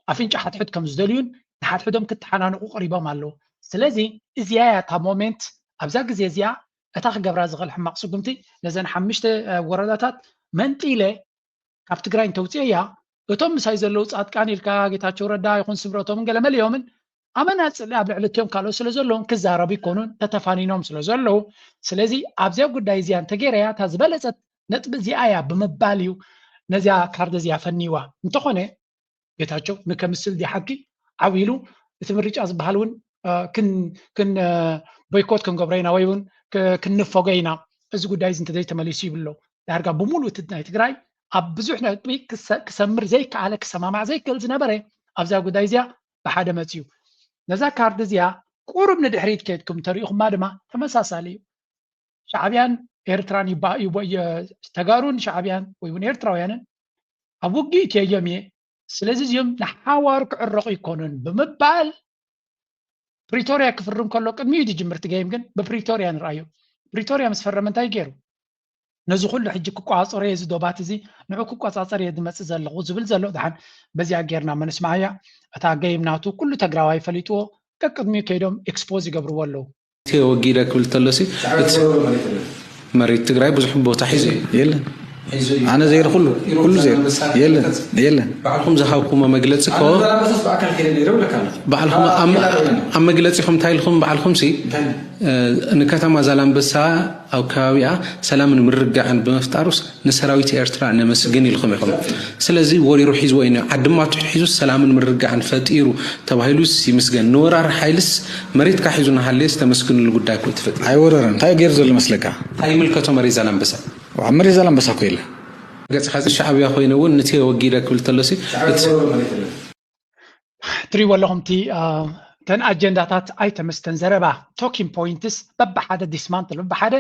ኣፍንጫ ሓድሕድ ከም ዝደልዩን ንሓድሕዶም ክተሓናንቑ ቀሪቦም ኣለዉ። ስለዚ እዚኣ እያ እታ ሞሜንት ኣብዛ ግዜ እዚኣ እታ ክገብራ ዝኽእል ሕማቕ ስጉምቲ ነዘን ሓሙሽተ ወረዳታት መንጢለ ካብ ትግራይ እንተውፅኤያ እቶም ምሳይ ዘለዉ ፃድቃን ኢልካ ጌታቸው ረዳ ይኹን ስምረቶምን ገለመሊኦምን ኣመናፅሊ ኣብ ልዕሊ እቲኦም ካልኦት ስለ ዘለዎም ክዛረቡ ይኮኑን ተተፋኒኖም ስለ ዘለዉ ስለዚ ኣብዚኣ ጉዳይ እዚኣ እንተገይረያ እታ ዝበለፀት ነጥቢ እዚኣ እያ ብምባል እዩ ነዚኣ ካርድ እዚኣ ፈንይዋ። እንተኾነ ጌታቸው ንከምስል ድዩ ሓቂ ዓው ኢሉ እቲ ምርጫ ዝበሃል እውን ክን ቦይኮት ክንገብሮ ኢና ወይ እውን ክንፎጎ ኢና እዚ ጉዳይ እዚ እንተዘይተመሊሱ ይብሎ። ዳርጋ ብምሉእ እቲ ናይ ትግራይ ኣብ ብዙሕ ነጥቢ ክሰምር ዘይከኣለ ክሰማማዕ ዘይክእል ዝነበረ ኣብዛ ጉዳይ እዚኣ ብሓደ መፅዩ ነዛ ካርድ እዚኣ ቁሩብ ንድሕሪት ከድኩም እንተሪኢኹማ ድማ ተመሳሳሊ እዩ። ሻዕብያን ኤርትራን ተጋሩን ሻዕብያን ወይ እውን ኤርትራውያንን ኣብ ውግእ እትየዮም እየ። ስለዚ እዚኦም ንሓዋሩ ክዕረቑ ይኮኑን ብምባል ፕሪቶርያ ክፍርም ከሎ ቅድሚኡ ዝጅምር እቲ ገይም ግን ብፕሪቶርያ ንርኣዮ። ፕሪቶርያ ምስ ፈረመ እንታይ ገይሩ? ነዚ ኩሉ ሕጂ ክቋፀሮ እየ እዚ ዶባት እዚ ንዑ ክቆፃፀር እየ ዝመፅእ ዘለኹ ዝብል ዘሎ ድሓን በዚኣ ጌርና መንስማዓያ። እታ ገይም ናቱ ኩሉ ተግራዋይ ፈሊጥዎ ቀቅድሚኡ ከይዶም ኤክስፖዝ ይገብርዎ ኣለዉ። እቲ ወጊደ ክብል ተሎሲ እቲ መሬት ትግራይ ብዙሕ ቦታ ሒዙ እዩ። የለን ኣነ ዘይረ ኩሉ ኩሉ ዘይረ የለን የለን። ባዕልኹም ዝሃብኩሞ መግለፂ እኮ ባዕልኹም ኣብ መግለፂኹም እንታይ ኢልኹም ባዕልኹም ሲ ንከተማ ዛላምበሳ ኣብ ከባቢኣ ሰላምን ምርግጋዕን ብምፍጣሩስ ንሰራዊት ኤርትራ ነመስግን ኢልኹም ኢኹም። ስለዚ ወሪሩ ሒዝዎ እዩ ዓዲ ማቱ ሒዙ ሰላምን ምርግጋዕን ፈጢሩ ተባሂሉስ ይምስገን። ንወራሪ ሓይልስ መሬትካ ሒዙ እናሃለየስ ተመስግንሉ ጉዳይ እኮ እዩ ተፈጢሩ። ኣይወረረን። እንታይ እዩ ገይሩ ዘሎ መስለካ? እንታይ ይምልከቶ መሬት ዛላምበሳ? ኣብ መሬት ዛላምበሳ እኮ የለ። ገጽ ኻዚ ሻዕብያ ኮይነ እውን ንቴ ወጊደ ክብል ተሎሲ ትሪእዎ ኣለኹም እቲ ተን ኣጀንዳታት ኣይተመስተን ዘረባ ቶኪን ፖይንትስ በብሓደ ዲስማንትል በብሓደ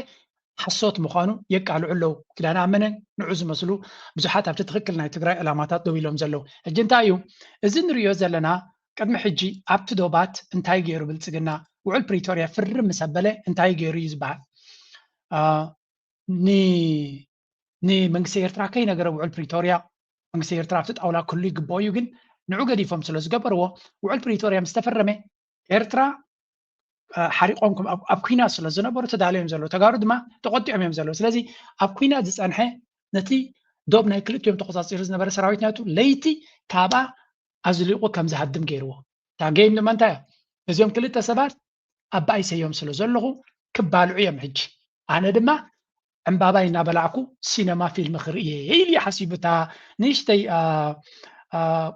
ሓሶት ምዃኑ የቃልዑ ኣለዉ። ኪዳነ ኣመነ ንዑ ዝመስሉ ብዙሓት ኣብቲ ትኽክል ናይ ትግራይ ዕላማታት ደው ኢሎም ዘለዉ። ሕጂ እንታይ እዩ እዚ ንሪኦ ዘለና? ቅድሚ ሕጂ ኣብቲ ዶባት እንታይ ገይሩ ብልፅግና? ውዕል ፕሪቶርያ ፍርም ምስ ኣበለ እንታይ ገይሩ እዩ ዝበሃል? ንመንግስቲ ኤርትራ ከይነገረ ውዕል ፕሪቶርያ መንግስቲ ኤርትራ ኣብቲ ጣውላ ክህሉ ይግብኦ እዩ። ግን ንዑ ገዲፎም ስለ ዝገበርዎ ውዕል ፕሪቶርያ ምስ ተፈረመ ኤርትራ ሓሪቆም ኣብ ኩናት ስለ ዝነበሩ ተዳልዮም ዘለዉ ተጋሩ ድማ ተቆጢዖም እዮም ዘለዉ። ስለዚ ኣብ ኩናት ዝፀንሐ ነቲ ዶብ ናይ ክልቲኦም ተቆፃፂሩ ዝነበረ ሰራዊት ናቱ ለይቲ ካብኣ ኣዝሊቑ ከም ዝሃድም ገይርዎ። እታ ገይም ድማ እንታይ እያ? እዚኦም ክልተ ሰባት ኣባይ ሰዮም ስለ ዘለኹ ክባልዑ እዮም። ሕጂ ኣነ ድማ ዕምባባይ እናበላዕኩ ሲነማ ፊልም ክርኢ እየ ኢሉ እዩ ሓሲቡ። እታ ንእሽተይ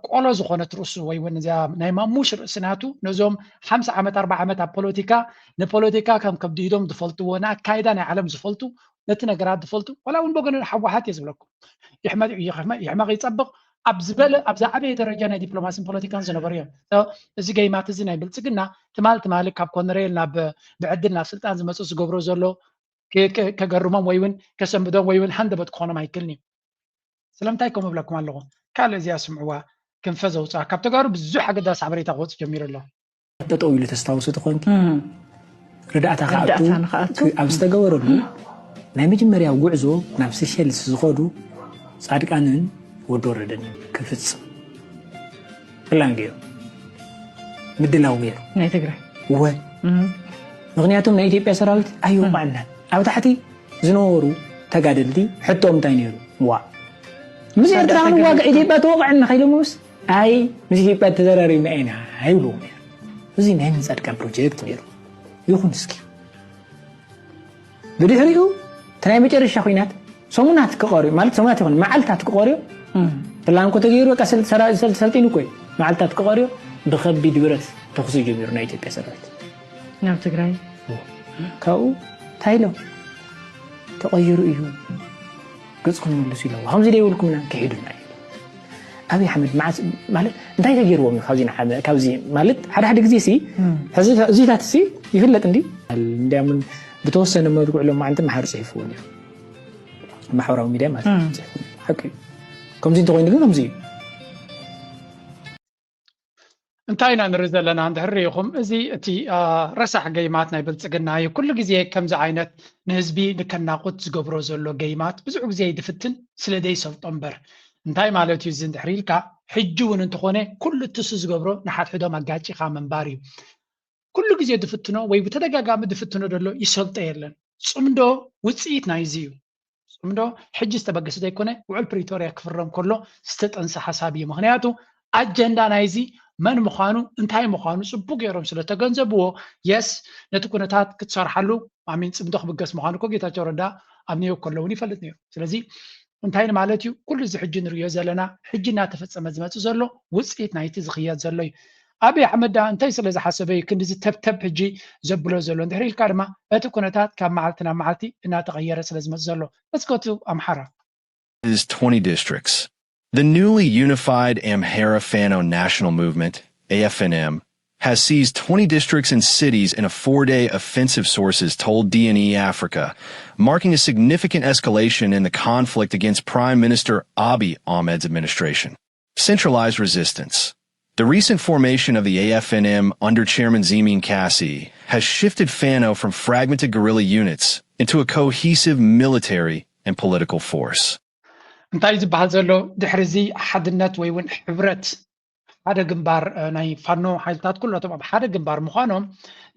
ቆሎ ዝኾነት ርእሱ ወይ እውን እዚኣ ናይ ማሙሽ ርእሲ ናቱ ነዞም ሓምሳ ዓመት ኣርባ ዓመት ኣብ ፖለቲካ ንፖለቲካ ከም ከብድሂዶም ዝፈልጥዎ ንኣካይዳ ናይ ዓለም ዝፈልጡ ነቲ ነገራት ዝፈልጡ ዋላ እውን በገነ ሓወሓት እየ ዝብለኩም ይሕመቕ ይፀብቕ ኣብ ዝበለ ኣብ ዝዓበየ ደረጃ ናይ ዲፕሎማሲን ፖለቲካን ዝነበሩ እዮም። እዚ ገይማት እዚ ናይ ብልፅግና ትማል ትማሊ ካብ ኮነሬል ናብ ብዕድል ናብ ስልጣን ዝመፁ ዝገብሮ ዘሎ ከገርሞም ወይ እውን ከሰንብዶም ወይ እውን ሃንደበት ክኾኖም ኣይክልን እዩ። ስለምንታይ ከምኡ እብለኩም ኣለኹ? ካልእ እዚኣ ስምዕዋ ክንፈ ዘውፅኣ ካብ ተጋሩ ብዙሕ ኣገዳሲ ሓበሬታ ክወፅእ ጀሚሩ ኣሎ። ጠጠው ኢሉ ተስታውሱ ተኾንኪ ርዳእታ ክኣቱ ኣብ ዝተገበረሉ ናይ መጀመርያው ጉዕዞ ናብ ሴሸልስ ዝኸዱ ፃድቃንን ወዲ ወረደን ክፍፅም ፕላን ገይሩ ምድላው ገይሩ ናይ ትግራይ እወ ምክንያቱም ናይ ኢትዮጵያ ሰራዊት ኣይወቃዕናን ኣብ ታሕቲ ዝነበሩ ተጋደልቲ ሕቶም እንታይ ነይሩ ዋ ምስ ኤርትራ ክንዋጋእ ኢትዮጵያ ተወቕዐና ከይሎምስ ኣይ ምስ ኢትዮጵያ ተዘራሪብና ኢና ኣይብልዎም ነይሩ። እዚ ናይ ጻድቃን ፕሮጀክት ነይሩ። ይኹን እስኪ ብድሕሪኡ እቲ ናይ መጨረሻ ኩናት ሰሙናት ክቐርዩ ማለት ሰሙናት ይኹን መዓልታት ክቐርዩ ፕላን እኮ ተገይሩ በቃ ሰልጢኑ እኮ እዩ መዓልታት ክቐርዩ ብከቢድ ብረት ተኹሲ ጀሚሩ ናይ ኢትዮጵያ ሰራዊት ናብ ትግራይ ካብኡ እንታይ ኢሎም ተቐይሩ እዩ ገጽኩም መልሱ ኢሎም ከምዚ ዘይብልኩምና ክሒዱና እዩ ኣብይ ኣሕመድ መዓስ ማለት እንታይ ተገይርዎም እዩ ካብዚ ንሓመ ካብዚ ማለት ሓደ ሓደ ግዜ ሲ ሕዚ እዚታት ሲ ይፍለጥ እንዲ እንዲያምን ብተወሰነ መልክዑ ሎም ማዓንቲ መሓር ጽሒፍዎ ነይሩ ማሕበራዊ ሚድያ ማለት እዩ ሓቂ እዩ ከምዚ እንተኮይኑ ግን ከምዚ እዩ እንታይ ኢና ንርኢ ዘለና እንድሕር ርኢኹም እዚ እቲ ረሳሕ ገይማት ናይ ብልፅግና እዩ ኩሉ ግዜ ከምዚ ዓይነት ንህዝቢ ንከናቁት ዝገብሮ ዘሎ ገይማት ብዙሕ ግዜ ይድፍትን ስለ ዘይሰልጦ እምበር እንታይ ማለት እዩ እዚ እንድሕር ኢልካ ሕጂ እውን እንተኾነ ኩሉ እትሱ ዝገብሮ ንሓድሕዶም ኣጋጭኻ ምንባር እዩ ኩሉ ግዜ ድፍትኖ ወይ ብተደጋጋሚ ድፍትኖ ዘሎ ይሰልጦ የለን ፅምዶ ውፅኢት ናይዚ እዩ ፅምዶ ሕጂ ዝተበገሰ ዘይኮነ ውዕል ፕሪቶርያ ክፍረም ከሎ ዝተጠንሰ ሓሳብ እዩ ምክንያቱ ኣጀንዳ ናይዚ መን ምዃኑ እንታይ ምዃኑ ፅቡቅ ገይሮም ስለተገንዘብዎ የስ ነቲ ኩነታት ክትሰርሓሉ ማሚን ፅምዶ ክብገስ ምዃኑ እኮ ጌታቸው ረዳ ኣብ ኒዮርክ ከሎ እውን ይፈልጥ ነይሩ ስለዚ እንታይ ማለት እዩ ኩሉ እዚ ሕጂ ንሪኦ ዘለና ሕጂ እናተፈፀመ ዝመፅእ ዘሎ ውፅኢት ናይቲ ዝኽየድ ዘሎ እዩ ኣብይ ኣሕመድ ደኣ እንታይ ስለ ዝሓሰበ እዩ ክንድዚ ተብተብ ሕጂ ዘብሎ ዘሎ እንድሕር ኢልካ ድማ እቲ ኩነታት ካብ መዓልቲ ናብ መዓልቲ እናተቐየረ ስለ ዝመፅእ ዘሎ let's go to ኣምሓራ is twenty districts. The newly unified Amhara Fano National Movement, A F N M, has seized twenty districts and cities in a four-day offensive, sources told D N E Africa, marking a significant escalation in the conflict against Prime Minister Abiy Ahmed's administration. Centralized resistance. The recent formation of the A F N M under Chairman Zemin Kassi has shifted Fano from fragmented guerrilla units into a cohesive military and political force. እንታይ ዝበሃል ዘሎ ድሕሪ እዚ ሓድነት ወይ እውን ሕብረት ሓደ ግንባር ናይ ፋኖ ሓይልታት ኩላቶም ኣብ ሓደ ግንባር ምዃኖም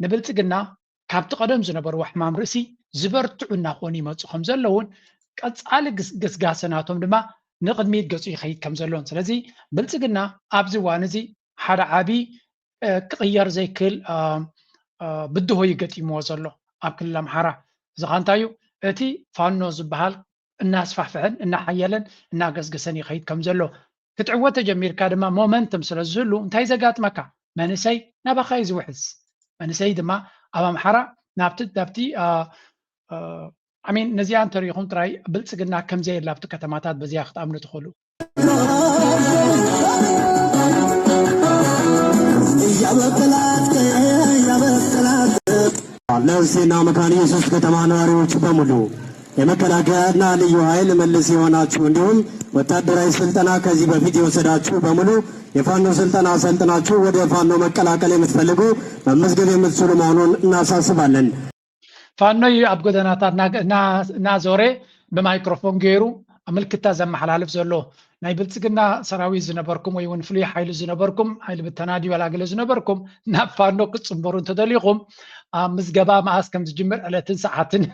ንብልፅግና ካብቲ ቀደም ዝነበርዎ ሕማም ርእሲ ዝበርትዑ እናኾኑ ይመፁ ከም ዘለውን ቀፃሊ ግስጋሰ ናቶም ድማ ንቕድሚት ገፁ ይኸይድ ከም ዘለውን ስለዚ ብልፅግና ኣብዚ እዋን እዚ ሓደ ዓብዪ ክቕየር ዘይክእል ብድሆ እዩ ገጢምዎ ዘሎ ኣብ ክልል ኣምሓራ እዚ ኸ እንታይ እዩ እቲ ፋኖ ዝበሃል እናስፋሕፍሐን እናሓየለን እናገስገሰን ይኸይድ ከም ዘሎ ክትዕወት ተጀሚርካ ድማ ሞመንትም ስለ ዝህሉ እንታይ ዘጋጥመካ መንእሰይ ናባኻ እዩ ዝውሕዝ መንእሰይ ድማ ኣብ ኣምሓራ ናብቲ ናብቲ ኣሚን ነዚኣ እንተሪኢኹም ጥራይ ብልፅግና ከምዘየላ ኣብቲ ከተማታት በዚኣ ክትኣምኑ ትኽእሉ ለእሴና መካነ ኢየሱስ ከተማ ነዋሪዎች በሙሉ የመከላከያና ልዩ ኃይል መልስ የሆናችሁ እንዲሁም ወታደራዊ ስልጠና ከዚህ በፊት የወሰዳችሁ በሙሉ የፋኖ ስልጠና ሰልጥናችሁ ወደ ፋኖ መቀላቀል የምትፈልጉ መመዝገብ የምትችሉ መሆኑን እናሳስባለን። ፋኖ እዩ ኣብ ጎደናታት እናዞረ ብማይክሮፎን ገይሩ ምልክታ ዘመሓላልፍ ዘሎ ናይ ብልፅግና ሰራዊት ዝነበርኩም ወይ እውን ፍሉይ ሓይሊ ዝነበርኩም ሓይሊ ብተና ድዩ ኣላገለ ዝነበርኩም ናብ ፋኖ ክትፅንበሩ እንተደሊኹም ኣብ ምዝገባ መኣስ ከም ዝጅምር ዕለትን ሰዓትን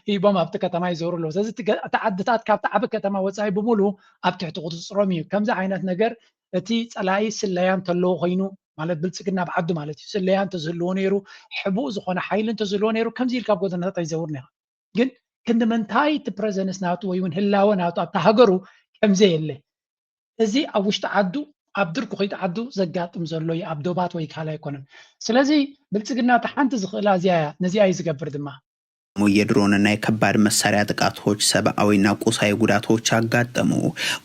ሂቦም ኣብቲ ከተማ ይዞሩ ኣለዉ ስለዚ እቲ ዓድታት ካብቲ ዓቢ ከተማ ወፃኢ ብምሉ ኣብ ትሕቲ ቁፅፅሮም እዩ ከምዚ ዓይነት ነገር እቲ ፀላኢ ስለያ እንተለዎ ኮይኑ ማለት ብልፅግና ኣብ ዓዱ ማለት እዩ። ስለያ እንተዝህልዎ ነይሩ፣ ሕቡእ ዝኾነ ሓይሊ እንተዝህልዎ ነይሩ፣ ከምዚ ኢልካ ኣብ ጎደናታት ኣይዘውርን ኢኻ። ግን ክንዲ ምንታይ እቲ ፕረዘንስ ናቱ ወይ እውን ህላወ ናቱ ኣብታ ሃገሩ ከምዘየለ፣ እዚ ኣብ ውሽጢ ዓዱ ኣብ ድርኩኺት ዓዱ ዘጋጥም ዘሎ እዩ፣ ኣብ ዶባት ወይ ካልእ ኣይኮነን። ስለዚ ብልፅግና እቲ ሓንቲ ዝኽእላ እዚኣ እያ፣ ነዚኣ እዩ ዝገብር ድማ። የድሮንና የከባድ መሳሪያ ጥቃቶች ሰብአዊና ቁሳዊ ጉዳቶች አጋጠሙ።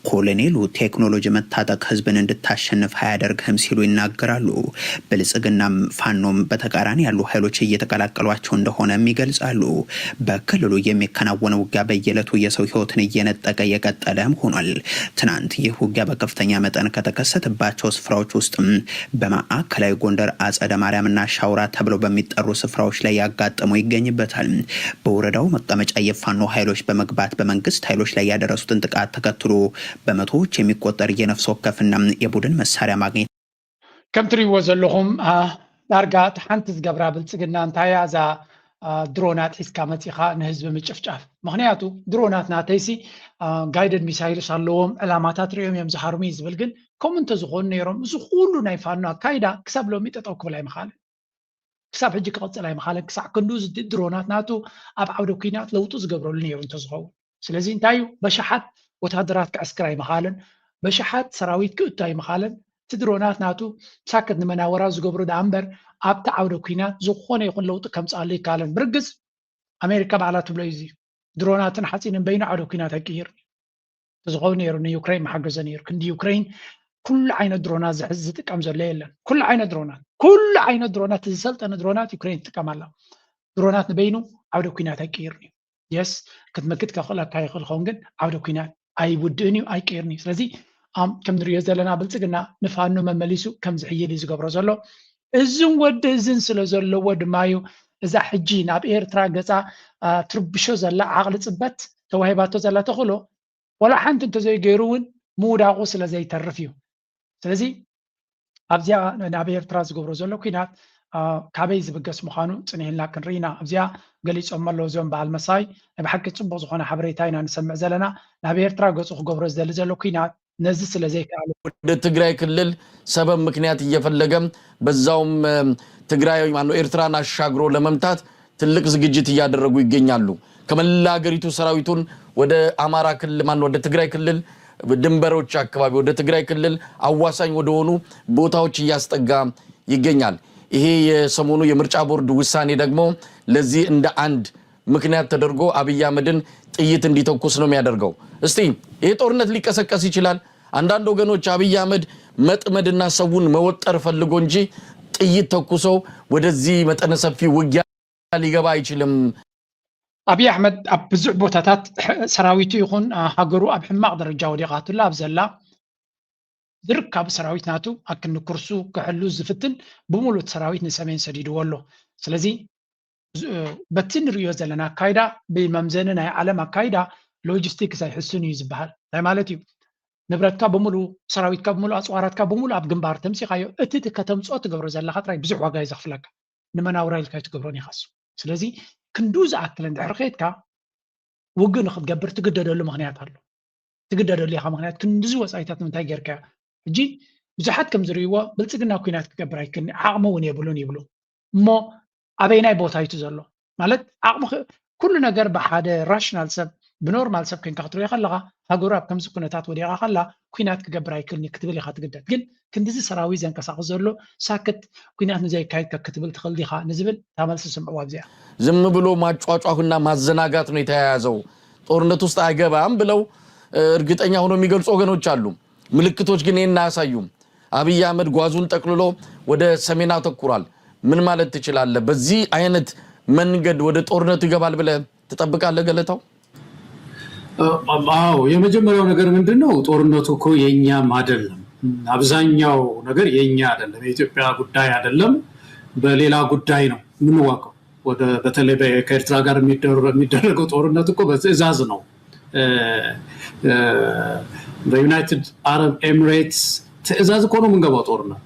ኮሎኔሉ ቴክኖሎጂ መታጠቅ ህዝብን እንድታሸንፍ አያደርግህም ሲሉ ይናገራሉ። ብልጽግናም ፋኖም በተቃራኒ ያሉ ኃይሎች እየተቀላቀሏቸው እንደሆነም ይገልጻሉ። በክልሉ የሚከናወነው ውጊያ በየዕለቱ የሰው ህይወትን እየነጠቀ የቀጠለም ሆኗል። ትናንት ይህ ውጊያ በከፍተኛ መጠን ከተከሰተባቸው ስፍራዎች ውስጥም በማዕከላዊ ጎንደር አጸደ ማርያምና ሻውራ ተብለው በሚጠሩ ስፍራዎች ላይ ያጋጠሙ ይገኝበታል። በወረዳው መቀመጫ የፋኖ ኃይሎች በመግባት በመንግስት ኃይሎች ላይ ያደረሱትን ጥቃት ተከትሎ በመቶዎች የሚቆጠር የነፍስ ወከፍና የቡድን መሳሪያ ማግኘት ከም ትሪእዎ ዘለኹም ዳርጋ እቲ ሓንቲ ዝገብራ ብልፅግና እንታይ እያ? እዛ ድሮናት ሒዝካ መፂኻ ንህዝቢ ምጭፍጫፍ። ምክንያቱ ድሮናት ናተይሲ ጋይደድ ሚሳይልስ ኣለዎም፣ ዕላማታት ሪኦም እዮም ዝሃርሙ እዩ ዝብል። ግን ከምኡ እንተዝኾኑ ነይሮም እዚ ኩሉ ናይ ፋኖ ኣካይዳ ክሳብ ሎሚ ጠጠው ክብል ኣይምኻልን። ክሳብ ሕጂ ክቐፅል ኣይምኻለን። ክሳዕ ክንዱ ድሮናት ናቱ ኣብ ዓውደ ኩናት ለውጡ ዝገብረሉ ነይሩ እንተዝኸውን። ስለዚ እንታይ እዩ በሽሓት ወታደራት ክዕስክር ኣይምኻለን፣ በሽሓት ሰራዊት ክእቱ ኣይምኻለን። እቲ ድሮናት ናቱ ሳክት ንመናወራ ዝገብሩ ደኣ እምበር ኣብቲ ዓውደ ኩናት ዝኾነ ይኹን ለውጢ ከምፅኣሉ ይካለን። ብርግፅ ኣሜሪካ ባዕላ ትብሎ እዩ። ድሮናትን ሓፂንን በይኑ ዓውደ ኩናት ኣይቅይርን። ተዝኸውን ነይሩ ንዩክሬን መሓገዘ ነይሩ። ክንዲ ዩክሬን ኩሉ ዓይነት ድሮናት ዝሕዝ ዝጥቀም ዘሎ የለን። ኩሉ ዓይነት ድሮናት ኩሉ ዓይነት ድሮናት ዝሰልጠነ ድሮናት ዩክሬን ትጥቀም ኣላ። ድሮናት ንበይኑ ዓውደ ኩናት ኣይቅይርን እዩ። የስ ክትመክት ከኽእለካ ይኽእል ኸውን ግን ዓውደ ኩናት ኣይውድእን እዩ ኣይቅይርን እዩ። ስለዚ ከም ንሪኦ ዘለና ብልፅግና ንፋኖ መመሊሱ ከም ዝሕይል እዩ ዝገብሮ ዘሎ። እዝን ወዲ እዝን ስለ ዘለዎ ድማ እዩ እዛ ሕጂ ናብ ኤርትራ ገፃ ትርብሾ ዘላ ዓቕሊ ፅበት ተዋሂባቶ ዘላ ተኽእሎ ወላ ሓንቲ እንተዘይገይሩ እውን ምውዳቑ ስለ ዘይተርፍ እዩ። ስለዚ ኣብዚኣ ናብ ኤርትራ ዝገብሮ ዘሎ ኩናት ካበይ ዝብገስ ምዃኑ ፅኒሕልና ክንርኢ ኢና። ኣብዚኣ ገሊፆም ኣለዉ እዚኦም በዓል መሳይ። ናይ ብሓቂ ፅቡቕ ዝኾነ ሓበሬታ ኢና ንሰምዕ ዘለና። ናብ ኤርትራ ገፁ ክገብሮ ዝደሊ ዘሎ ኩናት ነዚ ስለ ዘይከኣለ ወደ ትግራይ ክልል ሰበብ ምክንያት እየፈለገ በዛውም ትግራይ ማነው ኤርትራን አሻግሮ ለመምታት ትልቅ ዝግጅት እያደረጉ ይገኛሉ። ከመላ ሀገሪቱ ሰራዊቱን ወደ አማራ ክልል ማነው ወደ ትግራይ ክልል ድንበሮች አካባቢ ወደ ትግራይ ክልል አዋሳኝ ወደሆኑ ቦታዎች እያስጠጋ ይገኛል። ይሄ የሰሞኑ የምርጫ ቦርድ ውሳኔ ደግሞ ለዚህ እንደ አንድ ምክንያት ተደርጎ አብይ አህመድን ጥይት እንዲተኩስ ነው የሚያደርገው። እስቲ ይሄ ጦርነት ሊቀሰቀስ ይችላል። አንዳንድ ወገኖች አብይ አህመድ መጥመድና ሰውን መወጠር ፈልጎ እንጂ ጥይት ተኩሶ ወደዚህ መጠነ ሰፊ ውጊያ ሊገባ አይችልም። ኣብይ ኣሕመድ ኣብ ብዙሕ ቦታታት ሰራዊቱ ይኹን ሃገሩ ኣብ ሕማቕ ደረጃ ወዲቓትሉ ኣብ ዘላ ዝርካቡ ሰራዊት ናቱ ኣብ ክንዲ ኩርሱ ክሕሉ ዝፍትን ብምሉእ ሰራዊት ንሰሜን ሰዲድዎ ኣሎ። ስለዚ በቲ ንሪኦ ዘለና ኣካይዳ ብመምዘኒ ናይ ዓለም ኣካይዳ ሎጂስቲክስ ኣይሕሱን እዩ ዝበሃል እንታይ ማለት እዩ? ንብረትካ ብምሉ ሰራዊትካ ብምሉ ኣፅዋራትካ ብምሉ ኣብ ግንባር ተምሲኻዮ እቲ ከተምፅኦ ትገብሮ ዘለካ ጥራይ ብዙሕ ዋጋ እዩ ዘኽፍለካ። ንመናውራ ኢልካ ኣይትገብሮን ኢኻሱ። ስለዚ ክንዱ ዝኣክል እንድሕር ከድካ ውግእ ንክትገብር ትግደደሉ ምክንያት ኣሎ። ትግደደሉ ኢኻ ምክንያት ክንድዚ ወፃኢታት ንምንታይ ጌርካዮ? ሕጂ ብዙሓት ከም ዝርእይዎ ብልፅግና ኩናት ክገብር ኣይክእልን ዓቕሚ እውን የብሉን ይብሉ። እሞ ኣበይናይ ቦታ እዩ ዘሎ? ማለት ዓቕሚ ኩሉ ነገር ብሓደ ራሽናል ሰብ ብኖርማል ሰብ ኮይንካ ክትሪኦ ከለካ ሃገሩ ኣብ ከምዚ ኩነታት ወዲቓ ከላ ኩናት ክገብር ኣይክእልን ክትብል ኢካ ትግደድ። ግን ክንድዚ ሰራዊት ዘንቀሳቅስ ዘሎ ሳክት ኩናት ንዘይካየድ ክትብል ትኽእል ዲካ ንዝብል እታ መልሲ ስምዕዋ ኣብዚኣ። ዝም ብሎ ማጫጫሁና ማዘናጋት ነው የተያያዘው። ጦርነት ውስጥ አይገባም ብለው እርግጠኛ ሆኖ የሚገልጹ ወገኖች አሉ። ምልክቶች ግን ይህን አያሳዩም። አብይ አህመድ ጓዙን ጠቅልሎ ወደ ሰሜን አተኩሯል። ምን ማለት ትችላለህ? በዚህ አይነት መንገድ ወደ ጦርነቱ ይገባል ብለህ ትጠብቃለህ ገለታው? አዎ፣ የመጀመሪያው ነገር ምንድን ነው? ጦርነቱ እኮ የኛም አይደለም። አብዛኛው ነገር የኛ አይደለም፣ የኢትዮጵያ ጉዳይ አይደለም። በሌላ ጉዳይ ነው የምንዋጋው። ወደ በተለይ ከኤርትራ ጋር የሚደረገው ጦርነት እኮ በትዕዛዝ ነው። በዩናይትድ አረብ ኤሚሬትስ ትዕዛዝ እኮ ነው የምንገባው ጦርነት።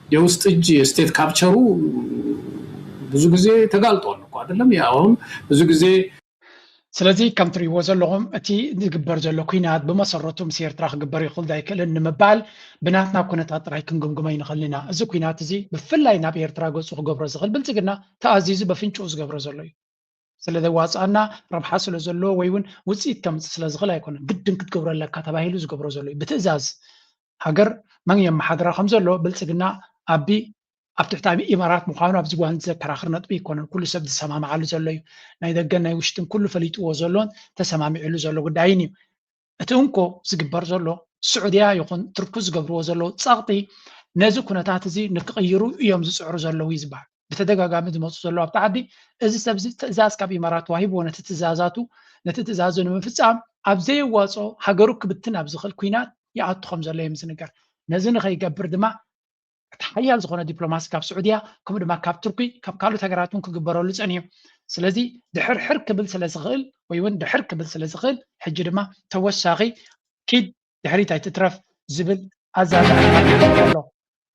የውስጥ እጅ የስቴት ካፕቸሩ ብዙ ጊዜ ተጋልጧል እኮ አይደለም? አሁን ብዙ ጊዜ ስለዚ ከም ትሪእዎ ዘለኹም እቲ ዝግበር ዘሎ ኩናት ብመሰረቱ ምስ ኤርትራ ክግበር ይኽእል ኣይክእልን ንምባል ብናትና ኩነታት ጥራይ ክንግምግሞ ኣይንኽእልን ኢና። እዚ ኩናት እዚ ብፍላይ ናብ ኤርትራ ገጹ ክገብሮ ዝኽእል ብልጽግና ተኣዚዙ በፍንጭኡ ዝገብሮ ዘሎ እዩ። ስለ ዘዋፅኣና ረብሓ ስለ ዘለዎ ወይ እውን ውፅኢት ከምፅእ ስለ ዝኽእል ኣይኮነን። ግድን ክትገብሮ ኣለካ ተባሂሉ ዝገብሮ ዘሎ እዩ። ብትእዛዝ ሃገር መን የመሓድራ ከም ዘሎ ብልፅግና ኣቢ ኣብ ትሕቲ ኣቢ ኢማራት ምዃኑ ኣብዚ እዋን ዘከራኽር ነጥቢ ኣይኮነን። ኩሉ ሰብ ዝሰማምዓሉ ዘሎ እዩ። ናይ ደገን ናይ ውሽጥን ኩሉ ፈሊጥዎ ዘሎን ተሰማሚዕሉ ዘሎ ጉዳይን እዩ። እቲ እንኮ ዝግበር ዘሎ ስዑድያ ይኹን ትርኩ ዝገብርዎ ዘለዉ ፀቕጢ ነዚ ኩነታት እዚ ንክቕይሩ እዮም ዝፅዕሩ ዘለዉ እዩ ዝበሃል። ብተደጋጋሚ ዝመፁ ዘለዉ ኣብቲ ዓዲ እዚ ሰብ እዚ ትእዛዝ ካብ ኢማራት ተዋሂብዎ ነቲ ትእዛዛቱ ነቲ ትእዛዙ ንምፍፃም ኣብ ዘየዋፅኦ ሃገሩ ክብትን ኣብ ዝኽእል ኩናት ይኣቱ ከም ዘሎ እዮም ዝንገር። ነዚ ንኸይገብር ድማ እቲ ሓያል ዝኾነ ዲፕሎማሲ ካብ ስዑድያ ከምኡ ድማ ካብ ቱርኪ ካብ ካልኦት ሃገራት እውን ክግበረሉ ፀኒሑ። ስለዚ ድሕር ሕር ክብል ስለ ዝኽእል ወይ እውን ድሕር ክብል ስለ ዝኽእል ሕጂ ድማ ተወሳኺ ኪድ ድሕሪት ኣይትትረፍ ዝብል ኣዛዛሚ ኣሎ።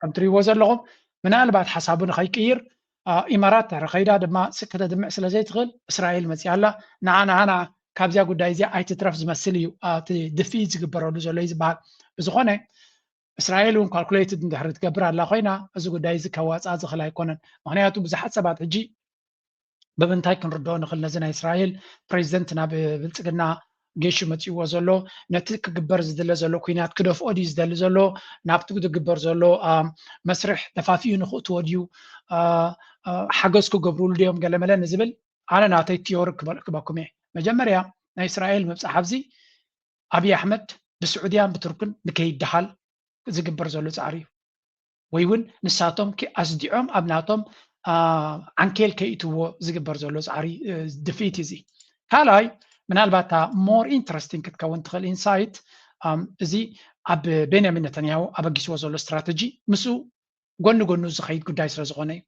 ከም ትሪእዎ ዘለኹም ምናልባት ሓሳቡ ንኸይቅይር ኢማራት ድሕሪ ከይዳ ድማ ከተድምዕ ስለ ዘይትኽእል እስራኤል መፂኣ ኣላ። ንዓ ንዓና ካብዚያ ጉዳይ እዚኣ ኣይትትረፍ ዝመስል እዩ እቲ ድፍኢት ዝግበረሉ ዘሎ እዩ ዝበሃል። ብዝኾነ እስራኤል እውን ካልኩሌትድ እንድሕሪ ትገብር ኣላ ኮይና እዚ ጉዳይ እዚ ከዋፅኣ ዝኽእል ኣይኮነን። ምክንያቱ ብዙሓት ሰባት ሕጂ ብምንታይ ክንርድኦ ንኽእል ነዚ ናይ እስራኤል ፕሬዚደንት ናብ ብልፅግና ጌሹ መፂእዎ ዘሎ ነቲ ክግበር ዝድለ ዘሎ ኩናት ክደፍኦ ድዩ ዝደሊ ዘሎ ናብቲ ዝግበር ዘሎ መስርሕ ተፋፊኡ ንኽእትዎ ድዩ ሓገዝ ክገብርሉ ድዮም ገለመለ ንዝብል ኣነ ናተይ ቲዮሪ ክበልክበኩም እየ። መጀመርያ ናይ እስራኤል ምብፃሕ ኣብዚ ኣብይ ኣሕመድ ብስዑድያን ብቱርክን ንከይደሃል ዝግበር ዘሎ ፃዕሪ እዩ። ወይ እውን ንሳቶም ኣስዲዖም ኣብ ናቶም ዓንኬል ከይእትዎ ዝግበር ዘሎ ፃዕሪ ድፍኢት እዚ። ካልኣይ ምናልባት ሞር ኢንትረስቲንግ ክትከውን ትኽእል ኢንሳይት እዚ ኣብ ቤንያሚን ነተንያሁ ኣበጊስዎ ዘሎ ስትራተጂ ምስኡ ጎኒ ጎኑ ዝኸይድ ጉዳይ ስለ ዝኾነ እዩ።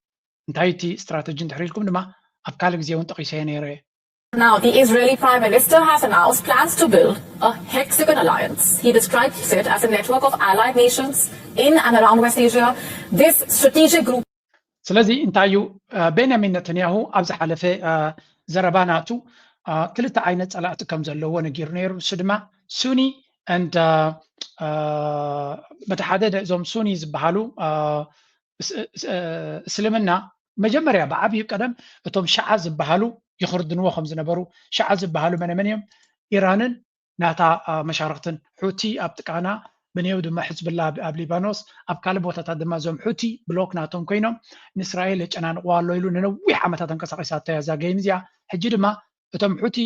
እንታይ እቲ ስትራተጂ እንድሕር ኢልኩም ድማ ኣብ ካልእ ግዜ እውን ጠቒሰዮ ነይረ እየ። Now, the Israeli Prime Minister has announced plans to build a hexagon alliance. He describes it as a network of allied nations in and around West Asia. This strategic group. ስለዚ እንታይ እዩ ቤንያሚን ነተንያሁ ኣብ ዝሓለፈ ዘረባ ናቱ ክልተ ዓይነት ፀላእቲ ከም ዘለዎ ነጊሩ ነይሩ። ንሱ ድማ ሱኒ and በቲ ሓደ እዞም ሱኒ ዝበሃሉ እስልምና መጀመርያ ብዓብዩ ቀደም እቶም ሸዓ ዝበሃሉ ይኽርድንዎ ከም ዝነበሩ ሸዓ ዝበሃሉ መነመን እዮም? ኢራንን ናታ መሻርክትን ሑቲ ኣብ ጥቃና ብንየው ድማ ሕዝብላ ኣብ ሊባኖስ ኣብ ካልእ ቦታታት ድማ እዞም ሑቲ ብሎክ ናቶም ኮይኖም ንእስራኤል የጨናንቕዋ ኣሎ ኢሉ ንነዊሕ ዓመታት ተንቀሳቂሳቶ እያ እዛ ገይም እዚኣ። ሕጂ ድማ እቶም ሑቲ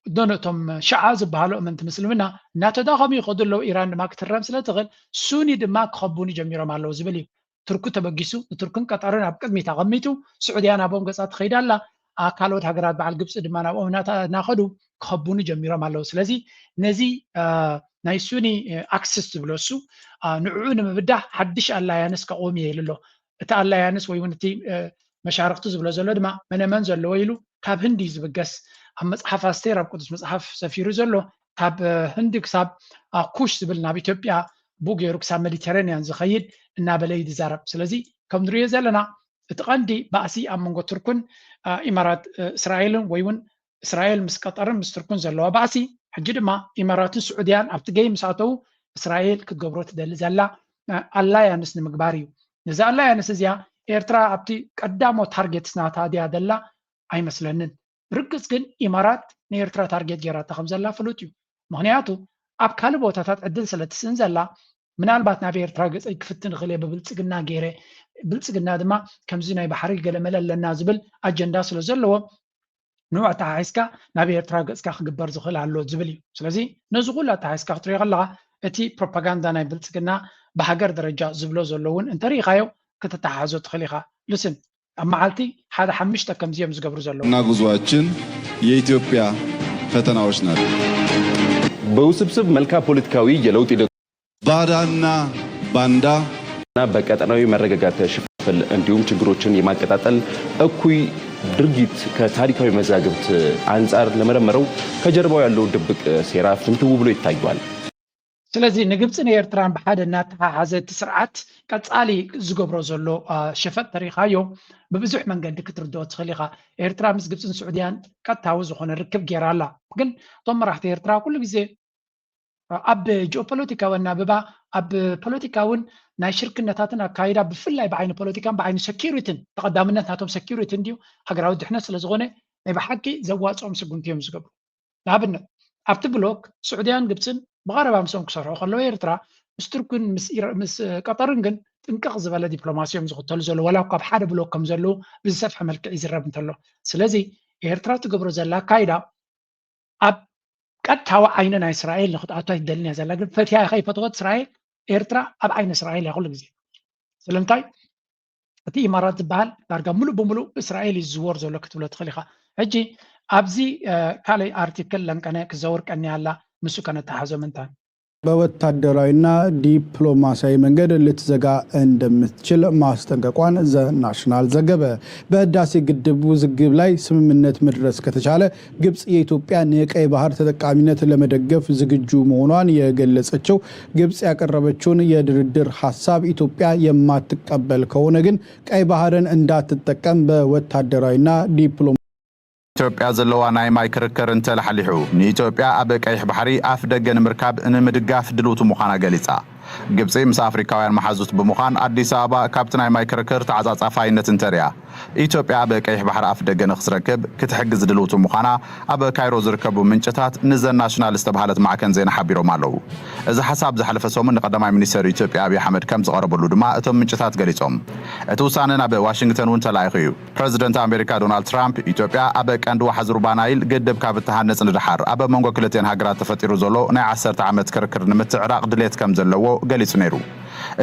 ዶን እቶም ሸዓ ዝበሃሉ እመንቲ ምስልምና እናተዳኸሙ ይኸዱ ኣለዉ። ኢራን ድማ ክትረም ስለ ትኽእል ሱኒ ድማ ክኸቡኒ ጀሚሮም ኣለዉ ዝብል እዩ። ቱርኩ ተበጊሱ ንቱርክን ቀጠርን ኣብ ቅድሚት ኣቐሚጡ ስዑድያ ናብኦም ገፃ ትኸይድ ኣላ። ካልኦት ሃገራት በዓል ግብፂ ድማ ናብኦም እናኸዱ ክኸቡኒ ጀሚሮም ኣለዉ። ስለዚ ነዚ ናይ ሱኒ ኣክስስ ዝብሎ እሱ ንዕኡ ንምብዳህ ሓድሽ ኣላያንስ ከቑም እየ ኢሉ ኣሎ። እቲ ኣላያንስ ወይ እውን እቲ መሻርክቱ ዝብሎ ዘሎ ድማ መነመን ዘለዎ ኢሉ ካብ ህንዲ እዩ ዝብገስ። ኣብ መፅሓፍ ኣስቴር ኣብ ቅዱስ መፅሓፍ ሰፊሩ ዘሎ ካብ ህንዲ ክሳብ ኩሽ ዝብል ናብ ኢትዮጵያ ብኡ ገይሩ ክሳብ ሜዲተራኒያን ዝኸይድ እናበለ እዩ ዝዛረብ። ስለዚ ከም ንሪኦ ዘለና እቲ ቀንዲ ባእሲ ኣብ መንጎ ቱርክን ኢማራት እስራኤልን ወይ እውን እስራኤል ምስ ቀጠርን ምስ ቱርክን ዘለዋ ባእሲ ሕጂ ድማ ኢማራትን ስዑድያን ኣብቲ ገይ ምስ ኣተዉ እስራኤል ክትገብሮ ትደሊ ዘላ ኣላያንስ ንምግባር እዩ። ነዚ ኣላያንስ እዚኣ ኤርትራ ኣብቲ ቀዳሞ ታርጌት ናታ ድያ ዘላ ኣይመስለንን። ብርግፅ ግን ኢማራት ንኤርትራ ታርጌት ገይራታ ከም ዘላ ፍሉጥ እዩ። ምክንያቱ ኣብ ካልእ ቦታታት ዕድል ስለ ትስእን ዘላ ምናልባት ናብ ኤርትራ ገፀይ ክፍትን እኽእል እየ ብብልፅግና ገይረ ብልፅግና ድማ ከምዚ ናይ ባሕሪ ገለመለ ኣለና ዝብል ኣጀንዳ ስለ ዘለዎ ንዑ ኣተሓሒዝካ ናብ ኤርትራ ገፅካ ክግበር ዝኽእል ኣሎ ዝብል እዩ። ስለዚ ነዚ ኩሉ ኣተሓሒዝካ ክትሪኦ ከለካ እቲ ፕሮፓጋንዳ ናይ ብልፅግና ብሃገር ደረጃ ዝብሎ ዘሎ እውን እንተሪኢኻዮ ክትተሓሓዞ ትኽእል ኢኻ። ልስን ኣብ መዓልቲ ሓደ ሓምሽተ ከምዚ እዮም ዝገብሩ ዘለዉ። እና ጉዞአችን የኢትዮጵያ ፈተናዎች ናቸው። በውስብስብ መልካ ፖለቲካዊ የለውጥ ሂደት ባዳና ባንዳ እና በቀጠናዊ መረጋጋት ሽፍል እንዲሁም ችግሮችን የማቀጣጠል እኩይ ድርጊት ከታሪካዊ መዛግብት አንጻር ለመረመረው ከጀርባው ያለው ድብቅ ሴራ ፍንትው ብሎ ይታያል። ስለዚ ንግብፅን ኤርትራን ብሓደ እናተሓሓዘ እቲ ስርዓት ቀፃሊ ዝገብሮ ዘሎ ሸፈጥ ተሪኻዮ ብብዙሕ መንገዲ ክትርድኦ ትኽእል ኢኻ። ኤርትራ ምስ ግብፅን ስዑድያን ቀጥታዊ ዝኾነ ርክብ ገይራ ኣላ። ግን እቶም መራሕቲ ኤርትራ ኩሉ ግዜ ኣብ ጂኦፖለቲካዊ ኣናብባ ኣብ ፖለቲካውን ናይ ሽርክነታትን ኣካይዳ ብፍላይ ብዓይኒ ፖለቲካን ብዓይኒ ሰኪሪትን ተቐዳምነት ናቶም ሰኪሪቲ እንድዩ ሃገራዊ ድሕነት ስለዝኾነ ናይ ብሓቂ ዘዋፅኦም ስጉምቲ እዮም ዝገብሩ። ንኣብነት ኣብቲ ብሎክ ስዑድያን ግብፅን ብቐረባ ምስኦም ክሰርሑ ከለዉ ኤርትራ ምስ ቱርክን ምስ ቀጠርን ግን ጥንቅቕ ዝበለ ዲፕሎማሲ እዮም ዝኽተሉ ዘለዉ ዋላ እኳ ኣብ ሓደ ብሎክ ከም ዘለዉ ብዝሰፍሐ መልክዕ ይዝረብ እንተሎ። ስለዚ ኤርትራ ትገብሮ ዘላ ኣካይዳ ኣብ ቀጥታዊ ዓይኒ ናይ እስራኤል ንክትኣቱ ኣይትደልን እያ ዘላ። ግን ፈትያ ከይፈተወት እስራኤል ኤርትራ ኣብ ዓይኒ እስራኤል እያ ኩሉ ግዜ። ስለምንታይ እቲ ኢማራት ዝበሃል ዳርጋ ሙሉእ ብሙሉእ ብእስራኤል እዩ ዝዝወር ዘሎ ክትብሎ ትኽእል ኢኻ። ሕጂ ኣብዚ ካልእ ኣርቲክል ለንቀነ ክዘውር ቀኒያ ኣላ፣ ንሱ ከነተሓዞ ምንታን በወታደራዊና ዲፕሎማሲያዊ መንገድ ልትዘጋ እንደምትችል ማስጠንቀቋን ዘ ናሽናል ዘገበ። በህዳሴ ግድብ ውዝግብ ላይ ስምምነት መድረስ ከተቻለ ግብጽ የኢትዮጵያን የቀይ ባህር ተጠቃሚነት ለመደገፍ ዝግጁ መሆኗን የገለጸችው ግብጽ ያቀረበችውን የድርድር ሐሳብ ኢትዮጵያ የማትቀበል ከሆነ ግን ቀይ ባህርን እንዳትጠቀም በወታደራዊና ዲፕሎማ ኢትዮጵያ ዘለዋ ናይ ማይ ክርክር እንተላሕሊሑ ንኢትዮጵያ ኣብ ቀይሕ ባሕሪ ኣፍ ደገ ንምርካብ ንምድጋፍ ድልውቲ ምዃና ገሊጻ። ግብጺ ምስ ኣፍሪካውያን መሓዙት ብምዃን ኣዲስ ኣበባ ካብቲ ናይ ማይ ክርክር ተዓጻጻፋይነት እንተሪኣ ኢትዮጵያ ኣብ ቀይሕ ባሕሪ ኣፍ ደገ ንክትረክብ ክትሕግዝ ድልውቲ ምዃና ኣብ ካይሮ ዝርከቡ ምንጭታት ንዘ ናሽናል ዝተባሃለት ማዕከን ዜና ሓቢሮም ኣለዉ። እዚ ሓሳብ ዝሓለፈ ሰሙን ንቀዳማይ ሚኒስተር ኢትዮጵያ ኣብይ ኣሕመድ ከም ዝቐረበሉ ድማ እቶም ምንጭታት ገሊጾም። እቲ ውሳነ ናብ ዋሽንግተን እውን ተላኢኹ እዩ። ፕረዚደንት ኣሜሪካ ዶናልድ ትራምፕ ኢትዮጵያ ኣብ ቀንዲ ዋሕዚ ሩባ ናይል ግድብ ካብ እትሃንጽ ንደሓር ኣብ መንጎ ክልቲኤን ሃገራት ተፈጢሩ ዘሎ ናይ ዓሰርተ ዓመት ክርክር ንምትዕራቕ ድሌት ከም ዘለዎ ገሊጹ ነይሩ።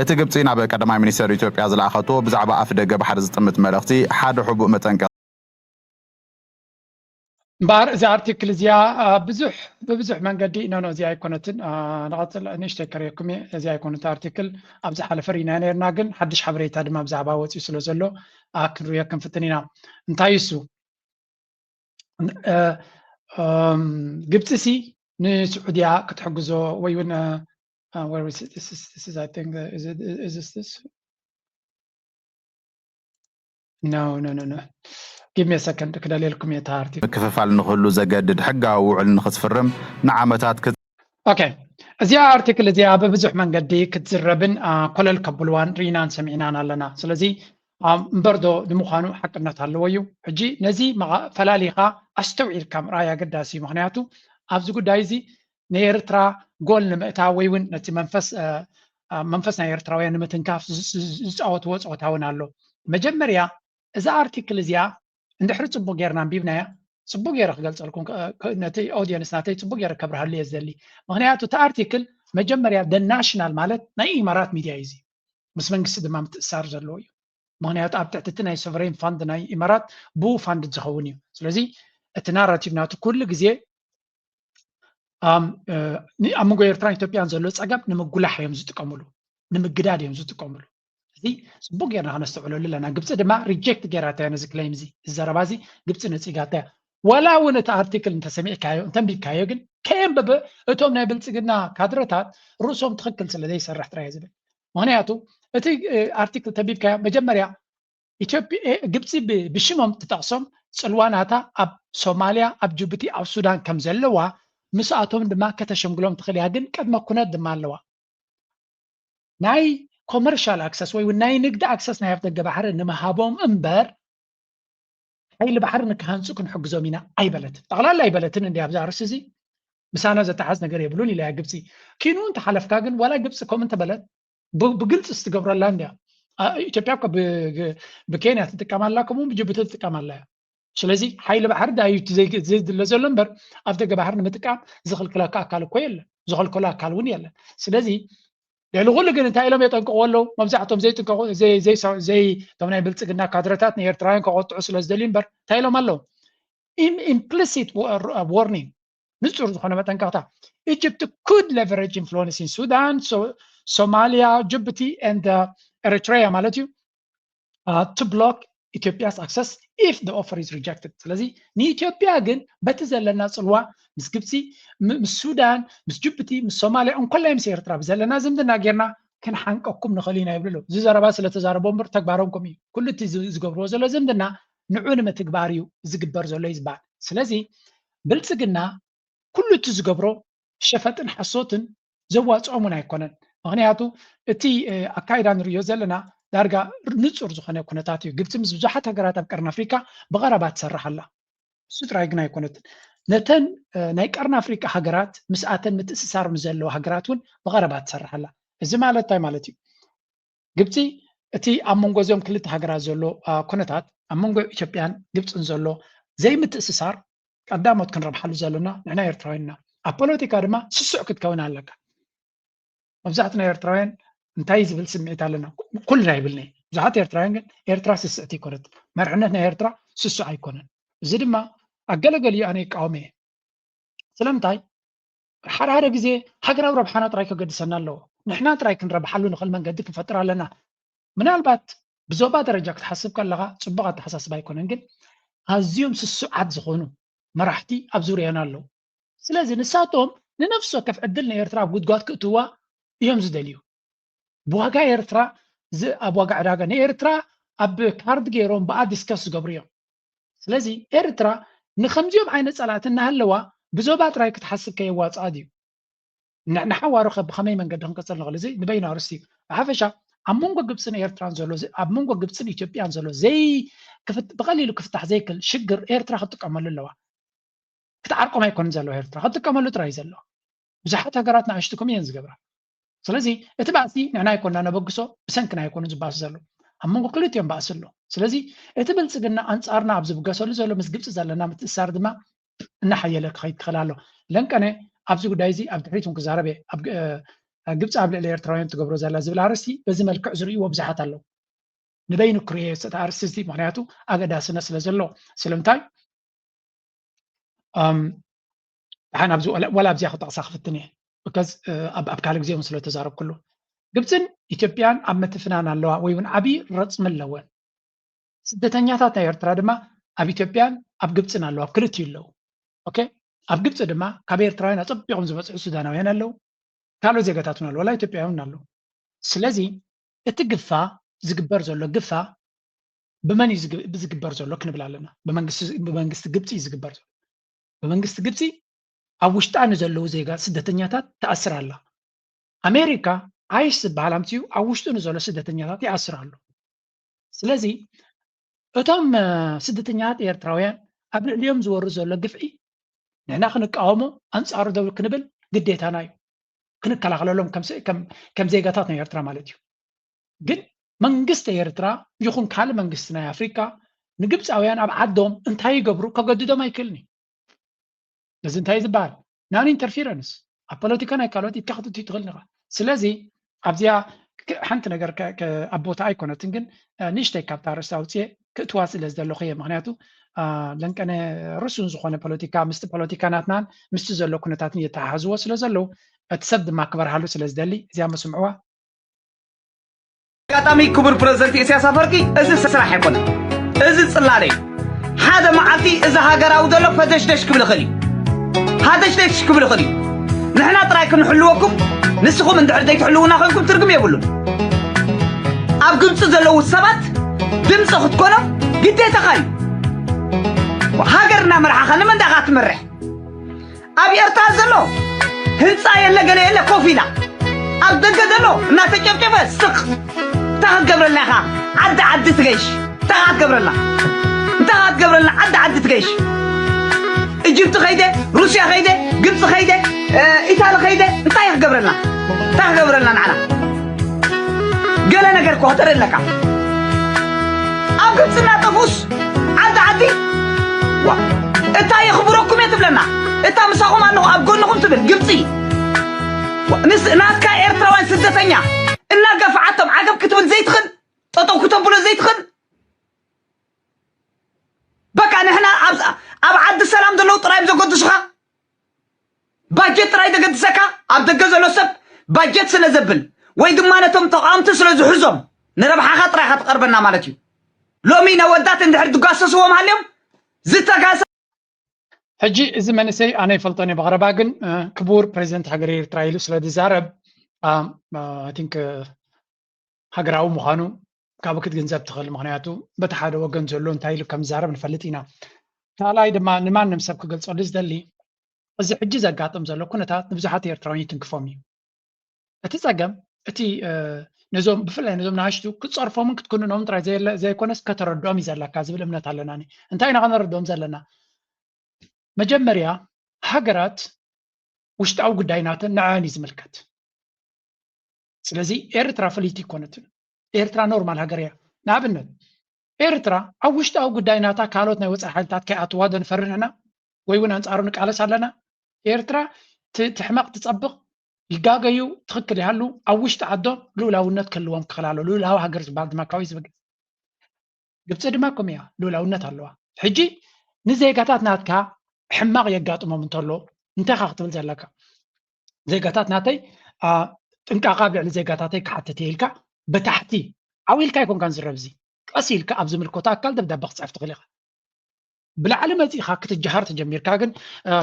እቲ ግብጺ ናብ ቀዳማይ ሚኒስተር ኢትዮጵያ ዝለኣኸቶ ብዛዕባ ኣፍ ደገ ባሕሪ ዝጥምት መልእኽቲ ሓደ ሕቡእ መጠንቀ እምበኣር እዛ ኣርቲክል እዚኣ ብዙሕ ብብዙሕ መንገዲ ኖኖ እዚኣ ኣይኮነትን ንቐፅል ንእሽተይ ከርእየኩም እየ። እዚኣ ኣይኮነት ኣርቲክል ኣብ ዝሓለፈ ርኢና ነርና ግን ሓድሽ ሓበሬታ ድማ ብዛዕባ ወፂኡ ስለ ዘሎ ክንርእዮ ክንፍትን ኢና። እንታይ እሱ ግብፂ ሲ ንስዑድያ ክትሕግዞ ወይ እውን where is it? This is, this is, I think, uh, is it, is this this? No, no, no, no. Give me a second. ክደልየልኩም እየ ታርቲ ምክፍፋል ንክህሉ ዘገድድ ሕጋዊ ውዕል ንክትፍርም ንዓመታት ክ ኦኬ። እዚኣ ኣርቲክል እዚኣ ብብዙሕ መንገዲ ክትዝረብን ኮለል ከብልዋን ርኢናን ሰሚዕናን ኣለና። ስለዚ እምበር ዶ ንምዃኑ ሓቅነት ኣለዎ እዩ? ሕጂ ነዚ ፈላሊኻ ኣስተውዒልካ ምርኣይ ኣገዳሲ እዩ። ምክንያቱ ኣብዚ ጉዳይ እዚ ንኤርትራ ጎል ንምእታው ወይ እውን ነቲ መንፈስ መንፈስ ናይ ኤርትራውያን ንምትንካፍ ዝፃወትዎ ፀወታ እውን ኣሎ። መጀመርያ እዛ ኣርቲክል እዚኣ እንድሕሪ ፅቡቅ ጌርና ኣንቢብናያ ፅቡቅ ገይረ ክገልፀልኩም ነቲ ኦዲየንስ ናተይ ፅቡቅ ገይረ ከብርሃሉ እየ ዝደሊ። ምክንያቱ እቲ ኣርቲክል መጀመርያ ደ ናሽናል ማለት ናይ ኢማራት ሚድያ እዩ። እዚ ምስ መንግስቲ ድማ ምትእሳር ዘለዎ እዩ። ምክንያቱ ኣብ ትሕቲ እቲ ናይ ሶቨሬን ፋንድ ናይ ኢማራት ብኡ ፋንድ ዝኸውን እዩ። ስለዚ እቲ ናራቲቭ ናቱ ኩሉ ግዜ ኣብ መንጎ ኤርትራን ኢትዮጵያን ዘሎ ፀገም ንምጉላሕ እዮም ዝጥቀምሉ፣ ንምግዳድ እዮም ዝጥቀምሉ። እዚ ፅቡቅ ጌርና ከነስተውዕለሉ ኣለና። ግብፂ ድማ ሪጀክት ጌራታ ነዚ ክሌም እዚ፣ እዚ ዘረባ እዚ ግብፂ ነፂጋታ። ዋላ እውን እቲ ኣርቲክል እንተሰሚዕካዮ እንተንቢብካዮ ግን ከየንበበ እቶም ናይ ብልፅግና ካድረታት ርእሶም ትኽክል ስለ ዘይሰርሕ ጥራይ ዝብል። ምክንያቱ እቲ ኣርቲክል ተንቢብካዮ መጀመርያ ኢትዮጵያ ግብፂ ብሽሞም ትጠቕሶም ፅልዋ ናታ ኣብ ሶማልያ ኣብ ጅቡቲ ኣብ ሱዳን ከም ዘለዋ ምስኣቶም ድማ ከተሸምግሎም ትኽእል እያ። ግን ቅድመ ኩነት ድማ ኣለዋ። ናይ ኮመርሻል ኣክሰስ ወይ ናይ ንግዲ ኣክሰስ ናይ ኣፍደገ ባሕሪ ንምሃቦም እምበር ሓይሊ ባሕሪ ንክሃንፁ ክንሕግዞም ኢና ኣይበለትን። ጠቕላላ ኣይበለትን እንዲ ኣብዚ ኣርስ እዚ ምሳና ዘተሓዝ ነገር የብሉን ኢላ ግብፂ። ኪኑ እንተሓለፍካ ግን ዋላ ግብፂ ከምኡ እንተበለት ብግልፂ ዝትገብረላ እንዲያ። ኢትዮጵያ እኮ ብኬንያ ትጥቀማላ ከምኡ ብጅቡቲ ትጥቀማላ እያ። ስለዚ ሓይሊ ባሕሪ ዳዩ ዘድለ ዘሎ እምበር ኣፍደገ ባሕሪ ንምጥቃም ዝኽልክለካ ኣካል እኮ የለን፣ ዝኸልከሎ ኣካል እውን የለን። ስለዚ ልዕሊ ኩሉ ግን እንታይ ኢሎም የጠንቅቑ ኣለዉ? መብዛሕቶም ዘይጥንቀቑ እቶም ናይ ብልፅግና ካድረታት ንኤርትራውያን ከቆጥዑ ስለ ዝደልዩ እምበር እንታይ ኢሎም ኣለዉ? ኢምፕሊሲት ዋርኒንግ ንፁር ዝኾነ መጠንቀቕታ። Egypt could leverage influence in Sudan, Somalia, Djibouti and Eritrea ማለት እዩ to block Ethiopia's access if the offer is rejected። ስለዚ ንኢትዮጵያ ግን በቲ ዘለና ፅልዋ ምስ ግብፂ፣ ምስ ሱዳን፣ ምስ ጅቡቲ፣ ምስ ሶማልያ፣ እንኮላይ ምስ ኤርትራ ብዘለና ዝምድና ጌርና ክንሓንቀኩም ንኽእል ኢና ይብሉ ኣለዉ። እዚ ዘረባ ስለተዛረቦ እምበር ተግባሮም ከምኡ እዩ። ኩሉ እቲ ዝገብርዎ ዘሎ ዝምድና ንዑ ንምትግባር እዩ ዝግበር ዘሎ እዩ ዝበሃል። ስለዚ ብልፅግና ኩሉ እቲ ዝገብሮ ሸፈጥን ሓሶትን ዘዋፅኦም እውን ኣይኮነን። ምክንያቱ እቲ ኣካይዳ ንሪኦ ዘለና ዳርጋ ንፁር ዝኾነ ኩነታት እዩ። ግብፂ ምስ ብዙሓት ሃገራት ኣብ ቀርኒ ኣፍሪካ ብቐረባ ትሰርሕ ኣላ። እሱ ጥራይ ግን ኣይኮነትን። ነተን ናይ ቀርኒ ኣፍሪካ ሃገራት ምስኣተን ምትእስሳር ዘለዋ ሃገራት እውን ብቐረባ ትሰርሕ ኣላ። እዚ ማለት እንታይ ማለት እዩ? ግብፂ እቲ ኣብ መንጎ እዚኦም ክልተ ሃገራት ዘሎ ኩነታት፣ ኣብ መንጎ ኢትዮጵያን ግብፅን ዘሎ ዘይምትእስሳር ቀዳሞት ክንረብሓሉ ዘለና ንሕና ኤርትራውያን ኢና። ኣብ ፖለቲካ ድማ ስሱዕ ክትከውን ኣለካ። መብዛሕትና ኤርትራውያን እንታይ ዝብል ስምዒት ኣለና? ኩልና ይብልኒ። ብዙሓት ኤርትራውያን ግን ኤርትራ ስስዕቲ ኣይኮነት፣ መርሕነት ናይ ኤርትራ ስሱዕ ኣይኮነን። እዚ ድማ ኣገለገሊኡ ኣነ ይቃወም እየ። ስለምንታይ? ሓደ ሓደ ግዜ ሃገራዊ ረብሓና ጥራይ ከገድሰና ኣለዎ። ንሕና ጥራይ ክንረብሓሉ ንኽእል መንገዲ ክንፈጥር ኣለና። ምናልባት ብዞባ ደረጃ ክትሓስብ ከለኻ ፅቡቕ ኣተሓሳስባ ኣይኮነን፣ ግን ኣዝዮም ስሱዓት ዝኾኑ መራሕቲ ኣብ ዙርያና ኣለዉ። ስለዚ ንሳቶም ንነፍሲ ወከፍ ዕድል ንኤርትራ ኣብ ጉድጓድ ክእትዋ እዮም ዝደልዩ። ብዋጋ ኤርትራ ኣብ ዋጋ ዕዳጋ ንኤርትራ ኣብ ካርድ ገይሮም ብኣ ዲስከስ ዝገብሩ እዮም። ስለዚ ኤርትራ ንከምዚኦም ዓይነት ፀላእቲ እናሃለዋ ብዞባ ጥራይ ክትሓስብ ከየዋፅኣ ድዩ? ንሓዋሩ ከ ብኸመይ መንገዲ ክንቅፅል ንኽእል? እዚ ንበይኑ ኣርስቲ እዩ። ብሓፈሻ ኣብ መንጎ ግብፅን ኤርትራን ዘሎ ኣብ መንጎ ግብፅን ኢትዮጵያን ዘሎ ዘይ ብቐሊሉ ክፍታሕ ዘይክእል ሽግር ኤርትራ ክትጥቀመሉ ኣለዋ። ክትዓርቆም ኣይኮንን ዘለዋ ኤርትራ፣ ክትጥቀመሉ ጥራይ ዘለዋ። ብዙሓት ሃገራት ንኣሽቱ ከምኡ እየን ዝገብራ። ስለዚ እቲ ባእሲ ንሕና ኣይኮንና ነበግሶ፣ ብሰንክና ኣይኮኑን ዝባእሱ ዘለዉ። ኣብ መንጎ ክልቲኦም ባእሲ ኣሎ። ስለዚ እቲ ብልፅግና ኣንፃርና ኣብ ዝብገሰሉ ዘሎ ምስ ግብፂ ዘለና ምትእሳር ድማ እናሓየለ ክኸይድ ክኽእል ኣሎ። ለንቀነ ኣብዚ ጉዳይ እዚ ኣብ ድሕሪት እውን ክዛረብ እየ። ኣብ ግብፂ ኣብ ልዕሊ ኤርትራውያን ትገብሮ ዘላ ዝብል ኣርእስቲ በዚ መልክዕ ዝርእይዎ ብዙሓት ኣለዉ። ንበይኑ ክርእዮ እየ እቲ ኣርእስቲ እዚ፣ ምኽንያቱ ኣገዳስነት ስለ ዘለዎ። ስለምንታይ? ደሓን ኣብዚ ዋላ ኣብዚኣ ክጠቕሳ ክፍትን እየ፣ ብከዝ ኣብ ካልእ ግዜ እውን ስለ ተዛረብኩሉ። ግብፅን ኢትዮጵያን ኣብ ምትፍናን ኣለዋ ወይ እውን ዓብዪ ረፅሚ ኣለወን። ስደተኛታት ናይ ኤርትራ ድማ ኣብ ኢትዮጵያን ኣብ ግብፅን ኣለዉ፣ ኣብ ክልቲኡ ኣለዉ። ኦኬ፣ ኣብ ግብፂ ድማ ካብ ኤርትራውያን ኣፀቢቖም ዝበፅሑ ሱዳናውያን ኣለዉ፣ ካልኦት ዜጋታት እውን ኣለዉ፣ ዋላ ኢትዮጵያውያን እውን ኣለዉ። ስለዚ እቲ ግፋ ዝግበር ዘሎ ግፋ ብመን እዩ ዝግ- ዝግበር ዘሎ ክንብል ኣለና። ብመንግስቲ ብመንግስቲ ግብፂ እዩ ዝግበር ዘሎ። ብመንግስቲ ግብፂ ኣብ ውሽጣ ንዘለዉ ዜጋ ስደተኛታት ትኣስር ኣላ። ኣሜሪካ ኣይስ ዝበሃል ኣምፅኡ ኣብ ውሽጡ ንዘሎ ስደተኛታት ይኣስር ኣሎ። ስለዚ እቶም ስደተኛታት ኤርትራውያን ኣብ ልዕሊኦም ዝወርድ ዘሎ ግፍዒ ንሕና ክንቃወሞ ኣንፃሩ ደው ክንብል ግዴታና እዩ። ክንከላኸለሎም ከም ዜጋታት ናይ ኤርትራ ማለት እዩ። ግን መንግስቲ ኤርትራ ይኹን ካልእ መንግስቲ ናይ ኣፍሪካ ንግብፃውያን ኣብ ዓዶም እንታይ ይገብሩ ከገድዶም ኣይክእልን እዩ። እዚ እንታይ ዝበሃል? ናን ኢንተርፊረንስ ኣብ ፖለቲካ ናይ ካልኦት ኢድካ ክትእትዩ ትኽእል ኢኻ። ስለዚ ኣብዚኣ ሓንቲ ነገር ኣብ ቦታ ኣይኮነትን፣ ግን ንእሽተይ ካብታ ርእሲ ኣውፅኤ ክእትዋ ስለ ዝደለኹ እየ። ምክንያቱ ለንቀነ ርሱን ዝኾነ ፖለቲካ ምስቲ ፖለቲካ ናትናን ምስቲ ዘሎ ኩነታትን የተሓሓዝዎ ስለ ዘለዉ እቲ ሰብ ድማ ክበርሃሉ ስለ ዝደሊ እዚኣ መስምዕዋ። ኣጋጣሚ ክቡር ፕረዚደንት ኢሳያስ ኣፈወርቂ እዚ ስራሕ ኣይኮነን፣ እዚ ጽላለ እዩ። ሓደ መዓልቲ እዚ ሃገራዊ ዘሎ ፈደሽደሽ ክብል ይኽእል እዩ፣ ሃደሽደሽ ክብል ይኽእል እዩ። ንሕና ጥራይ ክንሕልወኩም፣ ንስኹም እንድሕር ዘይትሕልውና ኮይንኩም ትርጉም የብሉን። ኣብ ግብፂ ዘለዉ ሰባት ድምፂ ክትኮኖም ግዴታኻ እዩ። ሃገር እናመርሓኻ ንመን ዳኻ ትመርሕ? ኣብ ኤርትራ ዘሎ ህንፃ የለ ገለ የለ ኮፍ ኢላ ኣብ ደገ ዘሎ እናተጨብጨበ ስቕ። እንታይ ክትገብረልና ኢኻ ዓዲ ዓዲ ትገይሽ? እንታይ ክትገብረልና እንታይ ክትገብረልና ዓዲ ዓዲ ትገይሽ? እጅብቲ ከይደ ሩስያ ከይደ ግብፂ ከይደ ኢታሊ ከይደ እንታይ ክትገብረልና እንታይ ክትገብረልና ንዓና ገለ ነገር እኮ ክተርኢ ኣለካ ኣብ ግብፂ እናጠፍኡስ ዓዲ ዓዲ እታ የኽብረኩም እየ ትብለና እታ ምሳኹም ኣለኹ ኣብ ጎንኹም ትብል ግብፂ ናትካ ኤርትራውያን ስደተኛ እናገፍዓቶም ዓገብ ክትብል ዘይትኽእል ጠጠው ክተብሎ ዘይትኽእል በቃ ንሕና ኣብ ዓዲ ሰላም ዘለዉ ጥራይ ዘገድሱኻ ባጀት ጥራይ ዘገድሰካ ኣብ ደገ ዘሎ ሰብ ባጀት ስለ ዘብል ወይ ድማ ነቶም ተቃወምቲ ስለ ዝሕዞም ንረብሓኻ ጥራይ ኢኻ ትቐርበና ማለት እዩ። ሎሚ ነወዳት እንድሕር ዝጋሰስዎም ሃልዮም ዝተጋሰ ሕጂ እዚ መንእሰይ ኣነ ይፈልጦን እየ ብቐረባ፣ ግን ክቡር ፕሬዚደንት ሃገር ኤርትራ ኢሉ ስለ ዝዛረብ፣ I think ሃገራዊ ምዃኑ ካብ ክትግንዘብ ትኽእል። ምኽንያቱ በቲ ሓደ ወገን ዘሎ እንታይ ኢሉ ከም ዝዛረብ ንፈልጥ ኢና። ካልኣይ ድማ ንማንም ሰብ ክገልጸሉ ዝደሊ፣ እዚ ሕጂ ዘጋጥም ዘሎ ኩነታት ንብዙሓት ኤርትራውያን ይትንክፎም እዩ። እቲ ጸገም እቲ ነዞም ብፍላይ ነዞም ንኣሽቱ ክትጸርፎምን ክትኩንኖምን ጥራይ ዘይኮነስ ከተረድኦም እዩ ዘለካ ዝብል እምነት ኣለና። እንታይ ኢና ከነረድኦም ዘለና? መጀመርያ ሃገራት ውሽጣዊ ጉዳይ ናተን ንዐን እዩ ዝምልከት። ስለዚ ኤርትራ ፍልይቲ ይኮነትን። ኤርትራ ኖርማል ሃገር እያ። ንኣብነት ኤርትራ ኣብ ውሽጣዊ ጉዳይ ናታ ካልኦት ናይ ወፃኢ ሓይልታት ከይኣትዋ ዶ ንፈርህ ንሕና? ወይ እውን ኣንፃሩ ንቃለስ ኣለና? ኤርትራ ትሕመቕ ትፀብቕ፣ ይጋገዩ፣ ትኽክል ይሃሉ፣ ኣብ ውሽጢ ዓዶ ልኡላውነት ክህልዎም ክኽእል ኣሎ። ልኡላዊ ሃገር ዝበሃል ድማ ካብኡ እዩ ዝብገስ። ግብፂ ድማ ከምኡ እያ፣ ልኡላውነት ኣለዋ። ሕጂ ንዜጋታት ናትካ ሕማቕ የጋጥሞም እንተሎ እንታይ ኢኻ ክትብል ዘለካ? ዜጋታት ናተይ ጥንቃቐ ኣብ ልዕሊ ዜጋታተይ ክሓትት እየ ኢልካ ብታሕቲ ዓው ኢልካ ኣይኮንካን ዝረብ። እዚ ቀስ ኢልካ ኣብ ዝምልከቶ ኣካል ደብዳበ ክትፅሕፍ ትኽእል ኢኻ። ብላዕሊ መፂእኻ ክትጀሃር ተጀሚርካ ግን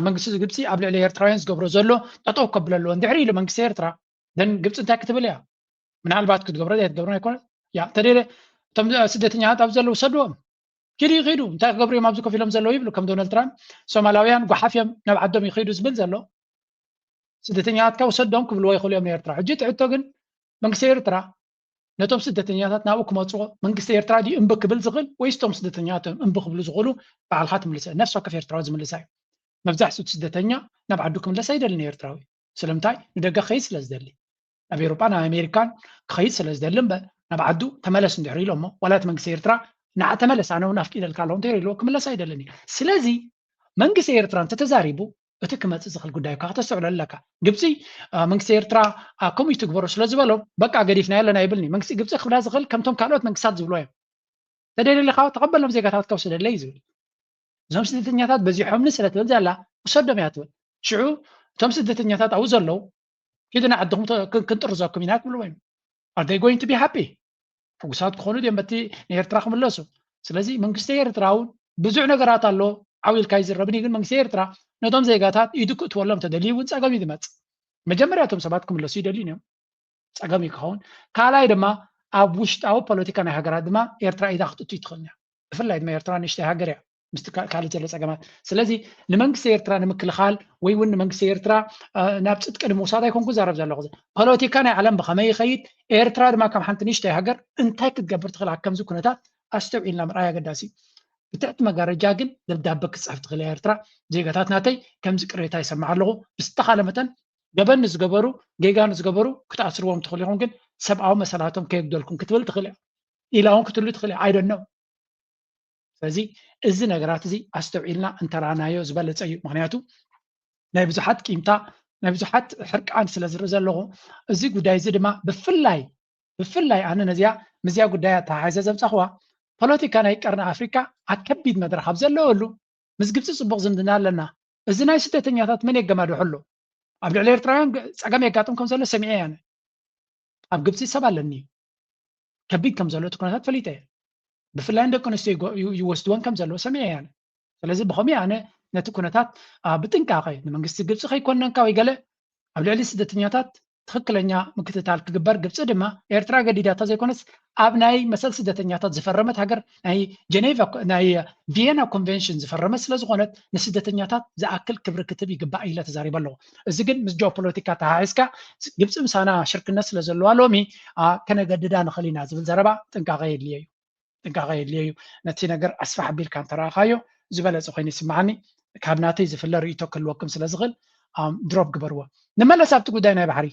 መንግስቲ ግብፂ ኣብ ልዕሊ ኤርትራውያን ዝገብሮ ዘሎ ጠጠው ከብሎ ኣለዎ። እንድሕሪ ኢሉ መንግስቲ ኤርትራ ደን ግብፂ እንታይ ክትብል እያ? ምናልባት ክትገብሮ ዘይትገብሮ ኣይኮነ እያ። ተደለ እቶም ስደተኛታት ኣብ ዘለዉ ሰድዎም ኪዱ ይኺዱ፣ እንታይ ክገብሩ እዮም ኣብዚ ኮፍ ኢሎም ዘለዉ ይብሉ። ከም ዶናልድ ትራምፕ ሶማላውያን ጓሓፍ እዮም ናብ ዓዶም ይኺዱ ዝብል ዘሎ። ስደተኛታትካ ውሰዶም ክብልዎ ይኽእሉ እዮም ንኤርትራ። ሕጂ ትሕቶ ግን መንግስቲ ኤርትራ ነቶም ስደተኛታት ናብኡ ክመፅዎ መንግስቲ ኤርትራ ድዩ እምቢ ክብል ዝኽእል ወይስ እቶም ስደተኛታት እዮም እምቢ ክብሉ ዝኽእሉ? ባዕልካ ትምልሰ። ነፍሲ ወከፍ ኤርትራዊ ዝምልሳ እዩ። መብዛሕትኡ ስደተኛ ናብ ዓዱ ክምለስ ኣይደልን ኤርትራዊ። ስለምንታይ? ንደገ ክኸይድ ስለ ዝደሊ፣ ናብ ኤውሮጳ ናብ ኣሜሪካን ክኸይድ ስለ ዝደሊ እምበር ናብ ዓዱ ተመለስ እንድሕር ኢሎሞ ዋላ እቲ መንግስቲ ኤርትራ ንዓ ተመለስ ኣነ እውን ኣፍቂደልካ ኣለኹ እንተይሉ ክምለስ ኣይደልን እዩ። ስለዚ መንግስቲ ኤርትራ እንተተዛሪቡ እቲ ክመፅእ ዝኽእል ጉዳይ እኳ ከተስተውዕሎ ኣለካ። ግብፂ መንግስቲ ኤርትራ ከምኡ ይትግበሮ ስለ ዝበሎ በቃ ገዲፍና ኣለና ይብልኒ። መንግስቲ ግብፂ ክብላ ዝኽእል ከምቶም ካልኦት መንግስታት ዝብሎ እዮም። ተደሊኻ ተቐበሎም ዜጋታትካ ውሰደለይ እዩ ዝብል። እዞም ስደተኛታት በዚሖምኒ ስለ ትብል ዘላ ውሰዶም እያ ትብል። ሽዑ እቶም ስደተኛታት ኣብኡ ዘለዉ ኪዱ ንዓድኹም ክንጥርዘኩም ኢና ክብልዎ እዮም። Are they going to be happy? ሕጉሳት ክኾኑ ድዮም በቲ ንኤርትራ ክምለሱ? ስለዚ መንግስቲ ኤርትራ እውን ብዙሕ ነገራት ኣሎ ዓው ኢልካ ይዝረብን እዩ። ግን መንግስቲ ኤርትራ ነቶም ዜጋታት ኢዱ ክእትወሎም ተደልዩ እውን ጸገም እዩ ዝመጽእ። መጀመርያ እቶም ሰባት ክምለሱ ይደልዩ እዮም። ጸገም እዩ ክኸውን። ካልኣይ ድማ ኣብ ውሽጣዊ ፖለቲካ ናይ ሃገራት ድማ ኤርትራ ኢዳ ክትእቱ ትኽእል እያ። ብፍላይ ድማ ኤርትራ ንእሽተይ ሃገር እያ ምስቲ ካልእ ዘሎ ጸገማት። ስለዚ ንመንግስቲ ኤርትራ ንምክልኻል ወይ እውን ንመንግስቲ ኤርትራ ናብ ጽድቂ ንምውሳድ ኣይኮንኩ ዛረብ ዘለኹ። ፖለቲካ ናይ ዓለም ብኸመይ ይኸይድ፣ ኤርትራ ድማ ከም ሓንቲ ንእሽተይ ሃገር እንታይ ክትገብር ትኽእል ኣብ ከምዚ ኩነታት ኣስተውዒልና ምርኣይ ኣገዳሲ እዩ። ብትሕቲ መጋረጃ ግን ደብዳበ ክትጽሕፍ ትኽእል እያ ኤርትራ። ዜጋታት ናተይ ከምዚ ቅሬታ ይሰምዕ ኣለኹ። ብዝተኻለ መጠን ገበን ንዝገበሩ ጌጋ ንዝገበሩ ክትኣስርዎም ትኽእሉ ኢኹም፣ ግን ሰብኣዊ መሰላቶም ከየጉደልኩም ክትብል ትኽእል እያ። ኢላ እውን ክትሉ ትኽእል እያ። I don't know። ስለዚ እዚ ነገራት እዚ ኣስተውዒልና እንተራናዮ ዝበለፀ እዩ። ምክንያቱ ናይ ብዙሓት ቂምታ ናይ ብዙሓት ሕርቃን ስለ ዝርኢ ዘለኹ እዚ ጉዳይ እዚ ድማ ብፍላይ ብፍላይ ኣነ ነዚኣ ምስዚኣ ጉዳይ ኣተሓሒዘ ዘምፃኹዋ ፖለቲካ ናይ ቀርኒ ኣፍሪካ ኣብ ከቢድ መድረክ ኣብ ዘለወሉ ምስ ግብፂ ፅቡቅ ዝምድና ኣለና። እዚ ናይ ስደተኛታት መን የገማድሖ ኣሎ? ኣብ ልዕሊ ኤርትራውያን ጸገም የጋጥም ከም ዘሎ ሰሚዐ እየ ኣነ። ኣብ ግብፂ ሰብ ኣለኒ እዩ። ከቢድ ከም ዘሎ እቲ ኩነታት ፈሊጠ እየ። ብፍላይ ንደቂ ኣንስትዮ ይወስድወን ከም ዘለዎ ሰሚዐ እየ ኣነ። ስለዚ ብኸምኡ ኣነ ነቲ ኩነታት ብጥንቃቐ ንመንግስቲ ግብፂ ከይኮነንካ ወይ ገለ ኣብ ልዕሊ ስደተኛታት ትኽክለኛ ምክትታል ክግበር ግብፂ ድማ ኤርትራ ገዲዳታ ዘይኮነስ ኣብ ናይ መሰል ስደተኛታት ዝፈረመት ሃገር ናይ ጀኔቫ ናይ ቪየና ኮንቬንሽን ዝፈረመት ስለ ዝኾነት ንስደተኛታት ዝኣክል ክብሪ ክትብ ይግባእ ኢለ ተዛሪበ ኣለኹ። እዚ ግን ምስ ጂኦፖለቲካ ተሓሒዝካ ግብፂ ምሳና ሽርክነት ስለ ዘለዋ ሎሚ ከነገድዳ ንኽእል ኢና ዝብል ዘረባ ጥንቃቐ የድልዮ እዩ። ጥንቃቐ የድልዮ እዩ። ነቲ ነገር ኣስፋሕ ኣቢልካ እንተረኣኻዮ ዝበለፀ ኮይኑ ይስምዓኒ። ካብ ናተይ ዝፍለ ርእይቶ ክህልወኩም ስለ ዝኽእል ድሮፕ ግበርዎ። ንመለስ ኣብቲ ጉዳይ ናይ ባሕሪ።